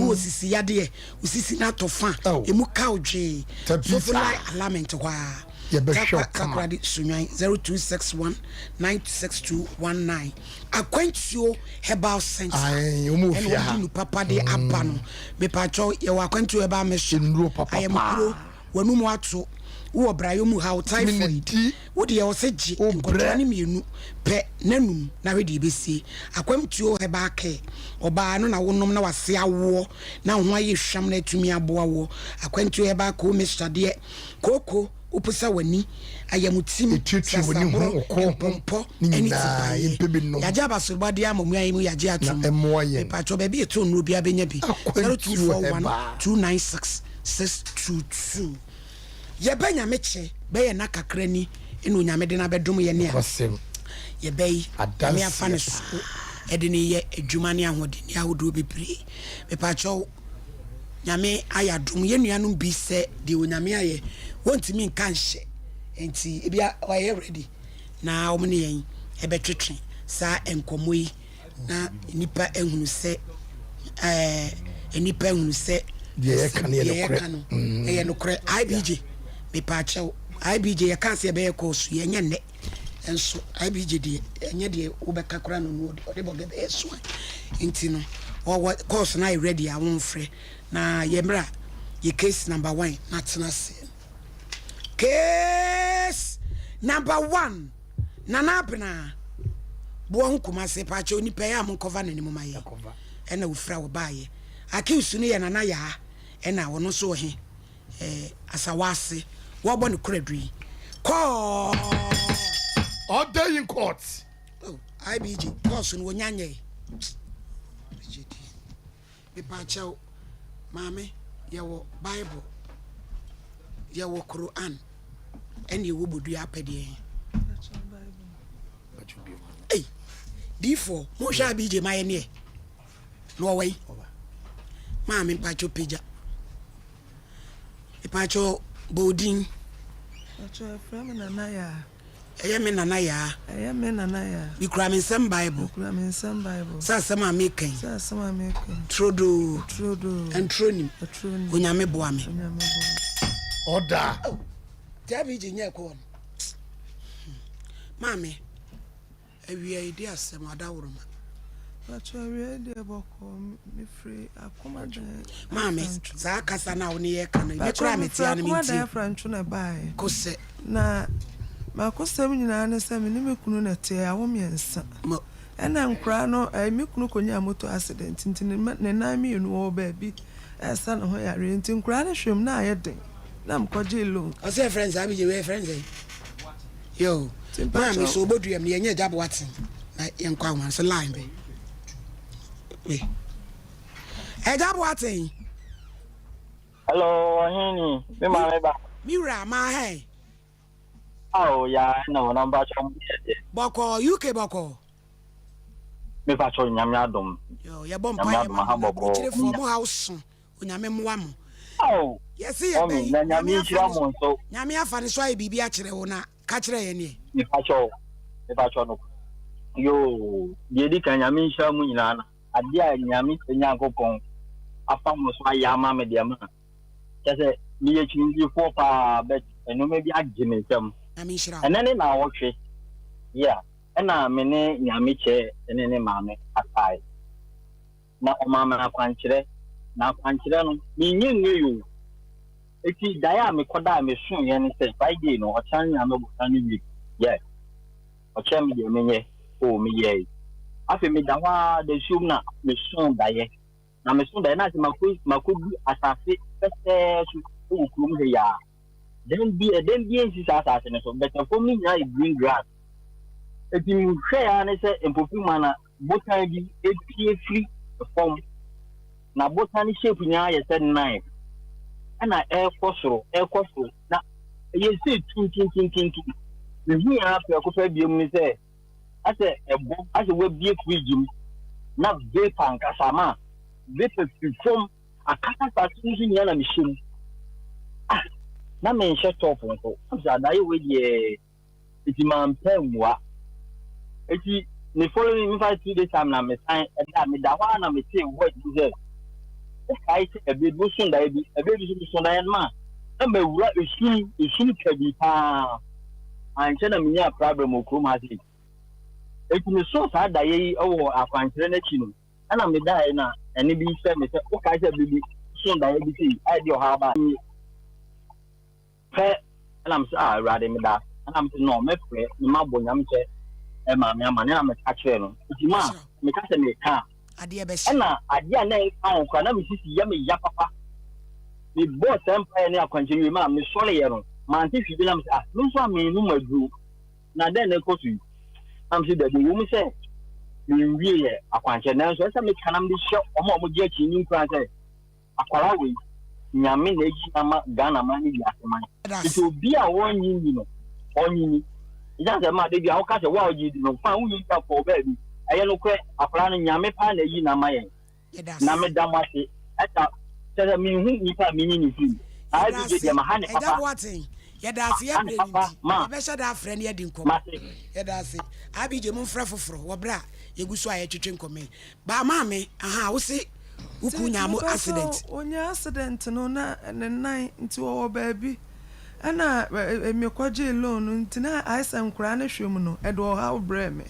Wowɔ sisi yadeɛ. Wo sisi no atɔ fa. Emu ka wo dwee. Sofo line alignment hɔ ara. Yɛbɛhwɛ wo kama. Takoradi Sunyani 0261 96219. Akwantuo Herbal Center. Ae, wɔn wɔ Ɛna fie ha. wɔde nu papa de aba no. Mepatwɔ yɛwɔ Akwantuo Herbal Mixture. Nnuro papa Ayamkuro, paa. w'anum ato, wowɔ brayɔ mu haw, Tumi ne typhoid. di. Wo deɛ ɔse gye Wo nkɔtoa brɛ. no mmienu pɛ na num na hwɛ deɛ ɛbɛsie. Akwamtuo Herbal Care, ɔbaa no na wonom na w'ase awoɔ na wo ho ayɛ hwam na atumi aboa woɔ. Akwantuo Herbal Co Mixture deɛ, kooko, woposa w'ani, ayamutim, Ɛtuatua w'ani ho, sasaborɔ, wo kɔn ho, mpɔmpɔ ne ne nyinaa, tipaeɛ. yɛmpɛ bi nnom. Yɛagye abasobɔdeɛ ama mu yi mu yɛagye Na atom. ɛmmoa yɛn. Mepakyɛw baabi a ɛtɔ nnuro biara bɛnya bi. Akwantuo 0241 Herbal. 296 622. Yɛbɛ Nyame kyɛ bɛyɛ nna kakra ni na Onyame de no abɛdom yɛne a Nokwasɛm. yɛbɛ yi Nyame afa ne Adanseɛ so paa. de no yɛ adwuma ne ahoɔdenne ahodoɔ bebree. Mepakyɛw Nyame ayɛ adom yɛn nuanom bi sɛ deɛ Onyame ayɛ wɔntumi nka nhyɛ nti ebia wɔayɛ ready na wɔn ne yɛn ɛbɛtwetwe saa nkɔmmɔ yi. Na nnipa ahunu sɛ, ɛɛ, nnipa ahunu sɛ. Deɛ yɛka no yɛ Deɛ nokorɛ. yɛka no ɛyɛ nokorɛ. IBJ, mepaakyɛw, IBJ yɛkaa sɛ yɛbɛyɛ kɔɔso yi, ɛnyɛ nnɛ. Nso IBJ deɛ, ɛnyɛ deɛ wobɛka koraa na ɔno ɔde bɔgɛ bɛyɛ so a. Nti no, ɔwɔ kɔɔso no ayɛ ready a womfrɛ. Na yɛmmra yɛ case number one na tena ase. Case number one. Nana Abena boɔ ho Kumase paakyɛw nipa yi a mo nkɔva n'anim ma yɛn ɛna ofira ɔbaayɛ Akiusu no yɛ Nana Yaa ɛna ɔno nso wɔ he ɛɛ Asawase wɔbɔ ne koradu yi kɔɔ. Order in court. Oh, IBG kɔɔso no wɔnya nyɛe. IBG di. Mepaakyɛw maame yɛwɔ bible yɛwɔ Quran ɛne yɛwɔ bodua apɛdeɛ he. Ei diifoɔ monhwɛ a BJ mayɛ neɛ na ɔwɔ yi maame mpakyɛw pagya. Mepaakyɛw bɔ wo din. Mpakyɛw yɛfrɛ me Nana Yaa. Ɛyɛ me Nana Yaa. Ɛyɛ me Nana Yaa. Mekura me nsam Bible. Mekura me nsam Bible. Sɛ asɛm a meka yi. Sɛ asɛm a meka yi. Turodoo. Turodoo. Nturo nim. Nturo nim. Onyame boa me. Onyame boa me. Ɔda. Oh, Dabi gye nyɛ ɛkɔɔ no. Maame. Awia yi de asɛm adaworoma. Pacho awia yi deɛ bɔkɔɔ me firi akomadan. Maame saa kasa no a wo ne yɛ ka no me koraa me te a no me ntie. Pacho me firi akomadan afrantwo na ɛbaeɛ. Kosɛ. Na makosɛm nyinaa ne sɛ me ne me kunu na ɛteɛ yɛawo mmiɛnsa. Ɛna nkoraa no ɛɛ me kunu kɔnyaa motor accident nti ne nan mmienu ɔwɔ baabi ɛresa ne ho yareɛ nti nkoraa no hwɛ mu na ayɛ den na mekɔgyee loan. Ɔsɛ yɛfrɛ no saa Abigye wei yɛfrɛ no sɛn? Yo, maame so obodu yam no yɛnyɛ agya boaten na yɛnkɔ ahoma so line bɛ. We. Agya boaten. Hello, ɔhene me maame ba. Me wura ma hɛn. Awo ya ɛna wɔn amba kyɛ ɔmo yɛ deɛ. Bɔkɔ UK bɔkɔ. Me pa kyɛ nyame adom. Yo, yɛbɔ mpa yɛ ma mo aburokyerefoɔ mo ha so. Onyame mmoa mo. Ao Yɛse yɛ mummy bɛyi na Nyame Nyame afa nhyira ne mo nso. Nyame afa ne so ayɛ biribi akyerɛ wo na ka kyerɛ yɛn neɛ. Mepakyɛw mepakyɛw no yoo deɛ edi kan Nyame nhyira mo nyinaa na adeɛ a Nyame Nyankopɔn afa mo so ayɛ ama me deɛ ma kyɛ sɛ meyɛ kyinkyinfoɔ paa but nneɛma bi agye me nsam Nyame nhyira wo. ɛnɛ ne naawɔtwe yeah ɛna me ne Nyame kyɛ ne ne maame kasae. na ɔmaa me akwankyerɛ, na akwankyerɛ no, menyɛ nwiei o. Eti daeɛ a mekɔdaa mesoeɛ ne sɛ Friday no, ɔkyena ne Nyame botan no wie. Yes, ɔkyerɛ me deɛ menyɛ, o meyɛe. Afei meda hɔ ara dasuom na mesoo daeɛ, na mesoo daeɛ na asɛ makɔ makɔdu asase pɛsɛɛ so wɔ kurom ha yi ara. Dan bi ɛdan bi nsi saa asase no so, but ɛfam no nyinaa yɛ green grass. Eti mehwɛɛ ara ne sɛ mpofirim ara botan bi epue firi fam, na botan no shape nyinaa yɛ sɛ knife. Ɛna ɛrekɔ soro, ɛrekɔ soro, na ɛyɛ sɛ tuntuntuntuntum. Mehui ara prɛko pɛ biom ne sɛ, asɛ ɛbɔ, asɛ wabie fridge mu, na vapor ankasa ma vapor firi fam akata asase no so nyinaa na mehyɛ mu. Ah, na menhyɛ top nso. Na mesɛ adaeɛ wei deɛ Enti mampɛ ammua. Enti ne following mefa 2 days time na mesan ɛda meda hɔ a na metee voice bi sɛ wokae sɛ ɛberɛ bi woso daeɛ bi ɛberɛ bi so meso daeɛ no ma na mawura esum esum kabii paa ankyɛ na menyaa problem wɔ kurom ha sei. Enti mesoo saa daeɛ yi wɔ akwankyerɛ no akyi no ɛna medaeɛ na ɛne bi sɛ me sɛ wokae sɛ ɛberɛ bi woso daeɛ bi sei a ɛde ɔhaw baa Pɛ ɛna mese ah Awurade meda ase ɛna mese no mɛfrɛ na mabɔ Nyame kyɛ ɛma me ama ne na meka kyerɛ no nti ma meka sɛ meka a ɛna adeɛ a na ɛnka ho koraa na me sisi yɛ me ya papa mebɔɔ saa mpaeɛ ne akwankyerɛ wie ma mesɔreeɛ no mante hwee bi na mese ah me nso a mennom aduro na dɛn na ɛkɔ so yi na mese dabi ɛwɔ mu sɛ menwieɛ akwankyerɛ nanso ɛsɛ meka na mede hyɛ wɔn a wɔgye akyi ne nkuran sɛ Akwadaa wei, Nyame na ayi no ama Ghana man ne wiase man. Nti obi a ɔnnye nni no, ɔnnye nni. Ɛsiane sɛ ma da bi a woka sɛ wo a wogye di no, fine, wonnye nni a kɔ wo baabi. Ɛyɛ nokorɛ, akwadaa no Nyame paa na ayi no ama yɛn. Na meda mo ase. Ɛna kyerɛ sɛ menhu nipa a menyi no mfiri mu. IBJ deɛ maha ne papa. Agya Boateng, yɛda ase yɛ Maha ne berɛ no papa nti, ma. yɛbɛhyɛ da afrɛ na yɛadi nkɔmmɔ. Mate. Yɛda ase. IBJ momfrɛ foforɔ wɔ berɛ a yɛgu so a yɛtwetwe nkɔmmɔ yi. Ba maame, ahaa, wo se wo kunu nyaa mo accident. Ɔnyaa accident no na ne nan nti ɔwɔ baabi ɛna me kɔgyee loan no nti na ayɛ sɛ nkoraa no hwɛ mu no ɛde ɔhaw brɛɛ me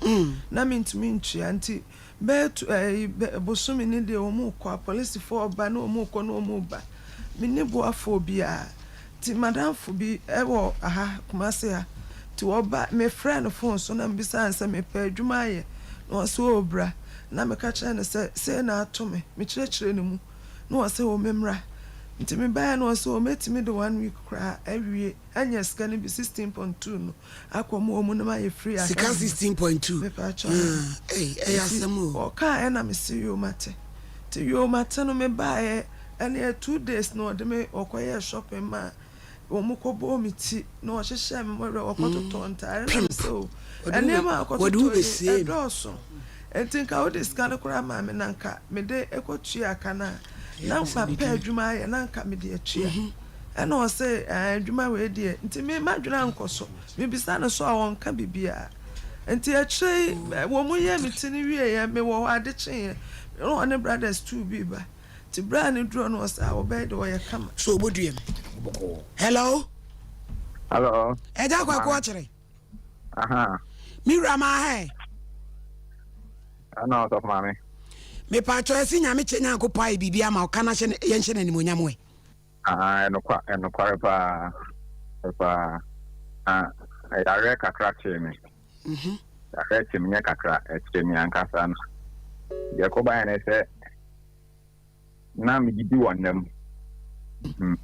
na mentumi ntua nti bɛyɛ tu ɛyi bosome ne deɛ wɔn rekɔ apolisifoɔ ba na wɔn rekɔ na wɔn reba menni boafoɔ biara. Nti madamfo bi wɔ ha, Kumasi ha, nti ɔba, mefrɛɛ no phone so na mebisaa no sɛ mepɛ adwuma ayɛ, na ɔse oo bra, na meka kyerɛɛ no sɛ sei na ato me, mekyerɛkyerɛɛ no mu, na ɔse oo memmra, nti mebaeɛ na ɔse oo mɛtumi de one week koraa awie anya sika no bi, 16.2 no akɔ mu wɔ mu na mayɛ free ahwɛ Sika me mma. 16.2, Mepaakyɛw aane. Ei, ɛyɛ Nti asɛm o. ɔkaaɛ na mese yoo mate, nti yoo mate no mebaeɛ Ɛneɛ 2 days na ɔde me ɔkɔyɛɛ shopping maa wɔn kɔbɔɔ me ti na ɔhyehyɛɛ me mɔwerɛ ɔkɔtotɔɔ ntaare na me sɛ o nneɛma a ɔkɔtotɔɔ yi ɛdɔɔso nti nka wode sika no koraa maa me na nka mede kɔtua ka no a na mapɛ adwuma ayɛ na nka mede atua ɛna ɔse adwuma wei deɛ nti me madwene ankɔ so mebisa no so a ɔnka biribiara nti akyire yi wɔn yɛɛ me ti no wieɛ mewɔ hɔ ade kyeeɛ na ɔne brothers two bi ba Nti berɛ a ne duro no ɔsɛ a wɔbɛyɛ de ɔyɛ kama. So oboduam. Hello. Hello. Ɛgya kwaku ɔkyere. Aha. Me wura ma ha. Ɛna ɔsɔfo maame. Mepatwɔ ɛsi nyame kyɛ nyankopɔn ayɛ biribi ama ɔka na yɛnhyɛ no animonyam ɛ. Ah, ɛnokwa ɛnokware paa paa. Na yareɛ kakra kyee me. Mhm. Yareɛ kyee me nyɛ kakra, ɛkyee me ankasa na deɛ ɛkɔbaeɛ ne sɛ na medidi wɔ nna mu. Mhm.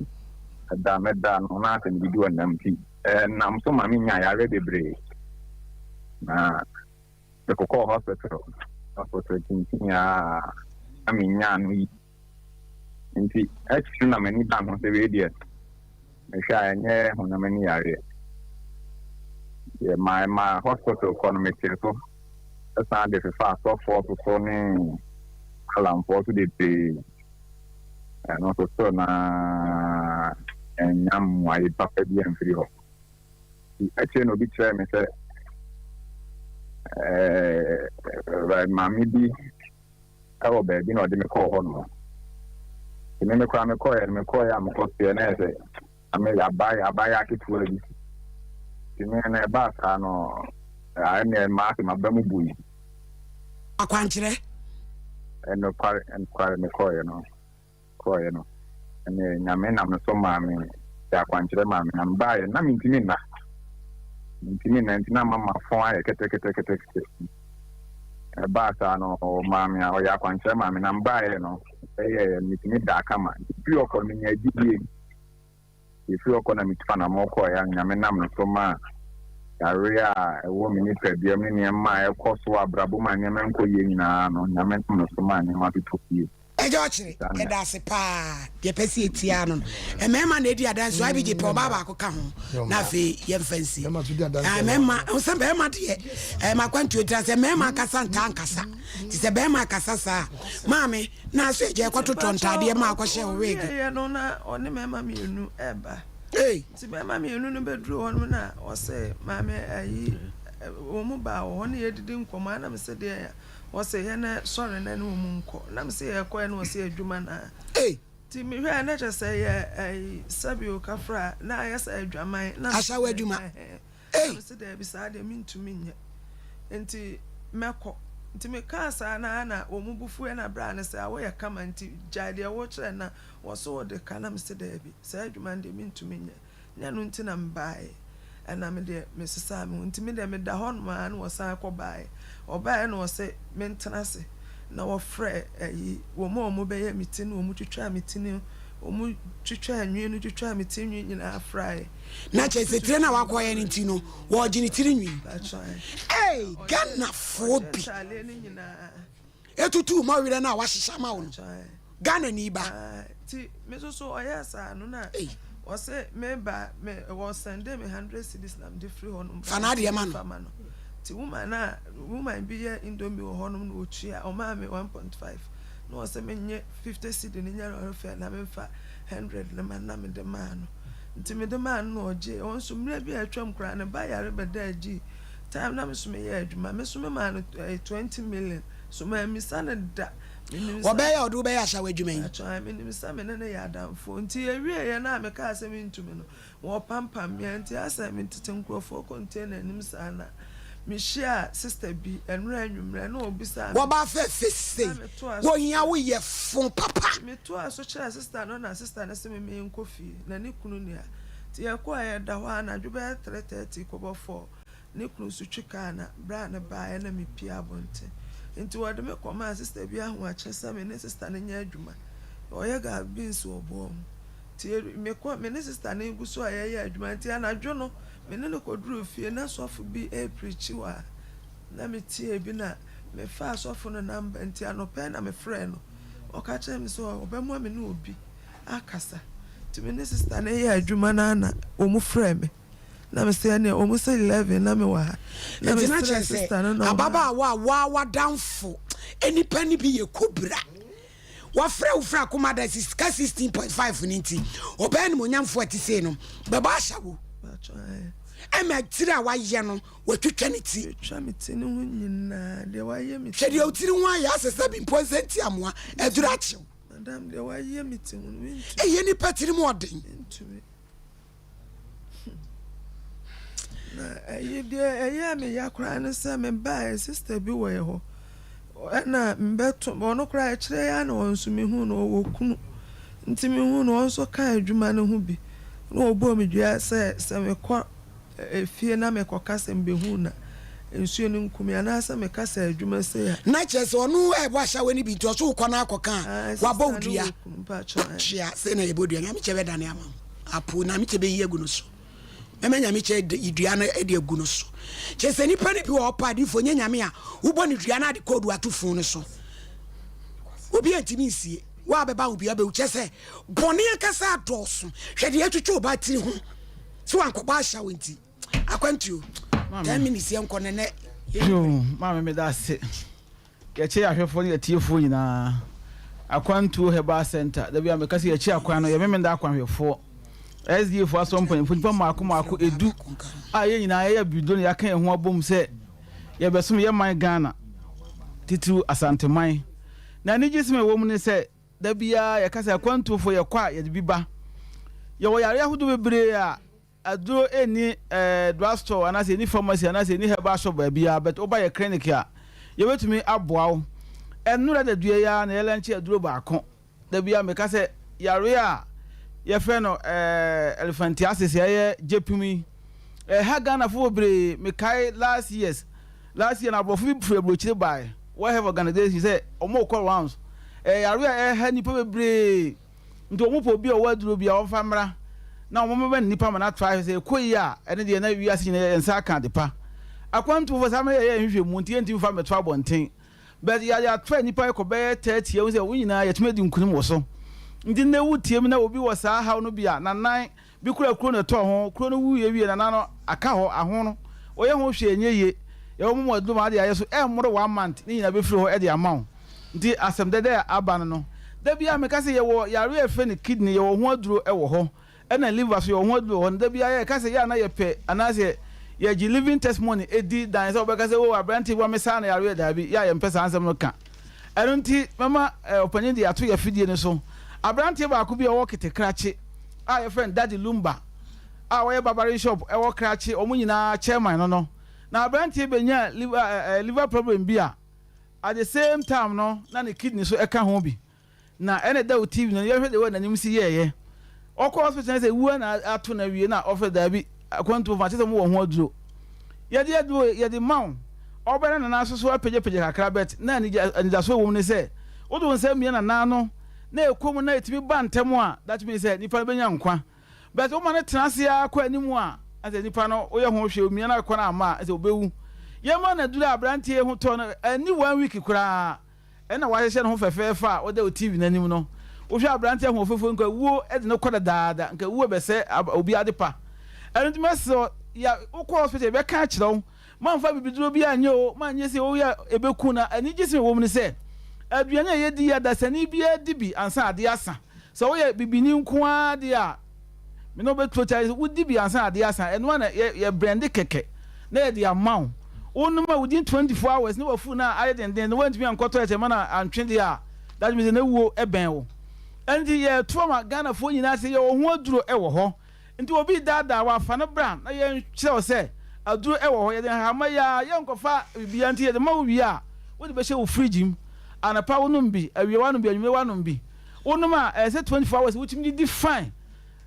Ɛda mɛda no na asɛ medidi wɔ nna mu nti ɛnam so ma menya yareɛ bebree. Na mekɔkɔɔ hospital, hospital kyinkyini a na menya ano yi. Nti akyiri na m'ani baa ho sɛ wei deɛ mehwɛ a ɛnyɛ honam ani yareɛ. Deɛ ma ɛma hospital kɔ no metee so san de fefa asɔfoɔ so so ne alamfoɔ so bebree. Ɛno nso still na ɛnya mmuaeɛ papa bi amfiri hɔ. Nti akyire na obi kyerɛɛ me sɛ ɛɛ maame bi wɔ baabi na ɔde me kɔɔ hɔ nom. Nti me me koraa mekɔeɛ no mekɔeɛ a mekɔsoɛ na yɛ sɛ ame abaayɛ abaayɛ aketewa bi. Nti me na ɛbaa saa no ɛnneɛ maa sɛ maba mu bui. Akwankyerɛ. Ɛnokware ɛnokware mekɔeɛ no. kɔeɛ no, ɛnneɛ Nyame nam no so maa me de akwankyerɛ maa me, na mebaeɛ no, na mentumi nna. Mentumi nna nti na ama m'afɔn ayɛ kɛtɛkɛtɛkɛtɛkɛtɛ. Ɛbaa saa no, ɔmaa me a ɔyɛ akwankyerɛ maa me, na mebaeɛ no, ɛyɛɛ metumi daa kama. Nti firi hɔ kɔ no, menyaa gyidie. Nti firi hɔ kɔ na metu anammɔn kɔeɛ a Nyame nam no so maa yareɛ a ɛwɔ me nipadua mu ne nneɛma a ɛkɔ so wɔ abrabɔ mu a nneɛma nkɔ yie nyinaa no, Nyame nam no so maa nneɛma totɔ yie. Ɛgya ɔkyere, yɛda ase paa. Deɛ pɛ sɛ yɛtia no no, mmarima na ɛdi adanse. Mm. IBG pɛ ɔbaa baako ka ho na afei yɛmfa nsi. Mmarima, sɛ mmarima deɛ, ɛma akwantuo tira sɛ mmarima akasa ntaa nkasa. Nti sɛ barima akasa saa a, maame, na aso agya ɛkɔtotɔ ntaadeɛ ma akɔhyɛ wo wig. Ɔwieɛ no na ɔne mmarima mmienu ɛreba. Nti mmarima mmienu no bɛduru hɔ no na ɔse maame ayi wɔn mu baa wɔ hɔ ne yɛdidi nkɔmmɔ a na mese deɛ Wɔse yɛn sɔre na ɛne wɔn nkɔ. Na mese yɛkɔ ɛ na wɔse adwuma na. Nti mehwɛɛ na kyerɛ sɛ yɛ ɛyi sɛbi o kafra na ayɛ sɛ adwaman. Na Asawo adwuma. Na mese daabi saa deɛ mentumi nyɛ. Nti mɛkɔ. Nti mekaa saa no ara na wɔn bo fuiɛ na braa no sɛ a woyɛ kama nti gyae deɛ wokyerɛ na wɔse wode ka na mese daabi saa adwuma no deɛ mentumi nyɛ. Nyɛ ɛno nti na mebaeɛ. Ɛna me deɛ mesesaa me ho. Nti me deɛ meda hɔ nom ara na wɔsan kɔ baeɛ. Wɔbaeɛ na wɔse mentena ase. Na wɔfrɛɛ ayi, wɔn a wɔbɛyɛ me ti no, wɔtwitwaa me ti no, wɔtwitwaa nwi no, twitwaa me ti nwi nyinaa fraeɛ. Na kyerɛ sɛ tire no a wakɔyɛ no nti no, wɔregye ne tiri nwi. Ei, Ghanafoɔ bi. Wɔhyɛɛ ntaadeɛ no nyinaa. Etutu ma werɛ no a wahyehyɛ ama wo no. Ghana ni ba. Ti me nso so ɔyɛɛ saa no na ɔse me ba me wɔ sɛnde me hundred cedis na mede firi hɔ nom. Fa n'adeɛ ma no. Ma no. Ti woman na woman bi yɛ indomie wɔ hɔ nom na otua ɔmaa me 1.5 na ɔse menye 50 cedi no nyɛ lɔre fare na memfa 100 no ma no na mede maa no. Nti mede maa no na ɔgyee. Ɔno nso mmerɛ bi a atwam koraa ne ba yare bɛdaa gyii time na me nso meyɛ adwuma me nso me maa no 20 million so mammisa no da. Menim sɛ. Wɔbɛyɛ a ɔde wo bɛyɛ asaw adwuma yi. Pakyɛ ae menim sɛ me ne no yɛ adamfoɔ nti yɛwieɛ no a mekaa sɛ mentumi no wɔpampam me a nti asɛ metete nkurɔfoɔ container anim saa na mehyiaa sister bi ɛnora anwummerɛ na ɔbisaa me Wɔba fɛfɛ sei na metoa so wɔhia wo yɛ fo papa. Metoaa so kyerɛɛ sister no na sister no se me menkɔ fie na ne kunu ni a nti yɛkɔɔ yɛda hɔ a anadwo bɛyɛ 3:30 kɔbɔ 4 Ne kunu nso twi kaa na berɛ a ne baeɛ na mepue abɔnten. Nti wɔde me kɔmaa sista bi ahoakyɛ sɛ me ne sista no nyɛ adwuma. Ɔyɛ gas beans wɔ boɔ ho. Nti mekɔ me ne sista no gu so a yɛyɛ adwuma. Nti anadwo no me ne no kɔduruu fie na sɔfo bi repreachi wɔ ha. Na metiee bi na mefaa sɔfo no number nti anɔpa yi na mefrɛɛ no. Ɔka kyerɛɛ me sɛ ɔbɛma me ne obi akasa. Nti me ne sista no reyɛ adwuma no ara na wɔfrɛɛ me. Na me se ɛneɛ wɔn se 11 na me wɔ ha. Na me Nti na srɛ kyerɛ sɛ sister no na ɔma. ababaawa a waa w'adamfo nipa no bi yɛ kobra. Wafrɛ wo firi akoma da si sika 16.5 no nti ɔbaa animuonyamfoɔ a ɛte sei no bɛbɔ ahyɛ wo. Ɛma tiri a wayɛ no watwitwa ne ti. Twitwa me ti no ho nyinaa deɛ wayɛ me ti. Hwɛ deɛ wo tiri ho ayɛ asɛ sɛ bi mpo nsɛ nti amoa aduru akyew. Madam deɛ wayɛ me ti ho no mentumi. Ɛyɛ nipa tiri mu ɔden. Mentumi. Na ɛyi deɛ ɛyɛɛ me ya koraa ne sɛ mebaeɛ sister bi wɔ yɛ hɔ ɛna mbɛto ɔno koraa ɛkyerɛ ya na ɔno nso mehu no ɔwɔ kunu nti mehu no ɔno nso ka adwuma no ho bi na ɔbɔɔ me dua sɛ sɛ mekɔ efie na mekɔka sɛ mbehu na nsuo no nku me anaasɛ meka sɛ adwuma sei a. Na kyerɛ sɛ ɔno ɛbɔ ahyɛwɛ no bi nti ɔso wokɔ na akɔka a wabɔ wo dua kyea sei na yɛbɔ dua nyame kyɛ bɛdane ama wo. Apo Nyamekyɛ bɛyi agu no so. Mɛma Nyamekyɛ de dua no de agu no so. Kyerɛ sɛ nipa no bi wɔ hɔ pa adiifoɔ nyɛ nyame a wobɔ no dua no ade koodu ato funu no so. Obi antumi nsie. Wo a bɛba wo bia bɛwu. Kyerɛ sɛ bɔne ankasa adɔɔso. Hwɛ deɛ atwitwa ɔbaa tiri ho sɛ wankɔbɔ ahyɛ wo nti. Akwantuo. 10 minutes yɛnkɔ nɛnɛ. Yoo, maame meda ase. Yɛkyɛ yɛn ahwɛfoɔ ne atiefoɔ nyinaa Akwantuo Herbal Centre. Da biara meka sɛ yɛkyi akwan no, yɛ Memenda akwanhwɛfoɔ, SDA foɔ asɔre mpanyinfoɔ, nnipa mmaako mmaako edu a yɛn nyinaa yɛyɛ abibiduro na yɛaka yɛn ho abom sɛ yɛbɛsom yɛn man Ghana, titiriw Asanteman. Na anigyesɛm a ɛwɔ mu ne sɛ da biara yɛka sɛ akwantuofoɔ yɛkɔ a yɛde bi ba. Yɛwɔ yareɛ ahodoɔ bebree a Aduro nni drug store anaasɛ ɛnni pharmacy anaasɛ ɛnni herbal shop baabiara but woba yɛ clinic a yɛbɛtumi aboa wo. Ɛnnora da dua yi ara na yɛlɛnkye aduro baako. Da biara meka sɛ yareɛ a yɛfrɛ no elephantiasis a ɛyɛ gyepim yi ɛha Ghanafoɔ bebree. Mekae last years last year no aborɔfo bi firi aburokyire baeɛ World Health Organization sɛ wɔrekɔ rounds. Ɛyɛ yareɛ a ɛha nnipa bebree. Nti wɔn pɛ obi a ɔwɔ aduro bi a ɔmfa mmra na wɔn bɛma nnipa ma no atra ahwɛ sɛ ɛkɔ yie a, ɛno deɛ na wiase nyinaa yɛn nsa aka adepa. Akwantufoɔ saa mmerɛ yɛyɛ nhwehwɛmu nti yɛntumi mfa mmɛto abɔnten. But yɛade atra nnipa kɔ bɛyɛ 30 ahu sɛ wɔn nyinaa yɛatumi adi nkunim wɔ so. Nti nnɛ wotie mu na obi wɔ saa haw no bi a, nanan bi kura kuro na ɛtɔɔ ho, kuro no wuiɛ wie nanan no aka hɔ, aho no wɔyɛ ho hwee ɛnyɛ yie. Yɛwɔ mo mu aduro ma ade ayɛ so ɛmmoro one month ne nyinaa bɛfiri hɔ de ama wo. Nti asɛm dɛdɛ a aba no no, da biara meka sɛ yɛwɔ yareɛ a yɛfrɛ no kidney, yɛwɔ ho aduro wɔ hɔ. Ɛna liver so yɛwɔ ho aduru wɔ hɔ no, da biara yɛka sɛ yɛ a na yɛpɛ anaasɛ yɛgye living testimony di dan sɛ wɔbɛka sɛ oh aberante bi wamesaa no yareɛ, daabi, yɛ a yɛmpɛ saa nsɛm no ka. Ɛno nti mɛma ɔpanin de ato yɛn afidie no so. Aberanteɛ baako bi a ɔwɔ Ketekrakye a yɛfrɛ no Daddy Lumba a ɔyɛ barbering shop ɛwɔ Krakye, wɔn nyinaa chairman no no, na aberanteɛ bɛnyaa liver, liver problem bi a at the same time no na ne kidney so ɛka ho bi. Na ɛna ɛda wo TV no yɛhwɛ deɛ wɔ n'anim si yɛɛyɛ. Ɔkɔ hospital na sɛ wuo na ato no awie na ɔfrɛ daabi akwantuo fa kyɛ sɛ mo wɔ ho aduro. Yɛde aduro yɛde ma wo. Ɔbɛ na nana so so apagyapagya kakra but na anidasoɔ ɛwɔ mu ne sɛ wode wo nsa mia nana no na ɛkɔ mu na ɛtumi ba ntɛm a that means sɛ nipa no bɛnya nkwa. But woma no tena ase ara kɔ anim a na sɛ nipa no woyɛ ho hwɛ omia no akɔ no amma a na sɛ ɔbɛwu. Yɛma no aduro a aberanteɛ yi ho tɔ no ɛnni one week koraa. Ɛnna wahyehyɛ ne ho fɛfɛɛfɛ a ɔda wo TV no anim no. Wohwɛ aberante ahoɔfɛfo yi, nka wuo de no kɔ dadaada, nka wuo bɛsɛe obi ade pa. Ɛno nti mɛsrɛ wo, ya wokɔ hospital yɛbɛka akyerɛ wo, mamfa bibiduro bi anyɛ o, manyɛ sei o, woyɛ a ɛbɛku na anigyesɛm a ɛwɔ mu ne sɛ, aduane a yɛdi yi adasani biara di bi ansa adeɛ asa. Sɛ woyɛ bibini nko ara deɛ a, Me ne wo bɛtuo kyɛ sɛ wodi bi ansa na adeɛ asa. Ɛno ara na yɛ yɛ brɛnde kɛkɛ na yɛde ama wo. Wonom a within 24 hours ne w'afuru no ayɛ denden no woantumi ankɔ toilet amma no antwe deɛ a, that means na wuo bɛn wo. Ɛnti yɛreto ama Ghanafoɔ nyinaa sɛ yɛwɔ ho aduro wɔ hɔ. Nti obi redaadaa wo a fa no bra na yɛnkyerɛ wo sɛ aduro wɔ hɔ. Yɛde nhahamma yi ara, yɛnkɔfa biribiara nti yɛde ma wo wie a wode bɛhyɛ wo fridge mu. Anɔpa wonom bi, awia woanom bi, anwummere woanom bi. Wonom a, ɛyɛ sɛ 24 hours wotumi didi fine.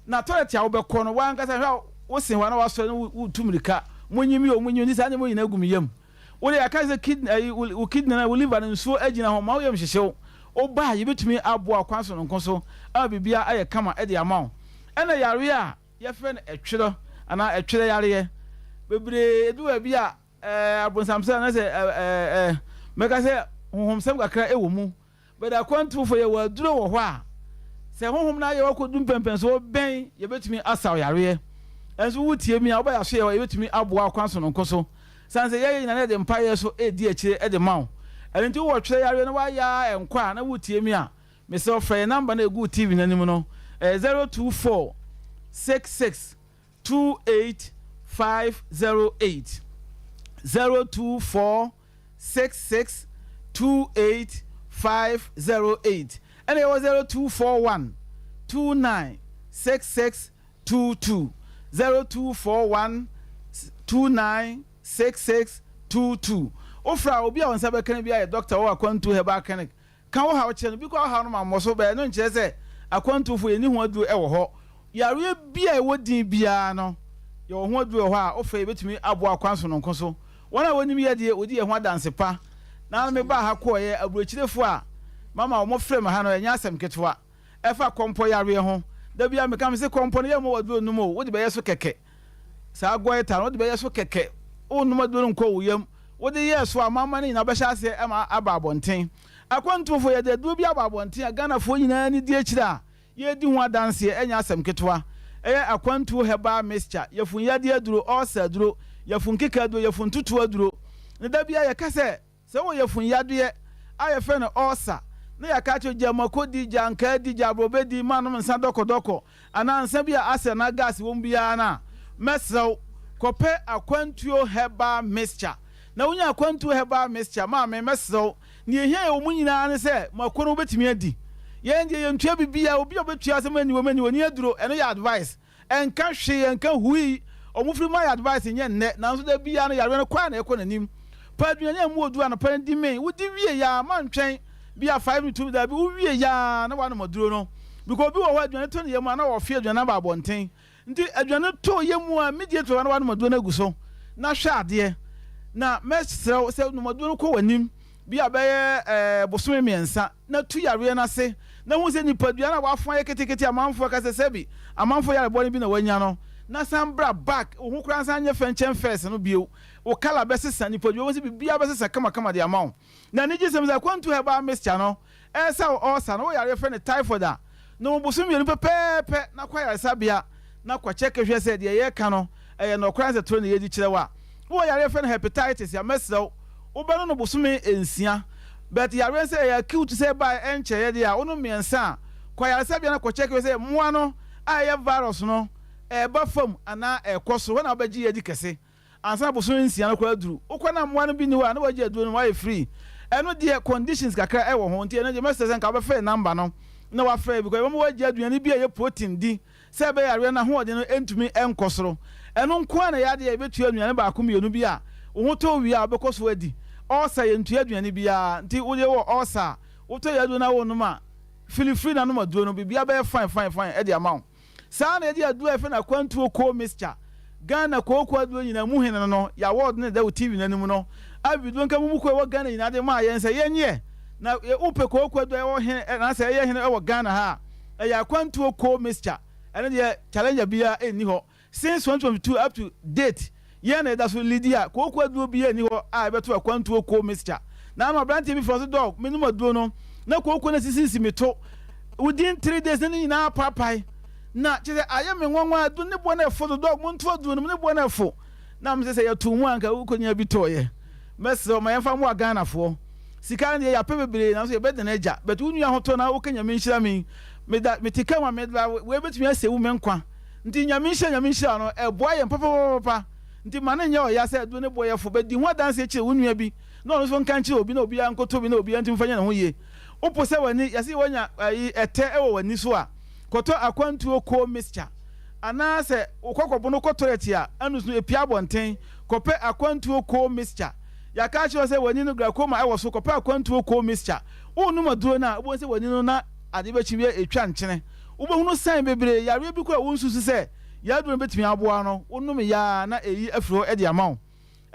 Na toilet a wobɛkɔ no, w'ankasa hwɛ a wosen hɔ a na woasɔre na woretu mmirika. Monyi me o, monyi me, nti saa nneɛma nyinaa gu me yam. Wo deɛ yɛaka sɛ kidney, ayi, wo kidney anaa wo liver no nsuo agyina hɔ, ma wo yam hyehye wo. Woba a, yɛbɛtumi aboa wo kwan sononko so ama biribiara ayɛ kama de ama wo. Ɛna yareɛ a yɛfrɛ no ɛtwerɛ anaa ɛtwerɛ yareɛ, bebree ɛdu baabi a ɛɛ abonsamsɛm anaasɛ ɛɛ mɛka sɛ honhomsɛm kakra wɔ mu. But akwantufo yɛwɔ aduro wɔ hɔ a sɛ honhom no ayɛ wo akɔdu mpɛnpɛnsoɔ bɛn yɛbɛtumi asa wo yareɛ. Ɛnso wo tie mi a woba yɛaso yɛ hɔ yɛbɛtumi aboa wo kwan sononko so. Sane sɛ yɛyɛ nyina na yɛde mpaeɛ so ɛredi akyire de ma wo. Ɛno nti wowɔ twerɛ yareɛ na woayɛ ara ɛnkɔ a na wotie mi a mesrɛ wo frɛ yɛn number no a ɛgu wo TV no anim no ɛyɛ 024 66 28 508 024 66 28 508 ɛna yɛwɔ 0241 29 66 22 0241 29 66 22 Wofrɛ a obi a wo nsa bɛka no biara yɛ dɔkta wɔ Akwantu Herbal Clinic Ka wo haw kyerɛ no. Bi koraa wo haw no ma mmɔ so, but ɛno nkyerɛ sɛ akwantufo yɛnni ho aduro wɔ hɔ. Yareɛ bi a ɛwɔ din biara no, yɛwɔ ho aduro wɔ hɔ a wofrɛ yɛbɛtumi aboa kwan sononko so. Wɔn a wɔnim yɛ deɛ, wɔdi yɛn ho adanse pa. Na ano mebaa ha kɔeɛ, aburokyirefoɔ a mama wɔfrɛ me ha no, ɛnyɛ asɛm ketewa. Ɛfa kɔmpɔ yareɛ ho, da biara meka, mese kɔmpɔ no yɛmmɔ wo aduro nnom o, wode bɛyɛ so kɛkɛ. Saa goiter no, wode bɛyɛ so kɛkɛ. Wonnom aduro no nkɔ wo yam. Wode yɛɛ so a, amanaman no nyinaa bɛhyɛ aseɛ ma aba abɔnten. Akwantufo, yɛde aduro bi aba abɔnten a Ghanafoɔ nyinaa ani di akyire a yɛredi ho adanseɛ, ɛnyɛ asɛm ketewa. Ɛyɛ Akwantuo Herbal Mixture, yafunyadeɛ aduro, ulcer aduro, yafunkeka aduro, yafuntutuo aduro. Na da biara yɛka sɛ, Sɛ wowɔ yafunu yadeɛ a yɛfrɛ no ulcer na yɛaka akyerɛ wo gya mako di, gya ankaa di, gya aborɔbɛ di, ma nom nsa dɔkɔdɔkɔ anaa nsa bi a acid anaa gas wɔ mu biara no a, mɛsrɛ wo kɔpɛ Akwantuo Herbal Mixture. Na wonya Akwantuo Herbal Mixture ma me, mɛsrɛ wo, nea ɛhia yɛ wɔ mu nyinaa ne sɛ mako no wobɛtumi adi. Yɛn deɛ yɛntua biribiara, obi a ɔbɛtua sɛ mani wɔ mani wɔ ni aduro, ɛno yɛ advice. Ɛnka hwee ɛnka hui. Ɔmo firi my advice nyɛ nnɛ nanso da biaa no yareɛ no kɔ a na ɛkɔ n'anim. Pɛ aduane a ɛmu ɔduru anɔpa no di mee. Wodi wie yaa ma ntwɛn bia 5 to 2 daabi wo wie yaa na wanom aduro no. Because obi wɔ hɔ aduane tɔ ne yam a na ɔfe aduane aba abɔnten. Nti aduane tɔ yam a immediately na wanom aduro no agu so na hwɛ adeɛ. Na mɛsrɛ wo sɛ nom aduro no kɔ w'anim bia bɛyɛ bosome mmiɛnsa. na tu yareɛ no ase, na hu sɛ nipadua no a wafo ayɛ ketekete a amanfoɔ ka sɛ sɛbi amanfoɔ yare bɔne bi na wanya no. na san bra back, wo ho koraa nsan nyɛ fɛ nkyɛn first no bio. Wo colour bɛsesa, nipadua wobɛhu sɛ biribiara bɛsesa kamakama de ama wo. Na anigyesɛm sɛ akwantu herbal mixture no ɛresa wo ulcer no, wo yareɛ frɛ no typhoid a, nom bosome mmienu pɛpɛɛpɛ na kɔ ayaresabea na kɔ check hwɛ sɛ deɛ yɛreka no ɛyɛ nɔkorɛ anaa sɛ toro na yɛredi kyerɛ wo a. Wowɔ yareɛ frɛ no hepatitis a, mɛsrɛ wo wobɛnom no bosome nsia but yareɛ no sɛ ɛyɛ acute sɛ ɛbaeɛ ɛnkyɛeɛ deɛ a, wonom mmiɛnsa a, kɔ ayaresabea na kɔ check hwɛ sɛ mmoa no a ɛyɛ virus no ɛreba fam anaa ɛrekɔ soro, hɔ na wobɛgye adi kɛse. Ansa na bosome nsia no koraa aduru, wokɔ na mmoa no bi nni hɔ a, na woagye aduro no, woayɛ free. Ɛno deɛ conditions kakra ɛwɔ ho, nti ɛno deɛ mɛsrɛ sɛ nka wobɛfa yɛn number no na woafrɛ yɛn because yɛbɛma woagye aduane bi a ɛyɛ protein di sɛ ɛbɛyɛ yareɛ no ahoɔden no ntumi nkɔ soro. Ɛno nko ara na ɛyɛ adeɛ a yɛbɛtua nnuane baako mmienu bi a wo ho tɔ wo wie a wobɛkɔ so adi. Ulcer yɛntua aduane biara, nti wodeɛ wowɔ ulcer a, wotɔ yɛn aduro na wonom a, feel free na nom aduro no, biribiara bɛyɛ fine fine fine de ama wo. Saa na yɛde aduro a yɛfrɛ no akwantuo coal mixture, Ghana kooko aduro nyinaa mu hene no no, yɛ award no da wo TV no anim no, abibiduro nka mu kuo a ɛwɔ Ghana nyinaa de maa yɛn sɛ yɛnyɛ. Na wopɛ kooko aduro a ɛwɔ hene anaasɛ ɛyɛ hene wɔ Ghana ha a, ɛyɛ akwantuo coal mixture. Ɛno deɛ challenger biara nni hɔ. Since 2022 up to date, yɛn na yɛda so leadi a kooko aduro biara nni hɔ a ɛbɛto akwantuo coal mixture. Na ano aberanteɛ bi frɛ ɔse dɔg menom aduro no na kooko no asisisisi me to within 3 days na ne nyinaa apaapae na kyerɛ sɛ ayɛ me nwanwa aduro ne boɔ no ɛfo so dɔg monto aduro no mu ne boɔ no ɛfo na mesɛ sɛ yɛtoo mu a anka wokɔnya bi tɔɔyɛ. Mɛsrɛ wo ma yɛmfa mmoa Ghanafoɔ. Sika no deɛ yɛapɛ bebree nanso yɛbɛdene agya but wo nua ho tɔ na woka Nyame nhyira me yi meda mete ka mu a meda wei bɛtumi asave me nkwa. Nti Nyame nhyira Nyame nhyira no ɛboa yɛn papapapapa nti ma no nyɛ ɔya sɛ aduro no boɔ yɛ fo but di ho adanseɛ kyerɛ wo nua bi na ɔno nso nka nkyerɛ obi na obiara nkɔtɔ bi na obiara ntumi mfa nyɛ ne ho yie. Wopo sɛ w'ani yɛse woanya ayi ɛtɛ wɔ w'ani so a kɔtɔ akwantuo coal mixture anaa sɛ wo kɔkɔbo no kɔ toilet a anus no epia abɔnten kɔpɛ akwantuo coal mixture yɛaka akyerɛ wo sɛ w'ani no glaucoma ɛwɔ so kɔpɛ akwantuo coal mixture wonom aduro no a wobɛhu sɛ w'ani no na ade bɛkye wie etwa nkyene Wobɛhunu sɛn bebree, yareɛ bi koraa a wonsusu sɛ yɛaduro no bɛtumi aboa no, wonom yɛ ara na ɛyi afiri hɔ de ama wo.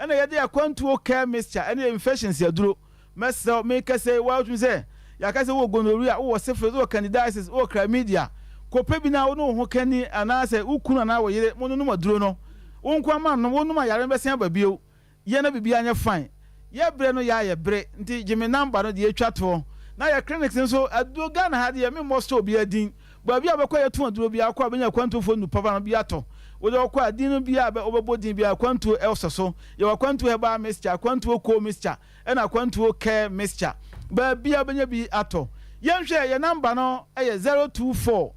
Ɛna yɛde akwantuo care mixture ɛne infections aduro. Mɛsrɛ wo, mekasa yi, woa wotumi sɛ, yɛaka sɛ wowɔ gonorrhea, wowɔ syphilis, wowɔ candidiasis, wowɔ chlamydia, kɔpɛ bi na wo ne wo ho kani anaasɛ wo kunu anaa wo yere mononom aduro no. Wo nko ara moannom, wonom a yareɛ no bɛsan aba bio. Yɛ na biribiara nyɛ fine. Yɛ brɛ no yɛ a yɛ bre nti gye me number no deɛ etwa toɔ. Na yɛ clinics nso aduro Ghana ha deɛ me mmɔ store biara din. Baabi a wobɛkɔ a yɛtɔn aduro biara wokɔ a wobɛnya akwantuofoɔ nnuru papa no bi atɔ. Wode wokɔ a din no biara a wobɛbɔ din biara akwantuo ɛsɔ so. Yɛwɔ akwantuo herbal mixture, akwantuo coal mixture ɛna akwantuo care mixture. Baabiara wobɛnya bi atɔ. Yɛnhwɛ yɛ number no yɛ 024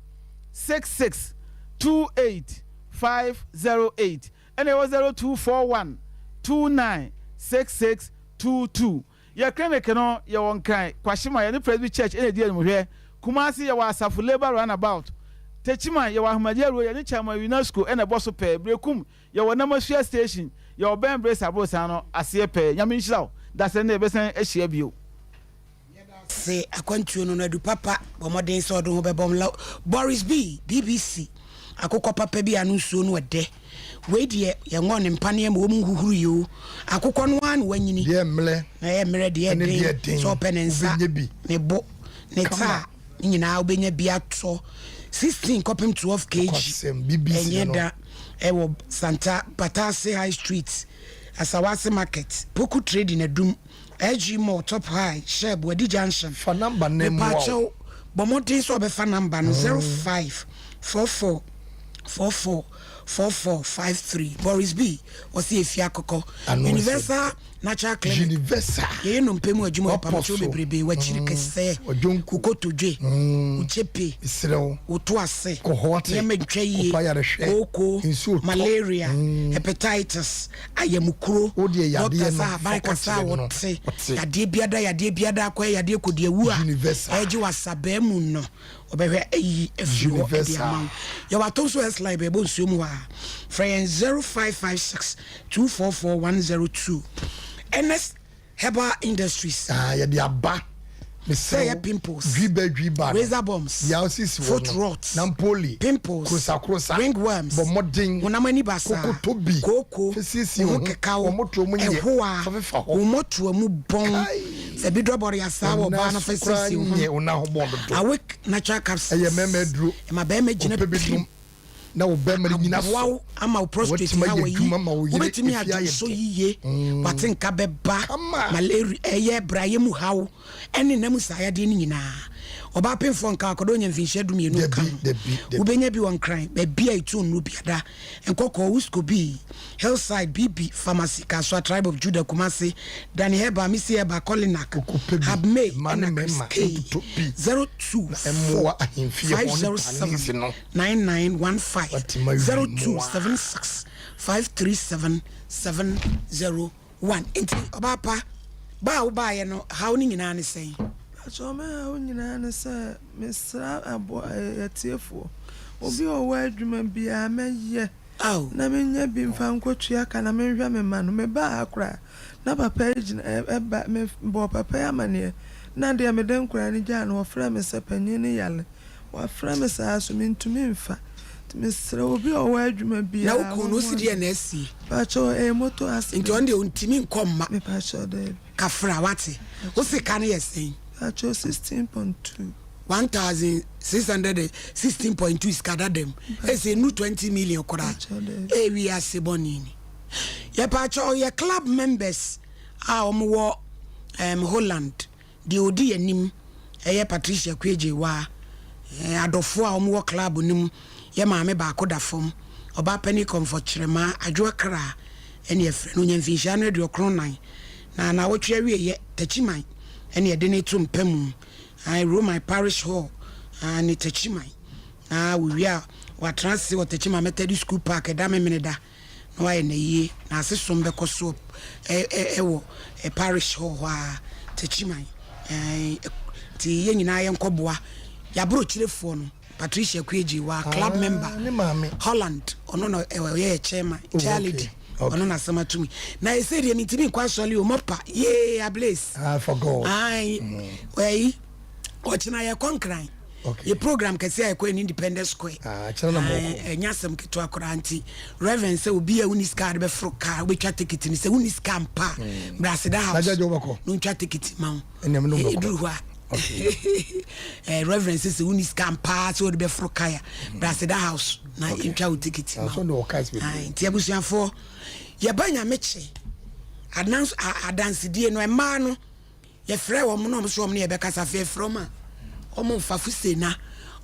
66 28 508. Ɛna ɛwɔ 0241 29 66 22. Yɛ clinic no yɛwɔ Nkran, Kwashima, yɛne Presby Church ɛna ɛdi animhwɛ. Kumasi yɛwɔ Asafo Labour Runabout. Techiman yɛwɔ Ahmadiyya Road yɛne Chairman UNESCO ɛna ɛbɔ so pɛɛ. Berekum yɛwɔ Namasua Station, yɛwɔ bɛn Bere Saborosan no aseɛ pɛɛ. Nyame nhyira wo. Dasɛ nnɛ yɛbɛsan ahyia bio. Se akwantuo no no adu papa bɔ mmɔden sɛ ɔde ho bɛbɔm la Boris B BBC akokɔ papa bi ano nsuo no ɛdɛ wei deɛ yɛngɔ ne mpaneɛ ma wɔn nhuhuru yi o akokɔ no ara na wanyini deɛ mmerɛ na ɛyɛ mmerɛ deɛ ɛne deɛ ɛden den sɛ ɔpɛ ne nsa wobɛnya bi ne bo ne kama taa ne nyinaa wobɛnya bi atɔ 16 kɔpem 12 kg Nokwasɛm, BBC ɛnyɛ no. da ɛwɔ Santa Patase High Street Asawase Market Poku Trading Adum SG Mall Top High Shell Boadi Junction. Fa number no mmoa wo. Mepaakyɛw bɔ mmɔden sɛ ɔbɛfa number no 0544 44 44 53 Boris B ɔse efi akokɔ Ano nsɛm. Universal Natural Clinic Universal. yɛyɛ nnompe mu adwuma Wapɔ ɔpamokyɛw so. bebrebe wakyiri kɛsɛ Ɔdwonku. wo kotodwe wo kyepe Mesrɛ wo. wo to ase Kɔ hɔ ate. nneɛma ntwa yie Kɔpa yarehwɛ. kooko Nsuo tɔ. malaria hepatitis ayamukuro, Wo deɛ yadeɛ dɔkta no, sɛ ahaban fa kɔ kasa a kyerɛ no. wɔte, Ɔte. yadeɛ biada yadeɛ biada akɔyɛ yadeɛ kɔdiawu a Universal. ɛregye wɔ asabaa mu no, wɔbɛhwɛ ayi afiri hɔ de Universal. ama wo. Yɛwɔ atom so S-Line bɛɛbɔ nsuo mu hɔ a, frɛ yɛn 0556 244 102. Ernest Herbal Industries. Ah, yɛde aba. Sɛ ɛyɛ pimples, Dwiba dwiba no, razor bumps, deɛ osisi hɔ foot no, rot, nampoli, pimples, krosakrosa, ringworms, bɔ mmɔden, honam ani basaa, kokoto bi, kooko, fa siesie wo wo ho ho, kekaw, wɔn motoa mu nyɛ, ɛhoa, fa fefa hɔ. wo mmɔtoa mu bɔn, Kai! sɛ bi dɔ bɔre asaa Wo wɔ ɔbaa nan no fa so koraa siesie wo ho. nyɛ, wo nan ho bɔn dodo. Awake Natural Capsules, Ɛyɛ mmarima aduro, ɛma barima gyina kɔpɛ bi pirim. nom. Na wo bɛrima no nyina Aboa so. wo ama wo prostate Watumi haw ayɛ ayi. adwuma ma wo yere Wobɛtumi efie adwo ayɛ so dɛ. yiye. Wate nka bɛba. Kama. Malaria, ɛyɛ brayɛ mu haw, ɛne nna mu saa yadeɛ no nyinaa. Ɔbaa pemfoɔ nka akɔdɔ ɔnya mfinhyia dumienu nka ho. Wobɛnya bi wɔ Nkran, baabi a ɛtu nnuro biada, Nkɔkɔɔ, Wuskobi, Hillside, BB Pharmacy, Kasoa, Tribe of Judah, Kumasi, Danny Herbal, Missy Herbal, Kolinak, Habmay, ɛna Chris K. 024 507 9915 0276 537 701. Nti ɔbaa pa, ba a wobaeɛ no, haw no nyinaa ne sɛn? Pakyɛw me haw nyinaa ne sɛ mesrɛ aboa atiefoɔ obi a ɔwɔ adwuma biara mɛyɛ na menya bi mfa nkɔtua ka na menhwɛ me mma no. Mebaa ha koraa na papa yi gyina ɛba mebɔɔ papa yi amaneɛ na deɛ mede nkwadaa no gyaa no ɔfrɛɛ me sɛ panin no yare wafrɛ me saa so mentumi mfa nti mesrɛ obi a ɔwɔ adwuma Na biara wo kunu no wosi wɔmmoa deɛ me. na asie? Pakyɛw ɛyɛ motor accident. Nti ɔno deɛ ɔntumi nkɔ mma. Mepakyɛw daabi. Kafra wate. Wo sika no yɛ sɛn? Pakyɛw 16.2. 1616.2 sika dada mu. Ɛsɛ enu 20 million koraa. Ɛyɛ wiase bɔne ni. Yɛpakyɛw yɛ club members a wɔn wɔ um, Holland. Deɛ ɔdi yɛn anim yɛ Patricia Kuegyewaa. Adɔfoɔ a wɔwɔ club no mu yɛ maame baako da fam, Ɔbaapanin Comfort Kyeremah, Adwoa Kra ɛne yɛfrɛ no, ɔnya mfinhyia no 94, na naawɔtwe awieɛ Takyiman ɛne yɛde no reto mpa mu, Roman Parish Hall ne Takyiman, na wɔwie a wɔatena ase wɔ Takyiman Methodist School Park ɛda Memeneda. na wayɛ n'ayie na ase som bɛkɔ so wɔ parish hɔ hɔ ara Techiman nti yɛn nyinaa yɛn kɔ boa yɛaborɔkyirefoɔ no Patricia Kuegye wa club ah, member Holland ɔno na ɔyɛ yɛ chairman oh, chair lady ɔno na asɛm atumi na ɛsɛ deɛ mentumi nkɔ asɔre o mɔpa yee ablaze ah, for God ayi mm. ɔkyena yɛkɔ nkran yɛ program kɛse a yɛkɔ yɛ independence square ah, ɛnyɛ asɛm ketewa koraa nti reverend sɛ obi a wonni sika de bɛforo kaa wobɛtwa ticket no sɛ wonni sika mpa hmm. braseda house na ɔntwa ticket ma wo ɛduru hɔ a eh, reverend sɛ sɛ wonni sika mpaa sɛ wode bɛforo kaa a hmm. braseda house na ɛntwa wo ticket ma wo nti abusuafoɔ yɛba nyame kye adansedie no ɛmaa no Yɛfrɛɛ wɔn na wɔn nso wɔn ne yɛbɛkasa afei yɛfrɛ wɔn a wɔn mfa fuse na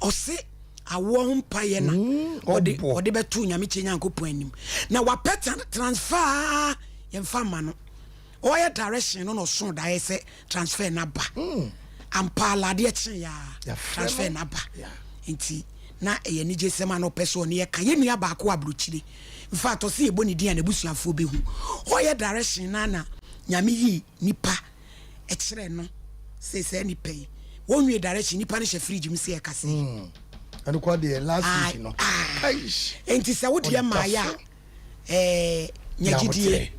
ɔse awoɔ ho mpaeɛ na mm, ɔde ɔde bɛto nyame kyɛ nyankopɔn anim na wapɛ transfer yɛmfa ma no ɔyɛ direction no na ɔso daeɛ sɛ transfer no aba mm. ampa aladeɛ kye ya transfer no aba nti na ɛyɛ anigye sɛm a na ɔpɛ sɛ ɔne yɛka yɛ nua baako aburokyire mfa atɔ sɛ yɛbɔ ne din a n'abusuafoɔ bɛhu ɔyɛ direction no na nyame yii nipa kyerɛ no sɛ saa nipa yi wɔnwie direction nipa no hyɛ fridge mu sɛ ɛka sɛ hmm. ɛno kɔ deɛ last week no ah. nti sɛ wodeɛ maayɛ a ɛɛ nya gyidie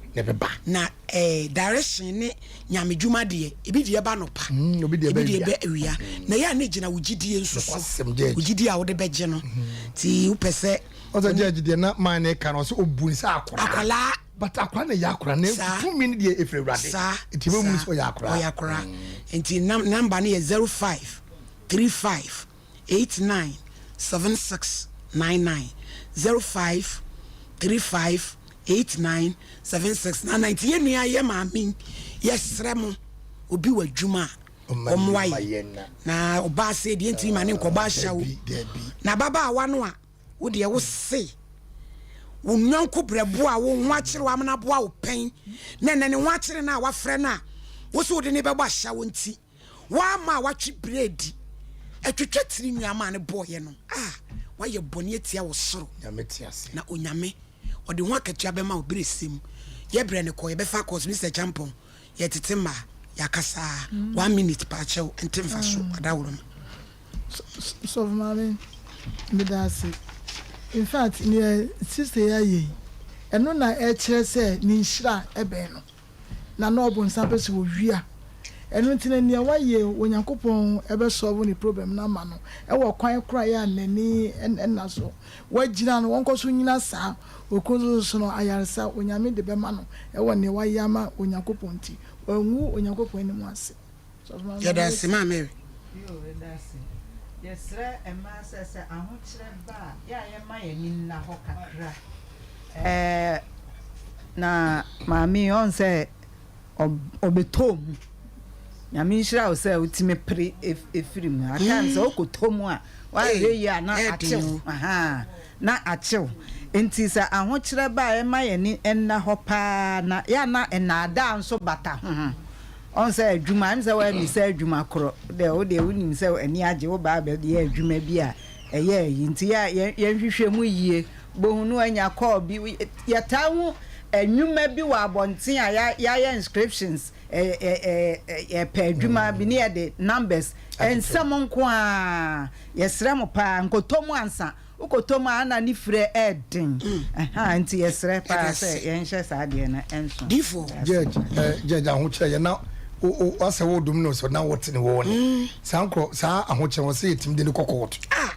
na ɛɛ direction ne nyame dwuma deɛ ebi deɛ ba nɔpa hmm, ebi deɛ bɛ awia hmm. na yɛ a ne gyina wo gyidie nso so wo gyidie a wode bɛgye no ti wopɛ sɛ ɔsɛ gyɛ gyidie na maa ne ka no ɔsɛ obu ne sɛ akwadaa akwadaa But akora na ɛyɛ akora na tumi no deɛ ɛfiri awurade nti ɛbɛmu no sɛ ɔyɛ akora ɔyɛ akora nti number no yɛ 05 35 89 76 99 05 35 89 76 99 nti yɛn nua yɛ maame yɛsrɛ mo obi wɔ adwuma a ɔmmoa yɛ na ɔbaa sɛ deɛ ntumi ma ne nkɔbɔ ahyɛ wo na ababaawa no a Wo deɛ wo se wo yɔnko brɛboɔ a wo ho akyere wo amena aboa wo pɛn na ɛnɛ ne ho akyere no a wafrɛ no a wo se wode ne bɛbɔ ahyɛwo nti woama a watwe bredi atwitwa tiri nwi ama ne bɔɔyɛ no a wayɛ bɔne atia wɔ soro na onyame ɔde ho akatua bɛma wo berɛ sɛm yɛbrɛ ne kɔ yɛbɛfa kɔs Mr. Champon yɛtete mmaa yɛakasa mm. one minute paakyɛw nte mfa so mm. adaworo no Sɔfo Maame, meda ase. In fact, nea sister yi ayɛ yi, ɛno na ɛkyerɛ sɛ ne nhyira bɛn no, na na ɔbonsam pɛ sɛ owia. Ɛno nti no, nea wayɛ yi, Onyankopɔn bɛ solve ne problem no ama no wɔ kwan koro a ɛyɛ a n'ani nna so. Wagyina no, ɔnkɔ so nnyina saa. Okunu nso so no, ayaresa Onyame de bɛma no wɔ nea wayɛ ama Onyankopɔn nti. Wangu Onyankopɔn anim ase. Yɛda ase maa Mary. Yoo yɛda ase. Yɛsrɛ mmaa sɛ, sɛ ahokyerɛ ba a, yɛ a yɛmma yɛn ani nna hɔ kakra. Ɛɛ, na maame yi, ɔn sɛ ɔbɛtɔɔ mu. Nyame nhyira wo sɛ wotumi pere firi mu. At times sɛ wokɔtɔ mu a, woanhwɛ yie a na akyew. Ahaa, na akyew. Nti sɛ ahokyerɛ ba a, yɛmma yɛn ani nna hɔ paa na yɛ a na nnaadaa nso bata ho. Ɔn sɛ adwuma, ɛm sɛ woammisa adwuma korɔ dɛ wo deɛ wonim sɛ ani agye wo ba abɛyɛ adwuma bi a ɛyɛ ayi nti yɛ a yɛnhwehwɛ mu yie bohu no anya call bi yɛtaa hu nnwuma bi wɔ abɔnten a yɛayɛ inscriptions yɛpɛ adwuma bi ne yɛde numbers nsɛm nko ara yɛsrɛ mo paa nkɔtɔ mu ansa Wokɔtɔ mu a na ne frɛ ɛɛden ɛhaa nti yɛsrɛ paa sɛ yɛnhyɛ saa adeɛ no nso. Difoɔ. Judge eh judge ahokyerɛ yɛ na wo wo wasɛ wo dom no so na wote ne wɔ ne saa nkorɔ saa ahokyerɛ wɔ sɛ yɛtumi de no kɔ court. Ah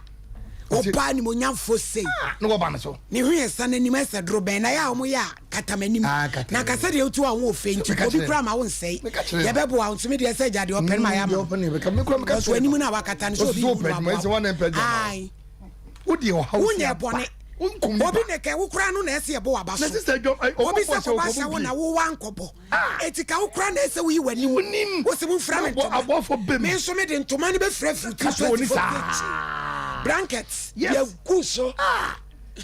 ɔbaa nimonyamfoɔ sei. Ah na wɔba ne so. Ne ho yɛ sa n'anim ɛsɛ dorobɛn na yɛ a wɔn yɛ a kata m'anim na nka sɛdeɛ wotu a ho ɔfɛ nti obi kura ma wo nsɛe yɛbɛboa wo nso me deɛ sɛ agya deɛ ɔpɛ no ma yɛ ama because w'anim no a wakata no sɛ obi hu no aboa ae wonyɛ bɔne obi ne kɛ wo kora no na ɛsɛ yɛbɔ w'aba so obi sɛ kɔba hyɛ wo na wo wankɔbɔ eti ka wo kora na ɛsɛ woyi w'anim wo sɛ momfira me ntoma me nso mede ntoma no bɛfira firi ti so ati fam blanket yɛgu so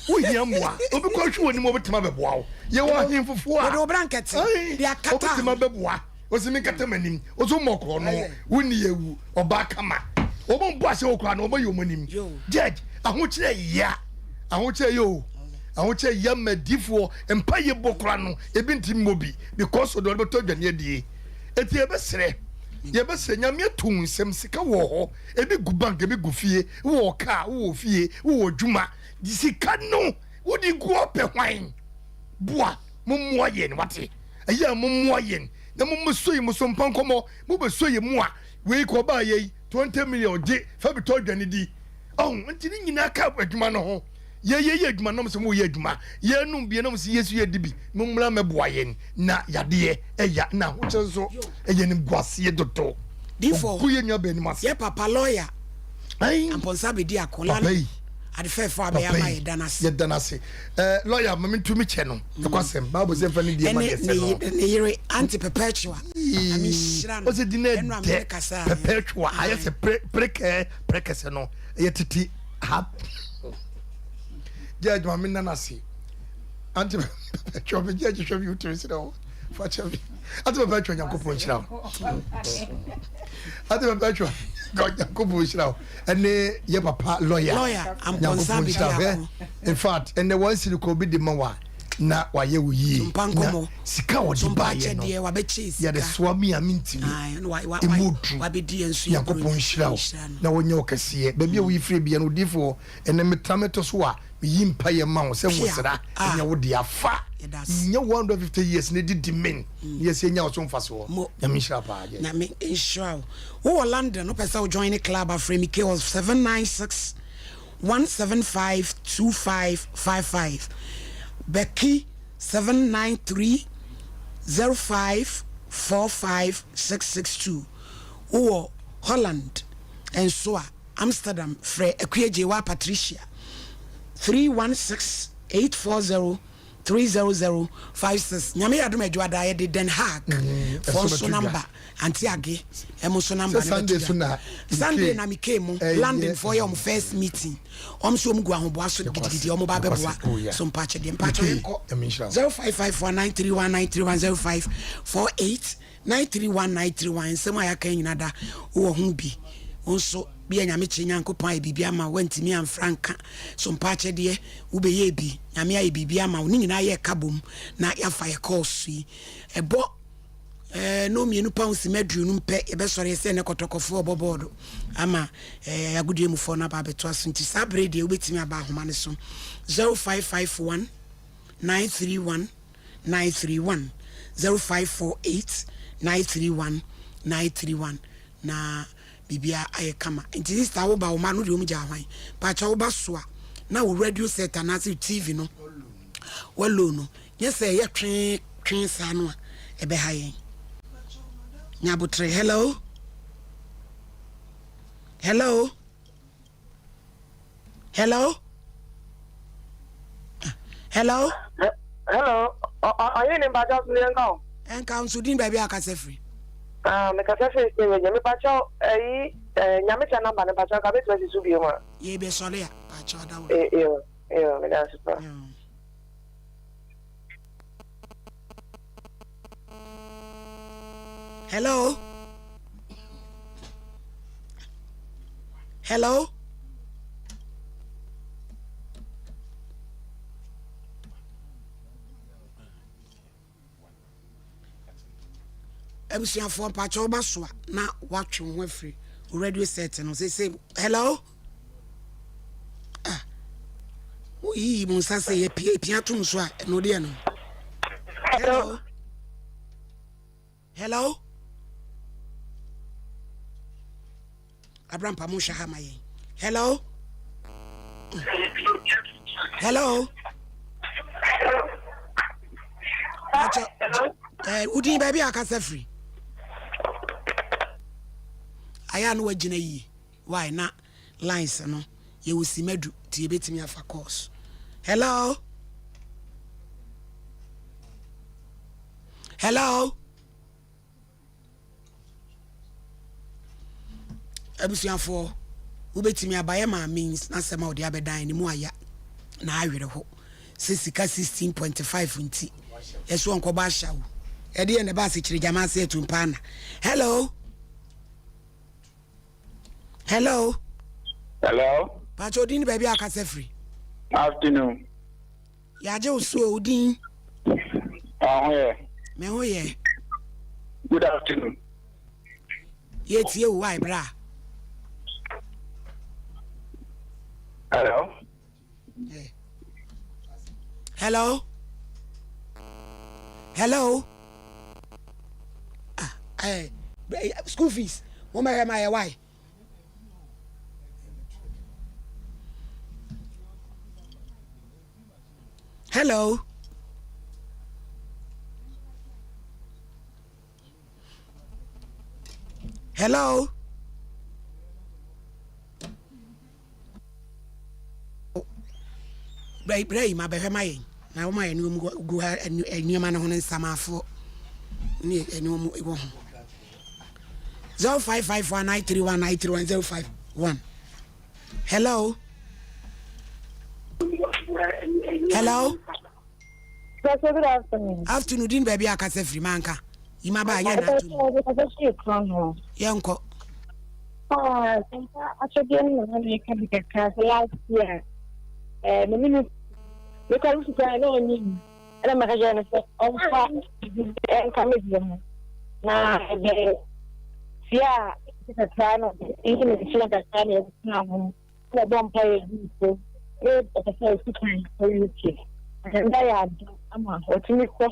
wohia mmoa obi kɔ hwe w'anim obɛtumi abɛboa wo yɛwɔ ahemfofoɔ a wɔde wo blankɛte de akata obɛtumi abɛboa ɔsi mi nkata m'anim ɔso mmɔ korɔ no wonni ewu ɔbaa kama wɔn mpo ahyɛ wɔ koraa no wɔn yɛ wɔn anim judge ahokyerɛ ya ahokyerɛ yɛ o ahokyerɛ ya ma difoɔ mpa yɛ bɔ koraa no ebi nti mmɔ bi because ɔde ɔde bɛtɔ aduane adie eti yɛbɛsrɛ yɛbɛsrɛ nyame ato nsɛm sika wɔ hɔ ebi gu bank ebi gu fie wowɔ kaa wowɔ fie wowɔ adwuma sika no wode gu ɔpɛ hwan boa mommoa yɛn wate ɛyɛ a mommoa yɛn na mommɛsɔ yi mo so mpa nkɔmmɔ mobɛsɔ yi mu a wei kɔ ɔbaa yei 20 million gye fa bi tɔ aduane di ɔho nti ne nyinaa ka adwuma no ho yɛyɛ yɛ adwuma nom sɛ moyɛ adwuma yɛnom bi nom sɛ yɛsu yɛdi bi mommra mɛboa yɛn na yadeɛ ɛya na ahokyerɛ nso ɛyɛ animguaseɛ dodo. Difo. Ɔgu yɛn nua baa anim ase. Yɛ papa lawyer. Ayi. Ampɔnsa bedi akola. Papa yi. Ade fɛɛfɛ a bɛyɛ ama yɛ da n'ase. Yɛ da n'ase. Ɛɛ lawyer maame ntumi kyɛ no. Ɛkɔ asɛm. Bible sɛ nfa ne die ma deɛ sɛ no. Ɛne ne yere aunty Perpetua. Nyame nhyira no. Ɔsɛ di ne dɛ Perpetua ayɛ sɛ pere prekɛɛ prekɛsɛ no ɛyɛ tete ha. Judge maame nna n'ase. Aunty Perpetua me judge hwɛ mi wotumi srɛ wo fa kyɛ me. Ate papa atwa Nyankopɔn nhyira wo. Ate papa atwa Nyankopɔn nhyira wo. Ɛne yɛ papa lawyer. Lawyer Amponsah Nyankopɔn nhyira wo. In fact, ɛnɛ wɔn siri kɔ bi de ma wa na wayɛ wo yie. Na sika wɔde baayɛ no yɛde soa mi a mentimi. Emu duru. Nyankopɔn nhyira wo na wɔnyɛ wo kɛseɛ. Baabi a woyi firi bia no odiifoɔ ɛnɛ metra meto so a Meyi mpaeɛ ma wo sɛ nwosra nyɛ wo dea fa nyɛ 150 years na didi men na yɛsi anya wo so mfasoɔ. Nyame nhyira paa deɛ. Nyame nhyira wo. Wo wɔ London wopɛ sɛ wo join ne club a frɛ me K wɔ 796 175 2555 Becky 793 05 45 662 Wo wɔ Holland nso a Amsterdam frɛ Akua Gyewaa Patricia 316 840 300 56 Nyame yɛ adom Adwoada yɛde Den Haag foɔ nso number Auntie Age ɛmo nso number no bɛto dwa Sunday na mekee mo London foɔ yɛ ɔmo first meeting ɔmo nso ɔmo gu ahoboa so gidigidi ɔmo ba bɛboa so mpakyɛ deɛ mpakyɛ yɛnkɔ 0554 931 931 0548 931 931 Nsɛm a yɛaka yi nyina da wowɔ ho bi Wo nso bia Nyame kye Nyankopɔn ayɛ biribi ama wo Woantumi amfra anka so mpa akyɛdeɛ Wobɛyɛɛ bi Nyame ayɛ biribi ama wo Ne nyinaa yɛ ka bom na yɛafa yɛ course yi Ɛbɔ eh, no mmienu pounds sima aduonum pɛ Yɛbɛsɔre ɛsɛ ɛnɛ kɔtɔkɔfoɔ ɔbɔ bɔɔdo ama eh, agodie mufoɔ no aba abɛtoa so Nti saa berɛ deɛ wobɛtumi aba ahoma no so 0551 931 931 0548 931 931 na biribia ayɛ kama nti sister wo ba wo ma no deɛ ɔmu gyaa hwan paakyɛ wo ba so a na wo radio set anaasɛ tv no walo no nyɛ sɛ ɛyɛ twee twee saa no a ɛbɛha yɛn nyabotere hello hello. Hello? Hello? Hello, ɔyɛ ne mpakyɛw so yɛn ka o. Ɛnka nso din baabi a kasa firi. Ah, me kasa firi sɛ yɛ nyame pakyɛw ɛyi ɛɛ nyame kyɛ namba ne pakyɛw ka betumi asi so bio ma. Yɛ bɛ sɔre a pakyɛw adawo. Ee ee ee me da ase pa. Hello? Hello? abusuafoɔ mpakyɛ woba so a na woatwe wo ho afiri radio set no sese hello ah woyiyi mo nsa sɛ yɛpia pia tom so a ɛno deɛ no hello Hello? Abrampa mo hwɛ ha ma yɛn. Hello? Hello? Akyɛ, eh, wodin baabi a akasa firi? Ayɛ a na wagyina yie. Why na lines no yɛwɔ simadu nti yɛbɛtumi afa course. Hello? Hello? Abusuafoɔ, wobɛtumi aba yɛ maame yi n'asɛm a ɔde abɛdan ne mu aya na awerɛho sɛ sika 16.5 nti yɛso ɔnkɔbɔ ahyɛ wo ɛde yɛ na ɛba asekyerɛ gyama ase atu mpaa na hello hello hello pakyɛ odin ne baabi a akasa firi afternoon Yɛagye wo so o, wo din? Ɔho yɛ. Me ho yɛ. Good afternoon. Yɛtie wo wae bra. Hello. Yeah. Hello. Hello. Ah, eh, school fees. Mo mɛhwɛ ma yɛ wae. Hello. Hello. Brɛ yi ma bɛhwɛ ma yɛn na wɔn a yɛne wɔn gu ha nneɛma no ho no nsamafoɔ ne ɛne wɔn wɔ ho. 0551 931 931 051. Hello. Hello. Good afternoon. Afternoon din baabi akasa firi manka. Yima ba yɛ na atum. Yɛnkɔ. Ah, sɛmpa akyɛdeɛ no na meka bi kakra sɛ last year. Eh, me ne mekɔ no sika na ɔnyim. Ɛna meka kyerɛ no sɛ ɔmfa biribi nka me deɛ ho na ɛbɛ fie a ɛte kakra na ɛyi ne nkyɛn kakra na ɛtena ho na ɛbɔ mpa yɛ bi so na ɔpɛ sɛ ɔsi kwan kɔ UK ɛnda yɛ ado ama ɔtumi kɔ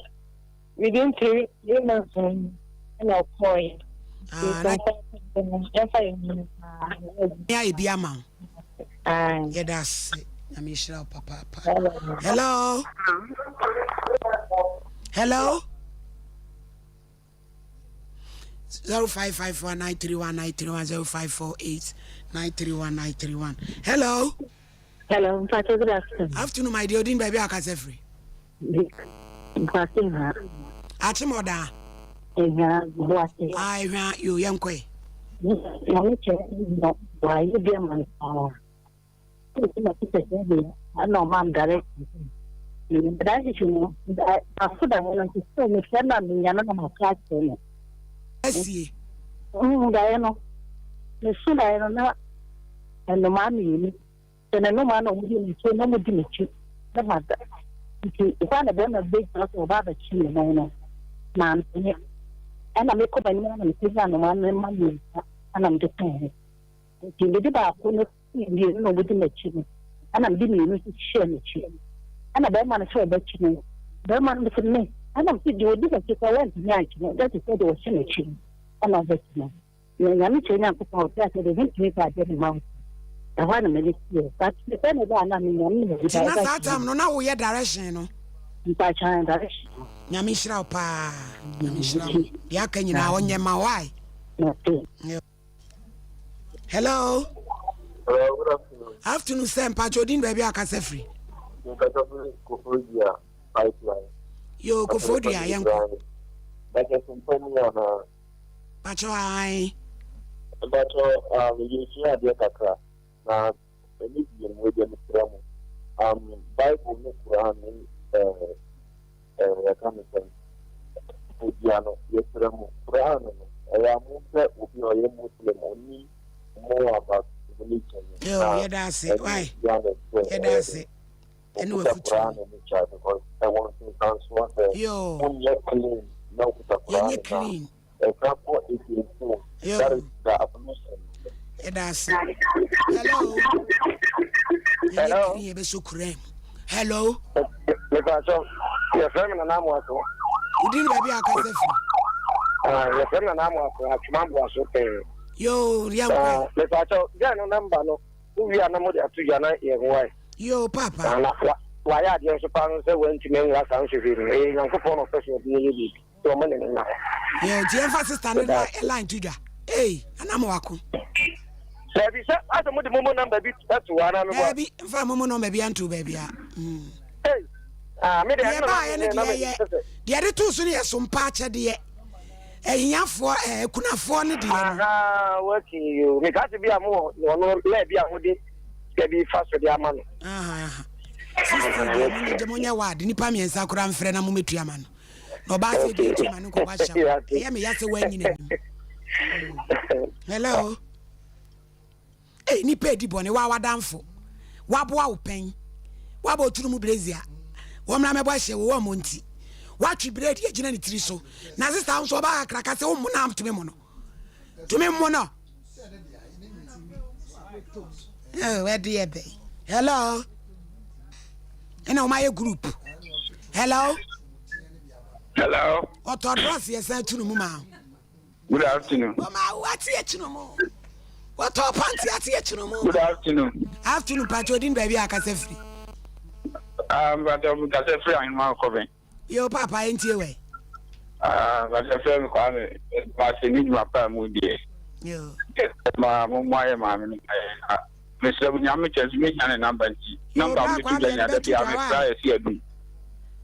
within three months no mu ɛna ɔkɔɔeɛ yɛmfa yɛn ho paa ayɛ bi ama wo yɛda ase nyame nhyira wo papaapa hello hello 0551931931 0548931931 hello hello mpakyɛ good afternoon afternoon my dear odin baabi a akasa firi Boase hwa. Akyem ɔdaa. Ehwa boase. Ah ehwa yo yɛn kɔɛ. Nyame kyɛ na wayɛ bi ama no paa. Ɛna ma sisi sɛ deɛ ɛna ɔma m direction. Direction no aso da hɔ no nti sɛ mefrɛ no a menya no na maka akyerɛ no. Asie. Daeɛ no meso daeɛ no na nnomaa mmienu Sɛ ne nnomaa na wɔdi m'akyi na wɔdi m'akyi na mada. Nti ɛhɔ a na bɛrima bi bɛgyina sɛ ɔba abɛkye me nan no, mampene. Ɛna mekɔ m'anim na mekɔnya nnomaa no mma mmiɛnsa ɛna mede kaa ho. Nti mede baako no mmienu na wɔdi m'akyi no, ɛna mede mmienu nso hyɛɛ m'akyi. Ɛna bɛrima no sɛ ɔbɛkye me no, bɛrima no sɛ me, ɛna mese deɛ ɔdi m'akyi koraa wantumi ankye me, ɛda te sɛ deɛ ɔhyɛ m'akyi no ɛna ɔbɛkye me. Na Nyame kyerɛ Nyankopɔn a ɔte ase de mentumi fa adeɛ mema wo ɛhɔ a na m'ani teɛ but mepɛ ne ba a na menya me na Nti na saa time no na woyɛ direction no? Mpakyɛw direction no. Nyame nhyira wo paa Nyame nhyira wo deɛ aka nyinaa ɔnyɛ ma wo ae. Hello. Hello, good afternoon. Afternoon sɛ mpakyɛ odin baabi a akasa firi. Nkasa firi Koforidua pipeline. Yo Koforidua yɛnkɔ. Mpakyɛ so mpa ni anaa? Mpakyɛ ae. Mpakyɛ um, yɛsua adeɛ kakra na ɛne bie no wɔgya mesrɛ mo. Um, Bible ne Quran ne eh, eh, yɛka ne sɛn odua no yɛsrɛ mo Quran no ɛyɛ a mompɛ obi a ɔyɛ Muslim ɔnim more about religion no Yo, na yɛda ase ɛne why dua no sɛ yɛda ɛyɛ ase den ɛne wokuta wafutuo Quran no no kya because ɛwɔ nsunsuansoɔ sɛ Yo, wonyɛ clean na wokuta Quran yɛnyɛ no a clean ɛka kɔ against wo Yo, that is the ablution. yɛda ase hello yɛnyɛ Hello. clean yɛbɛsɔ kura mu hello Mepatɔ, yɛfrɛ me Nana Amoako. wodin ne baabi a akasa firi Ah, yɛfrɛ me Nana Amoako, Atwoma Mboaso pɛɛ. Yo, yɛnkɔ. Ah, mepatɔ, gɛɛ no namba no, wowie a na mode ato dwa na yɛho wae. Yo, papa. Ah, na wa, wayɛ adeɛ nso paa no sɛ wantumi anwura saa nsɔhwɛ mu. Ɛyɛ Nyankopɔn na ɔpɛ sɛ ɔde yɛyɛ biribi. Nti ɔmo ne no nna hɔ. Yo, nti yɛmfa sista no line to dwa. Ei, Nana Amoako. Daabi, sɛ asɛ mode momo namba bi ato hɔ anaa meboa? Daabi, mfa momo nɔmba bi anto baabi a. Mm. Ei, ah, me deɛ Deɛ ɛno na baayɛ no na deɛ me yɛ, sɛ. deɛ de too so no yɛ sompa akyɛdeɛ. Ahiafoɔ, ɛɛ, akunafoɔ no deɛ no. Aha, wati yo. Meka sɛ bi a mo wɔ ɔno lɛɛ bi a mode sika bi fa so de ama no. Aha, aha. Sixty deɛ mo nyɛ mo nyɛ ward nipa mmiɛnsa koraa mfrɛ na mo mɛtua ma no. Na ɔbaa sɛ ebi atua ma no nkɔbɔ ahyɛ wo. Ɛyɛ me ya sɛ woanyi n'anim. Hello. Ei nipa edi bɔne waa w'adamfo waboa wo pɛn wabɔ oturu mu brezia wɔmmra mɛbɔ ahyɛ wo wɔmmɔ nti watwe bredi agyina ne tiri so na sista nso ɔbaa kakraka sɛ wommo na tumi mo no tumi mmo no oh ɛde yɛ bɛn hello ɛna wɔn ayɛ group hello hello ɔtɔ drɔs yɛ san tunu mu maa. Good afternoon. Wɔma wo ate akyino mu. Wɔtɔ panty ate akyino mu. Good afternoon. Afternoon pakyɛ odin baabi a akasa firi. Ah, mpakyɛ mi kasa firi ahema kɔbɛn. Yo papa entie wɛ. Ah, mpakyɛ fɛ mi kwame baasi ni dwuma pa mu deɛ. Yo. Ma mo mo ayɛ maame no ayɛ. Mesrɛ mo nyame kyɛ nso mehia ne namba nti. Namba mo to dwa nyina da bi a mefra yɛ si adum.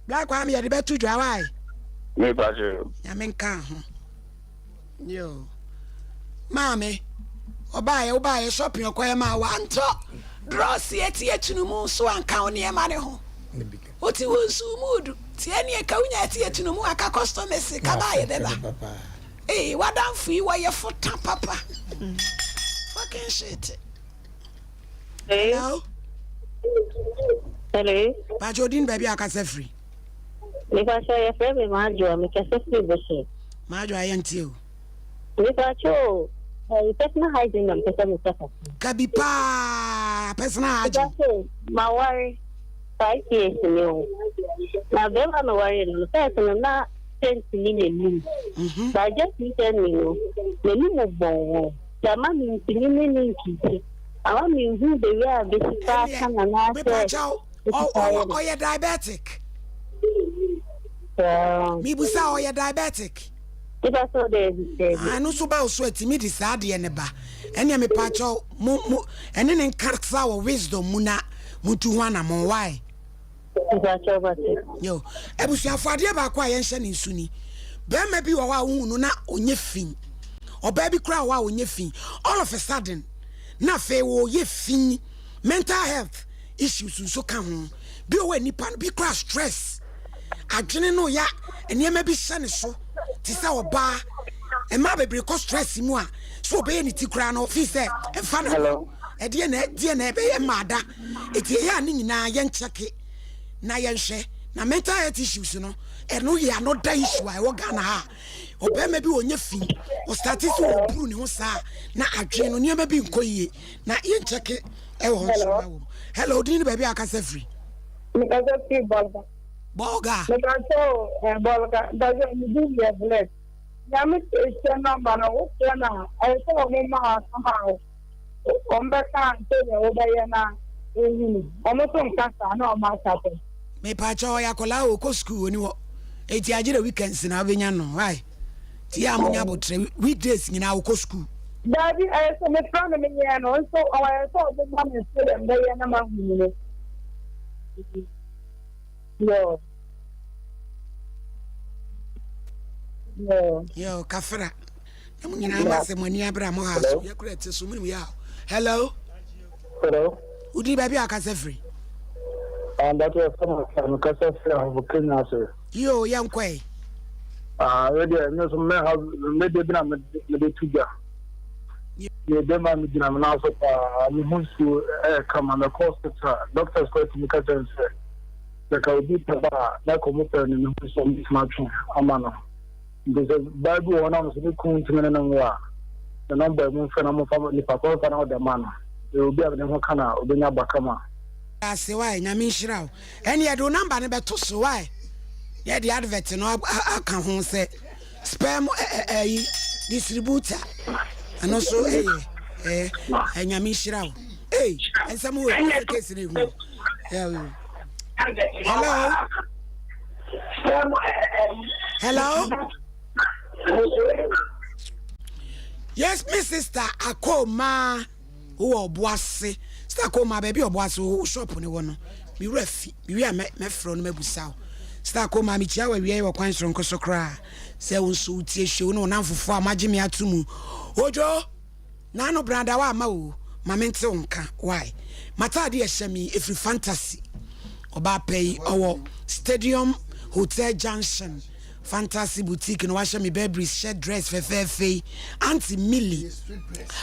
Black Kwame yɛde bɛto dwa wae. Mepa kyɛw. Nyame nka ho. Yo. Maame, ɔbaayɛ wobaayɛ shopping ɔkɔyɛ maa wantɔ drɔs yɛte akyinu mu so anka wo nneɛma ne ho. Wote wɔ nsu mu du. Tie ne ɛka wonya ɛte akyinu mu aka customers ka baayɛ bɛba. Ee, wadamfo yi wɔyɛ fota papa. Fucking shit. Hello. Hello. Pacho odin baabi a akasa firi. Mepacho yɛfrɛ me Maadwoa mekasa firi Boso. Maadwoa yɛntie o. Mepacho ɛyi personal hygiene na mepɛ sɛ mekasa ho. Kabi paa personal hygiene. Mepacho maware 5 years ni o. Na bɛrima meware no first no na scent ni n'anim. Mhm. But just recently no n'anim bɔn wɔn. Ama mentumi ne ne nkiti. Ama menhu the way a bɛsi fa aka na anaasɛ. Mepakyɛw, ɔyɛ diabetic? Mibusa ɔyɛ diabetic? Mepakyɛw daabi daabi. Ah, ɛno nso ba wo so atumi de saa adeɛ ne ba. Ɛnneɛ mepakyɛw mo mo ɛne ne nkasa wɔ wisdom mu na mutu ho anamɔn why? Yo, abusuafo adeɛ baako a yɛnhyɛ ne nso ni. Bɛrima bi wɔ hɔ a wohu no na ɔnyɛ fi. Ɔbaa bi koraa wɔ hɔ a ɔnyɛ fi. All of a sudden, na afei wɔyɛ fi. Mental health issues nso ka ho. Bi wɔ hɔ a nipa no bi koraa stress. Adwene no ya nneɛma bi hyɛ ne so te sɛ ɔbaa. Mmaa bebree kɔ stress mu a so ɔbɛyɛ ne ti koraa no ɔfii sɛ ɛmfa ne ho. Ɛdeɛ na ɛdeɛ na ɛbɛyɛ mmaa da. Eti ɛyɛ a ne nyinaa yɛnkyɛke na yɛnhwɛ. Na mental health issues no, ɛno yɛ another issue a ɛwɔ Ghana ha. Ɔbarima bi ɔnyɛ fi, ɔstarte sɛ ɔburu ne ho saa na adwene no nneɛma bi nkɔ yie na yɛnkyɛke ɛwɔ hɔ nso ma wɔ mu. Hello, din ne baabi a akasa firi? Mekasa firi Bɔlga. Bɔlga. Mekasa o, eh, Bɔlga. Mpakyɛ me din yɛ Bless. Nyame hyɛ nɔmba no, wofrɛ no a, ɛyɛ sɛ wɔn ma asɛm a Wɔn bɛka sɛdeɛ wobɛyɛ na wohunu. Wɔn nso nka saa na wɔn aka sɛ. Mepaakyɛw ɔyɛ akwadaa o ɔkɔ sukuu ɔni hɔ eti agye dɛ weekends na wobɛnya no why ti yɛ a monya abotrɛ weekdays nyinaa ɔkɔ sukuu. Daabi, ɛyɛ sɛ mefrɛ no meyɛɛ no nso ɔyɛ sɛ ɔbɛma me sɛdeɛ mebɛyɛ na mahunu no. Yoo. Yoo. Yoo, kafra. Na mo nyinaa mo asɛ mo ani abere a mo ha so. Yɛ kura ɛte so mo nim yɛ Hello. Hello. Wodi baabi a akasa firi. Ah, but yɛ fɛ mo fɛ mo kasa firi ahofo Kenya ase. Yoo, yɛn kɔ yi. Ah, wei deɛ me nso me ha me de bi na me de to dwa. Me de ma me gyina me nan so paa, me ho nsuo ɛyɛ kama, me kɔ hospital, doctors kɔ tumi ka kyerɛ me sɛ sɛ ka obi pɛ ba a na kɔ mo pɛ ne me ho nsuo me tumi atwe ama no. Nti sɛ baa bi wɔ hɔ na ɔno sɛ ne kunu ntumi ne no nwo a, ne nɔmba mu mfrɛ na momfa nipa koro mfa na ɔde ma no. Ɛyɛ obi a ne ho ka na obenya ba kama. Ase wai nyame nhyira wo. Ɛne yɛde wo number no bɛto so wai na yɛde advert no aka ho sɛ sperm ɛyi distributor ɛno nso ɛyɛ ɛɛ nyame nhyira wo. Ei nsɛm wɔ ɛsɛ case no ehu. Hello. Hello. Yes, me sister Akoma. Wowɔ ɔboase. Sister Akoma, baabi a ɔboase wo shop no wɔ no, me wura fi. Me wie a mɛfrɛ wo na mabusa wo. Sister Akoma, mekyia wo awia yi wɔ kwan soronko so koraa. Sɛ wo nso wotie hwɛ wo ne wo namfofoɔ a moagye me ato mu. Odwo! Naano brada woamma o, ma mente wo nka. Why? M'ataade a ɛhyɛ me yi, ɛfiri Fantasy. Ɔbaa pɛ yi, ɔwɔ Stadium Hotel Junction. Fantasy Boutique na wahyɛ me Burberry shirt dress fɛfɛɛfɛ yi. Auntie Millie,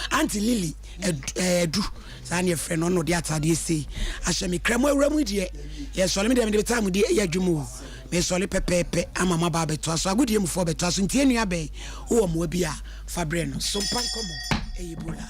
Auntie Lily Adu, saa ne yɛfrɛ no, ɔno ɔde ataadeɛ sei ahyɛ me. Kra mu awura mu deɛ, yɛsɔre me deɛ mede time de yɛ adwuma o. Mesɔre pɛpɛɛpɛ ama maba abɛtoa so. Agodie mufoɔ bɛtoa so. Nti yɛn nua bɛn, wowɔ mmoa bi a, fa brɛ no. Sompa nkɔmmɔ ɛyɛ Ebola.